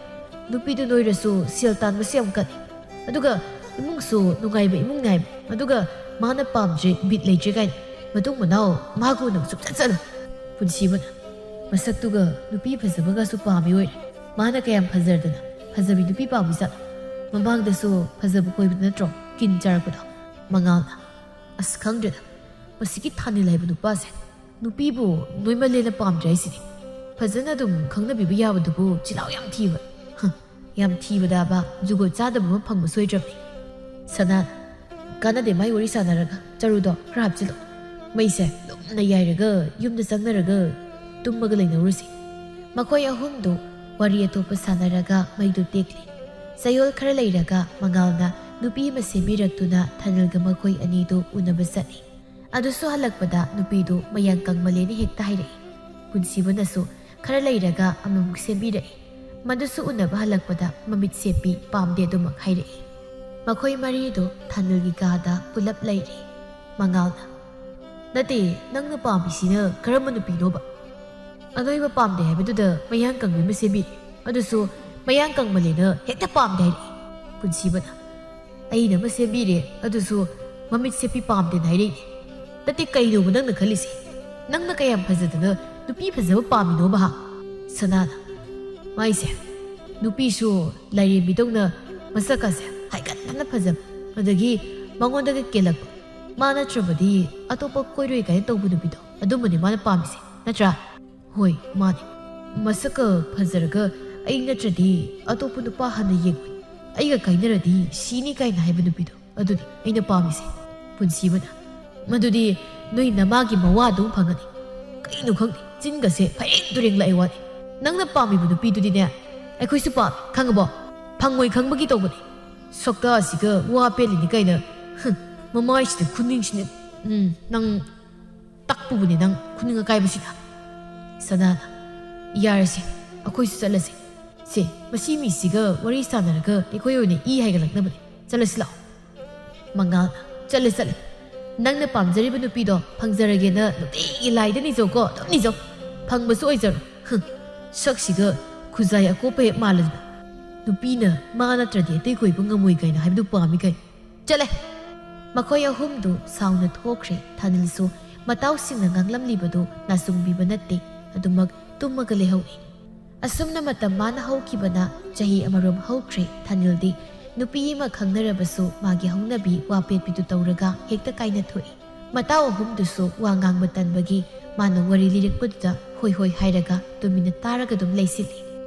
ꯅꯨꯄꯤꯗꯨ ꯅꯣꯏꯔꯁꯨ ꯁꯦꯜ ꯇꯥꯟꯕꯁꯨ ꯌꯥꯝ ꯀꯜꯂꯤ꯫ ꯑꯗꯨꯒ ꯏꯃꯨꯡꯁꯨ ꯅꯨꯡꯉꯥꯏꯕ ꯏꯃꯨꯡꯅꯤ ꯍꯥꯏꯕ꯫ ꯑꯗꯨꯒ ꯃꯥꯅ ꯄꯥꯝꯗ꯭ꯔꯦ, ꯕꯤꯠ ꯂꯩꯇ꯭ꯔꯦ ꯀꯥꯏꯅ ꯃꯇꯨꯡ ꯃꯅꯥꯎ ꯃꯥꯒ ꯎꯅꯕ ꯁꯨꯡꯆꯠ ꯆꯠꯂꯣꯏ꯫ ꯄꯨꯟꯁꯤꯕꯅ ꯃꯁꯛꯇꯨꯒ ꯅꯨꯄꯤ ꯐꯖꯕꯒꯁꯨ ꯄꯥꯝꯃꯤ ꯑꯣꯏꯔꯦ꯫ ꯃꯥꯅ ꯀꯌꯥꯝ ꯐꯖꯔꯗꯅ ꯐꯖꯕꯤ ꯅꯨꯄꯤ ꯄꯥꯝꯃꯤ ꯖꯥꯠꯂꯣ? ꯃꯃꯥꯡꯗꯁꯨ ꯐꯖꯕ ꯀꯣꯏꯕꯗ ꯅꯠꯇ꯭ꯔꯣ ꯀꯤꯟ ꯆꯥꯔꯛꯄꯗꯣ?" ꯃꯉꯥꯜꯅ, "ꯑꯁ, ꯈꯪꯗ꯭ꯔꯦꯗ, ꯃꯁꯤꯒꯤ ꯊꯥꯅꯤꯜ ꯍꯥꯏꯕ ꯅꯨꯄꯥꯁꯦ ꯅꯨꯄꯤꯕꯨ ꯅꯣꯏꯃꯜꯂꯦꯅ ꯄꯥꯝꯗ꯭ꯔꯦ ꯍꯥꯏꯁꯤꯗꯤ꯫ ꯐꯖꯅ ꯑꯗꯨꯝ ꯈꯪꯅꯕꯤꯕ ꯌꯥꯕꯗꯨꯕꯨ ꯆꯤꯜꯍꯥꯎ ꯌꯥꯝ ꯊꯤꯕ꯫ ꯍ, ꯌꯥꯝ ꯊꯤꯕꯗꯕ ꯖꯨꯒꯣꯠ ꯆꯥꯗꯕ ꯑꯃ ꯐꯪꯕ ꯁꯣꯏꯗ꯭ꯔꯕꯅꯤ꯫" ꯁꯅꯥ, "ꯀꯥꯟꯅꯗꯦ ꯃꯥꯏ ꯋꯥꯔꯤ ꯁꯥꯟꯅꯔꯒ꯫ ꯆꯔꯨꯗꯣ ꯈꯔ ꯍꯥꯞꯆꯤꯜꯂꯣ꯫ ꯃꯩꯁꯦ ꯂꯨꯝꯅ ꯌꯥꯏꯔꯒ ꯌꯨꯝꯗ ꯆꯪꯅꯔꯒ ꯇꯨꯝꯃꯒ ꯂꯩꯅꯧꯔꯁꯤ꯫" ꯃꯈꯣꯏ ꯑꯍꯨꯝꯗꯨ ꯋꯥꯔꯤ ꯑꯇꯣꯞꯄ ꯁꯥꯟꯅꯔꯒ ꯃꯩꯗꯨ ꯇꯦꯛꯂꯤ꯫ ꯆꯌꯣꯜ ꯈꯔ ꯂꯩꯔꯒ ꯃꯉꯥꯜꯅ ꯅꯨꯄꯤ ꯑꯃ ꯁꯦꯝꯕꯤꯔꯛꯇꯨꯅ ꯊꯥꯅꯤꯜꯒ ꯃꯈꯣꯏ ꯑꯅꯤꯗꯨ ꯎꯅꯕ ꯆꯠꯂꯤ꯫ ꯑꯗꯨꯁꯨ ꯍꯜꯂꯛꯄꯗ ꯅꯨꯄꯤꯗꯨ ꯃꯌꯥꯡ ꯀꯪꯃꯜꯂꯦꯅ ꯍꯦꯛꯇ ꯍꯥꯏꯔꯛꯏ꯫ ꯄꯨꯟꯁꯤꯕꯅꯁꯨ ꯈꯔ ꯂꯩꯔꯒ ꯑꯃꯃꯨꯛ ꯁꯦꯝꯕꯤꯔꯛꯏ꯫ ꯃꯗꯨꯁꯨ ꯎꯅꯕ ꯍꯜꯂꯛꯄꯗ ꯃꯃꯤꯠ ꯁꯦꯞꯄꯤ, ꯄꯥꯝꯗꯦ ꯑꯗꯨꯃꯛ ꯍꯥꯏꯔꯛꯏ꯫ ꯃꯈꯣꯏ ꯃꯔꯤꯗꯨ ꯊꯥꯅꯤꯜꯒꯤ ꯀꯥꯗ ꯄꯨꯂꯞ ꯂꯩꯔꯤ꯫ ꯃꯉꯥꯜꯅ, "ꯅꯠꯇꯦ, ꯅꯪꯅ ꯄꯥꯝꯃꯤꯁꯤꯅ ꯀꯔꯝꯕ ꯅꯨꯄꯤꯅꯣꯕ? ꯑꯅꯣꯏꯕ ꯄꯥꯝꯗꯦ ꯍꯥꯏꯕꯗꯨꯗ ꯃꯌꯥꯡ ꯀꯪꯕꯤ ꯑꯃ ꯁꯦꯝꯕꯤꯔꯦ꯫ ꯑꯗꯨꯁꯨ ꯃꯌꯥꯡ ꯀꯪꯃꯜꯂꯦꯅ ꯍꯦꯛꯇ ꯄꯥꯝꯗꯦ ꯍꯥꯏꯔꯛꯏ꯫ ꯄꯨꯟꯁꯤꯕꯅ, "ꯑꯩꯅ ꯑꯃ ꯁꯦꯝꯕꯤꯔꯦ, ꯑꯗꯨꯁꯨ ꯃꯃꯤꯠ ꯁꯦꯞꯄꯤ ꯄꯥꯝꯗꯦꯅ ꯍꯥꯏꯔꯛꯏꯅꯦ꯫ ꯅꯠꯇꯦ, ꯀꯩꯅꯣꯕ ꯅꯪꯅ ꯈꯜꯂꯤꯁꯦ? ꯅꯪꯅ ꯀꯌꯥꯝ ꯐꯖꯗꯅ ꯅꯨꯄꯤ ꯐꯖꯕ ꯄꯥꯝꯃꯤꯅꯣꯕ, ꯍꯥ?" ꯁꯅꯥꯅ, "ꯃꯥꯏꯁꯦ, ꯅꯨꯄꯤꯁꯨ ꯂꯥꯏꯔꯦꯝꯕꯤꯗꯧꯅ ꯃꯁꯛꯀꯁꯦ ꯍꯥꯏꯒꯠꯇꯅ ꯐꯖꯕ, ꯑꯗꯒꯤ ꯃꯉꯣꯟꯗꯒ ꯀꯦꯜꯂꯛꯄ, ꯃꯥ ꯅꯠꯇ꯭ꯔꯕꯗꯤ ꯑꯇꯣꯞꯄ ꯀꯣꯏꯔꯣꯏ ꯀꯥꯏꯅ ꯇꯧꯕ ꯅꯨꯄꯤꯗꯣ, ꯑꯗꯨꯝꯕꯅꯦ ꯃꯥꯅ ꯄꯥꯝꯃꯤꯁꯦ, ꯅꯠꯇ꯭ꯔꯥ?" "ꯍꯣꯏ, ꯃꯥꯅꯦ꯫ ꯃꯁꯛꯀ ꯐꯖꯔꯒ ꯑꯩ ꯅꯠꯇ꯭ꯔꯗꯤ ꯑꯇꯣꯞꯄ ꯅꯨꯄꯥ ꯍꯥꯟꯅ ꯌꯦꯡꯉꯣꯏ, ꯑꯩꯒ ꯀꯥꯏꯅꯔꯗꯤ ꯁꯤꯅꯤ ꯀꯥꯏꯅ ꯍꯥꯏꯕ ꯅꯨꯄꯤꯗꯣ, ꯑꯗꯨꯅꯤ ꯑꯩꯅ ꯄꯥꯝꯃꯤꯁꯦ, ꯄꯨꯟꯁꯤꯕꯅ꯫ ꯃꯗꯨꯗꯤ ꯅꯣꯏ ꯅꯃꯥꯒꯤ ꯃꯋꯥ ꯑꯗꯨꯝ ꯐꯪꯒꯅꯤ꯫ ꯀꯩꯅꯣ ꯈꯪꯗꯦ, ꯆꯤꯟꯒꯁꯦ ꯐꯩꯔꯦꯡ ꯇꯨꯔꯦꯡ ꯂꯥꯛꯑꯦ ꯋꯥꯅꯤ꯫ ꯅꯪꯅ ꯄꯥꯝꯃꯤꯕ ꯅꯨꯄꯤꯗꯨꯗꯤꯅꯦ, ꯑꯩꯈꯣꯏꯁꯨ ꯄꯥꯝꯃꯤ, ꯈꯪꯉꯕꯣ? ꯐꯪꯉꯣꯏ ꯈꯪꯕꯒꯤ ꯇꯧꯕꯅꯤ꯫ ꯁꯛꯇꯥꯁꯤꯒ ꯋꯥ ꯄꯦꯠꯂꯤꯅꯤ ꯀꯥꯏꯅ, ꯍꯨꯝ, ꯃꯃꯥꯏꯁꯤꯗ ꯈꯨꯅꯤꯡꯁꯤꯅ, ꯎꯝ, ꯅꯪ ꯇꯛꯄꯕꯨꯅꯦ ꯅꯪ ꯈꯨꯅꯤꯡ ꯑꯀꯥꯏꯕꯁꯤꯅ꯫" ꯁꯅꯥꯅ, "ꯌꯥꯔꯁꯦ, ꯑꯩꯈꯣꯏꯁꯨ ꯆꯠꯂꯁꯦ꯫ ꯁꯦ, ꯃꯁꯤ ꯃꯤꯁꯤꯒ ꯋꯥꯔꯤ ꯁꯥꯟꯅꯔꯒ ꯑꯩꯈꯣꯏ ꯑꯣꯏꯅ ꯏ ꯍꯥꯏꯒꯠꯂꯛꯅꯕꯅꯦ꯫ ꯆꯠꯂꯁꯤ ꯂꯥꯛꯑꯣ꯫" ꯃꯉꯥꯜꯅ, "ꯆꯠꯂꯦ, ꯆꯠꯂꯦ꯫ ꯅꯪꯅ ꯄꯥꯝꯖꯔꯤꯕ ꯅꯨꯄꯤꯗꯣ ꯐꯪꯖꯔꯒꯦꯅ ꯅꯨꯡꯇꯤꯒꯤ ꯂꯥꯏꯗ ꯅꯤꯖꯧꯀꯣ, ꯑꯗꯨꯝ ꯅꯤꯖꯧ꯫ ꯐꯪꯕꯁꯨ ꯑꯣꯏꯖꯔꯣ꯫ ꯍꯨꯝ, ꯁꯛꯁꯤꯒ ꯈꯨꯖꯥꯏ ꯑꯀꯣꯞꯄ ꯍꯦꯛ ꯃꯥꯜꯂꯗꯅ꯫ ꯅꯨꯄꯤꯅ ꯃꯥ ꯅꯠꯇ꯭ꯔꯗꯤ ꯑꯇꯩ ꯀꯣꯏꯕ ꯉꯝꯃꯣꯏ ꯀꯥꯏꯅ ꯍꯥꯏꯕꯗꯨ ꯄꯥꯝꯃꯤ ꯀꯥꯏ꯫ ꯆꯠꯂꯦ꯫" ꯃꯈꯣꯏ ꯑꯍꯨꯝꯗꯨ ꯁꯥꯎꯅ ꯊꯣꯛꯈ꯭ꯔꯦ꯫ ꯊꯥꯅꯤꯜꯁꯨ ꯃꯇꯥꯎꯁꯤꯡꯅ ꯉꯥꯡꯂꯝꯂꯤꯕꯗꯨ ꯅꯥꯆꯨꯡꯕꯤꯕ ꯅꯠꯇꯦ꯫ ꯑꯗꯨꯃꯛ ꯇꯨꯝꯃꯒ ꯂꯩꯍꯧꯏ꯫ ꯑꯁꯨꯝꯅ ꯃꯇꯝ ꯃꯥꯅ ꯍꯧꯈꯤꯕꯅ ꯆꯍꯤ ꯑꯃꯔꯣꯝ ꯍꯧꯈ꯭ꯔꯦ꯫ ꯊꯥꯅꯤꯜꯗꯤ ꯅꯨꯄꯤ ꯑꯃ ꯈꯪꯅꯔꯕꯁꯨ ꯃꯥꯒꯤ ꯍꯧꯅꯕꯤ ꯋꯥ ꯄꯦꯠꯄꯤꯗꯨ ꯇꯧꯔꯒ ꯍꯦꯛꯇ ꯀꯥꯏꯅꯊꯣꯛꯏ꯫ ꯃꯇꯥꯎ ꯑꯍꯨꯝꯗꯨꯁꯨ ꯋꯥ ꯉꯥꯡꯕ ꯇꯟꯕꯒꯤ ꯃꯥꯅ ꯋꯥꯔꯤ ꯂꯤꯔꯛꯄꯗꯨꯗ ꯍꯣꯏ ꯍꯣꯏ ꯍꯥꯏꯔꯒ ꯇꯨꯃꯤꯟꯅ ꯇꯥꯔꯒ ꯑꯗꯨꯝ ꯂꯩꯁꯤꯜꯂꯤ꯫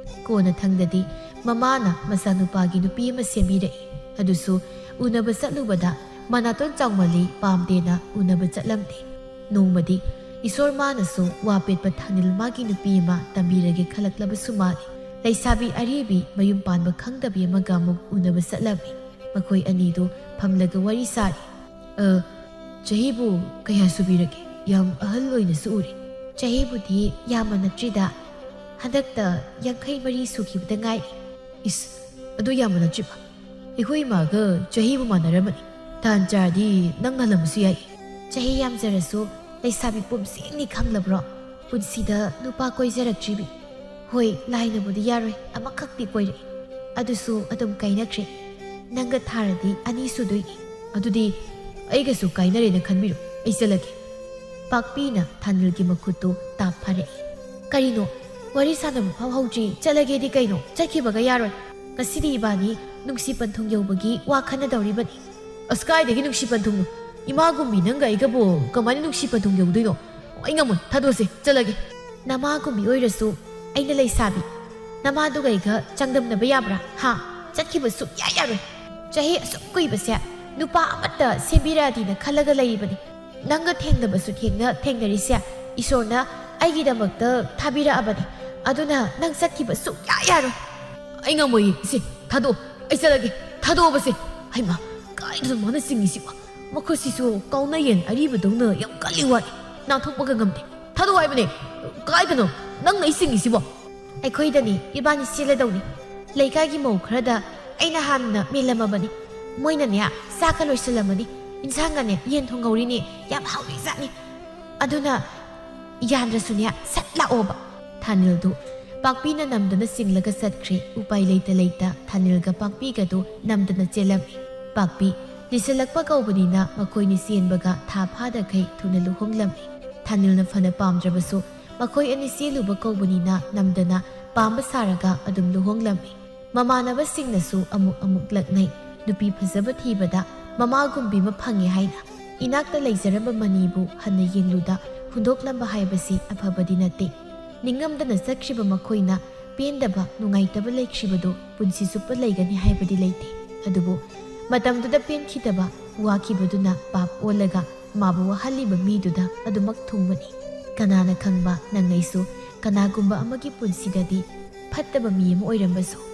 ꯀꯣꯟꯅꯊꯪꯗꯗꯤ ꯃꯃꯥꯅ ꯃꯆꯥꯅꯨꯄꯥꯒꯤ ꯅꯨꯄꯤ ꯑꯃ ꯁꯦꯝꯕꯤꯔꯛꯏ꯫ ꯑꯗꯨꯁꯨ ꯎꯅꯕ ꯆꯠꯂꯨꯕꯗ ꯃꯅꯥꯇꯣꯟ ꯆꯥꯎꯃꯜꯂꯤ, ꯄꯥꯝꯗꯦꯅ ꯎꯅꯕ ꯆꯠꯂꯝꯗꯦ꯫ ꯅꯣꯡꯃꯗꯤ ꯏꯁꯣꯔ ꯃꯥꯅꯁꯨ ꯋꯥ ꯄꯦꯠꯄ ꯊꯥꯅꯤꯜ ꯃꯥꯒꯤ ꯅꯨꯄꯤ ꯑꯃ ꯇꯝꯕꯤꯔꯒꯦ ꯈꯜꯂꯛꯂꯕꯁꯨ ꯃꯥꯜꯂꯤ꯫ ꯂꯩꯁꯥꯕꯤ ꯑꯔꯤꯕꯤ ꯃꯌꯨꯝ ꯄꯥꯟꯕ ꯈꯪꯗꯕꯤ ꯑꯃꯒ ꯑꯃꯨꯛ ꯎꯅꯕ ꯆꯠꯂꯝꯃꯤ꯫ ꯃꯈꯣꯏ ꯑꯅꯤꯗꯨ ꯐꯝꯂꯒ ꯋꯥꯔꯤ ꯁꯥꯔꯤ꯫ "ꯑ, ꯆꯍꯤꯕꯨ ꯀꯌꯥ ꯁꯨꯕꯤꯔꯒꯦ? ꯌꯥꯝ ꯑꯍꯜ ꯑꯣꯏꯅꯁꯨ ꯎꯔꯦ꯫" "ꯆꯍꯤꯕꯨꯗꯤ ꯌꯥꯝꯕ ꯅꯠꯇ꯭ꯔꯤꯗ, ꯍꯟꯗꯛꯇ ꯌꯥꯡꯈꯩ ꯃꯔꯤ ꯁꯨꯈꯤꯕꯗ ꯉꯥꯏꯔꯤ꯫" "ꯏꯁ, ꯑꯗꯨ ꯌꯥꯝꯕ ꯅꯠꯇ꯭ꯔꯤꯕ? ꯑꯩꯈꯣꯏ ꯏꯃꯥꯒ ꯆꯍꯤꯕꯨ ꯃꯥꯟꯅꯔꯝꯃꯅꯤ꯫ ꯇꯥꯟ ꯆꯥꯔꯗꯤ ꯅꯪ ꯍꯜꯂꯝꯕꯁꯨ ꯌꯥꯏ꯫" "ꯆꯍꯤ ꯌꯥꯝꯖꯔꯁꯨ ꯂꯩꯁꯥꯕꯤ ꯄꯨꯝꯁꯦꯡꯅꯤ ꯈꯪꯂꯕ꯭ꯔꯣ? ꯄꯨꯟꯁꯤꯗ ꯅꯨꯄꯥ ꯀꯣꯏꯖꯔꯛꯇ꯭ꯔꯤꯕꯤ꯫ "ꯍꯣꯏ, ꯂꯥꯏꯅꯕꯨꯗꯤ ꯌꯥꯔꯣꯏ, ꯑꯃꯈꯛꯇꯤ ꯀꯣꯏꯔꯛꯏ꯫ ꯑꯗꯨꯁꯨ ꯑꯗꯨꯝ ꯀꯥꯏꯅꯈ꯭ꯔꯦ꯫ ꯅꯪꯒ ꯊꯥꯔꯗꯤ ꯑꯅꯤ ꯁꯨꯗꯣꯏꯅꯤ꯫" "ꯑꯗꯨꯗꯤ ꯑꯩꯒꯁꯨ ꯀꯥꯏꯅꯔꯦꯅ ꯈꯟꯕꯤꯔꯣ꯫ ꯑꯩ ꯆꯠꯂꯒꯦ꯫" ꯄꯥꯛꯄꯤꯅ ꯊꯥꯅꯤꯜꯒꯤ ꯃꯈꯨꯠꯇꯨ ꯇꯥꯞ ꯐꯥꯔꯛꯏ꯫ "ꯀꯔꯤꯅꯣ? ꯋꯥꯔꯤ ꯁꯥꯟꯅꯕ ꯐꯥꯎ ꯍꯧꯗ꯭ꯔꯤ, ꯆꯠꯂꯒꯦꯗꯤ ꯀꯩꯅꯣ? ꯆꯠꯈꯤꯕꯒ ꯌꯥꯔꯣꯏ꯫ ꯉꯁꯤꯗꯤ ꯏꯕꯥꯅꯤ ꯅꯨꯡꯁꯤ ꯄꯟꯊꯨꯡ ꯌꯧꯕꯒꯤ ꯋꯥ ꯈꯟꯅꯗꯧꯔꯤꯕꯅꯤ꯫" "ꯑꯁ, ꯀꯥꯏꯗꯒꯤ ꯅꯨꯡꯁꯤ ꯄꯟꯊꯨꯡꯅꯣ? ꯏꯃꯥꯒꯨꯝꯕꯤ ꯅꯪꯒ ꯑꯩꯒꯕꯨ ꯀꯃꯥꯏꯅ ꯅꯨꯡꯁꯤ ꯄꯟꯊꯨꯡ ꯌꯧꯗꯣꯏꯅꯣ? ꯑꯩ ꯉꯝꯃꯣꯏ, ꯊꯥꯗꯣꯛꯑꯁꯦ, ꯆꯠꯂꯒꯦ꯫" "ꯅꯃꯥꯒꯨꯝꯕꯤ ꯑꯣꯏꯔꯁꯨ ꯑꯩꯅ ꯂꯩꯁꯥꯕꯤ꯫ ꯅꯃꯥꯗꯨꯒ ꯑꯩꯒ ꯆꯥꯡꯗꯝꯅꯕ ꯌꯥꯕ꯭ꯔꯥ? ꯍꯥ? ꯆꯠꯈꯤꯕ ꯁꯨꯛꯌꯥ ꯌꯥꯔꯣꯏ꯫ ꯆꯍꯤ ꯑꯁꯨꯛ ꯀꯨꯏꯕꯁꯦ ꯅꯨꯄꯥ ꯑꯃꯠꯇ ꯁꯦꯝꯕꯤꯔꯛꯑꯗꯤꯅ ꯈꯜꯂꯒ ꯂꯩꯔꯤꯕꯅꯤ꯫ ꯅꯪꯒ ꯊꯦꯡꯅꯕꯁꯨ ꯊꯦꯡꯅ ꯊꯦꯡꯅꯔꯤꯁꯦ ꯏꯁꯣꯔꯅ ꯑꯩꯒꯤꯗꯃꯛꯇ ꯊꯥꯕꯤꯔꯛꯑꯕꯅꯤ꯫ ꯑꯗꯨꯅ ꯅꯪ ꯆꯠꯈꯤꯕ ꯁꯨꯛꯌꯥ ꯌꯥꯔꯣꯏ꯫" "ꯑꯩ ꯉꯝꯃꯣꯏꯌꯦ, ꯏꯆꯦ, ꯊꯥꯗꯣꯛꯑꯣ, ꯑꯩ ꯆꯠꯂꯒꯦ, ꯊꯥꯗꯣꯛꯑꯕꯁꯦ꯫" "ꯍꯩꯃꯥ, ꯀꯥꯏꯗꯅꯣ ꯃꯥꯅ ꯆꯤꯡꯉꯤꯁꯤꯕꯣ? ꯃꯈꯨꯠꯁꯤꯁꯨ ꯀꯥꯎꯅ ꯌꯦꯟ ꯑꯔꯤꯕꯗꯧꯅ ꯌꯥꯝ ꯀꯜꯂꯤ ꯋꯥꯅꯤ, ꯅꯥꯟꯊꯣꯛꯄꯒ ꯉꯝꯗꯦ꯫ ꯊꯥꯗꯣꯛꯑꯣ ꯍꯥꯏꯕꯅꯦ, ꯀꯥꯏꯗꯅꯣ ꯅꯪꯅ ꯑꯩ ꯆꯤꯡꯉꯤꯁꯤꯕꯣ?" "ꯑꯩꯈꯣꯏꯗꯅꯤ, ꯏꯕꯥꯅꯤ ꯆꯦꯜꯂꯗꯧꯅꯤ꯫ ꯂꯩꯀꯥꯏꯒꯤ ꯃꯧ ꯈꯔꯗ ꯑꯩꯅ ꯍꯥꯟꯅ ꯃꯦꯜꯂꯝꯃꯕꯅꯤ꯫ ꯃꯣꯏꯅꯅꯦ, ꯆꯥꯛꯀ ꯂꯣꯏꯁꯤꯜꯂꯝꯃꯅꯤ, ꯏꯟꯁꯥꯡꯒꯅꯦ, ꯌꯦꯟ ꯊꯣꯡꯍꯧꯔꯤꯅꯤ, ꯌꯥꯝ ꯍꯥꯎꯔꯤꯖꯥꯠꯅꯤ꯫ ꯑꯗꯨꯅ ꯌꯥꯗ꯭ꯔꯁꯨꯅꯦ, ꯁꯠ ꯂꯥꯛꯑꯣꯕ꯫" ꯊꯥꯅꯤꯜꯗꯨ ꯄꯥꯛꯄꯤꯅ ꯅꯝꯗꯅ ꯆꯤꯡꯂꯒ ꯆꯠꯈ꯭ꯔꯦ꯫ ꯎꯄꯥꯏ ꯂꯩꯇ ꯂꯩꯇ ꯊꯥꯅꯤꯜꯒ ꯄꯥꯛꯄꯤꯒꯗꯨ ꯅꯝꯗꯅ ꯆꯦꯜꯂꯝꯃꯤ꯫ ꯄꯥꯛꯄꯤ ꯂꯤꯁꯤꯜꯂꯛꯄ ꯀꯧꯕꯅꯤꯅ ꯃꯈꯣꯏꯅꯤ ꯆꯦꯟꯕꯒ ꯊꯥ ꯐꯥꯗꯈꯩ ꯊꯨꯅ ꯂꯨꯍꯣꯡꯂꯝꯃꯤ꯫ ꯊꯥꯅꯤꯜꯅ ꯐꯅ ꯄꯥꯝꯗ꯭ꯔꯕꯁꯨ ꯃꯈꯣꯏ ꯑꯅꯤ ꯆꯦꯜꯂꯨꯕ ꯀꯧꯕꯅꯤꯅ ꯅꯝꯗꯅ ꯄꯥꯝꯕ ꯁꯥꯔꯒ ꯑꯗꯨꯝ ꯂꯨꯍꯣꯡꯂꯝꯃꯤ꯫ ꯃꯃꯥꯟꯅꯕꯁꯤꯡꯅꯁꯨ ꯑꯃꯨꯛ ꯑꯃꯨꯛ ꯂꯛꯅꯩ, ꯅꯨꯄꯤ ꯐꯖꯕ ꯊꯤꯕꯗ ꯃꯃꯥꯒꯨꯝꯕꯤ ꯑꯃ ꯐꯪꯉꯦ ꯍꯥꯏꯅ꯫ ꯏꯅꯥꯛꯇ ꯂꯩꯖꯔꯝꯕ ꯃꯅꯤꯕꯨ ꯍꯟꯅ ꯌꯦꯡꯂꯨꯗ ꯍꯨꯟꯗꯣꯛꯂꯝꯕ ꯍꯥꯏꯕꯁꯤ ꯑꯐꯕꯗꯤ ꯅꯠꯇꯦ꯫ ꯅꯤꯡꯉꯝꯗꯅ ꯆꯠꯈ꯭ꯔꯤꯕ ꯃꯈꯣꯏꯅ ꯄꯦꯟꯗꯕ, ꯅꯨꯡꯉꯥꯏꯇꯕ ꯂꯩꯈ꯭ꯔꯤꯕꯗꯨ ꯄꯨꯟꯁꯤ ꯆꯨꯞꯄ ꯂꯩꯒꯅꯤ ꯍꯥꯏꯕꯗꯤ ꯂꯩꯇꯦ꯫ ꯑꯗꯨꯕꯨ ꯃꯇꯝꯗꯨꯗ ꯄꯦꯟꯈꯤꯗꯕ, ꯋꯥꯈꯤꯕꯗꯨꯅ ꯄꯥꯞ ꯑꯣꯜꯂꯒ ꯃꯥꯕꯨ ꯋꯥꯍꯜꯂꯤꯕ ꯃꯤꯗꯨꯗ ꯑꯗꯨꯃꯛ ꯊꯨꯡꯕꯅꯤ꯫ ꯀꯅꯥꯅ ꯈꯪꯕ, ꯅꯪ ꯑꯩꯁꯨ ꯀꯅꯥꯒꯨꯝꯕ ꯑꯃꯒꯤ ꯄꯨꯟꯁꯤꯗꯗꯤ ꯐꯠꯇꯕ ꯃꯤ ꯑꯃ ꯑꯣꯏꯔꯝꯕꯁꯨ꯫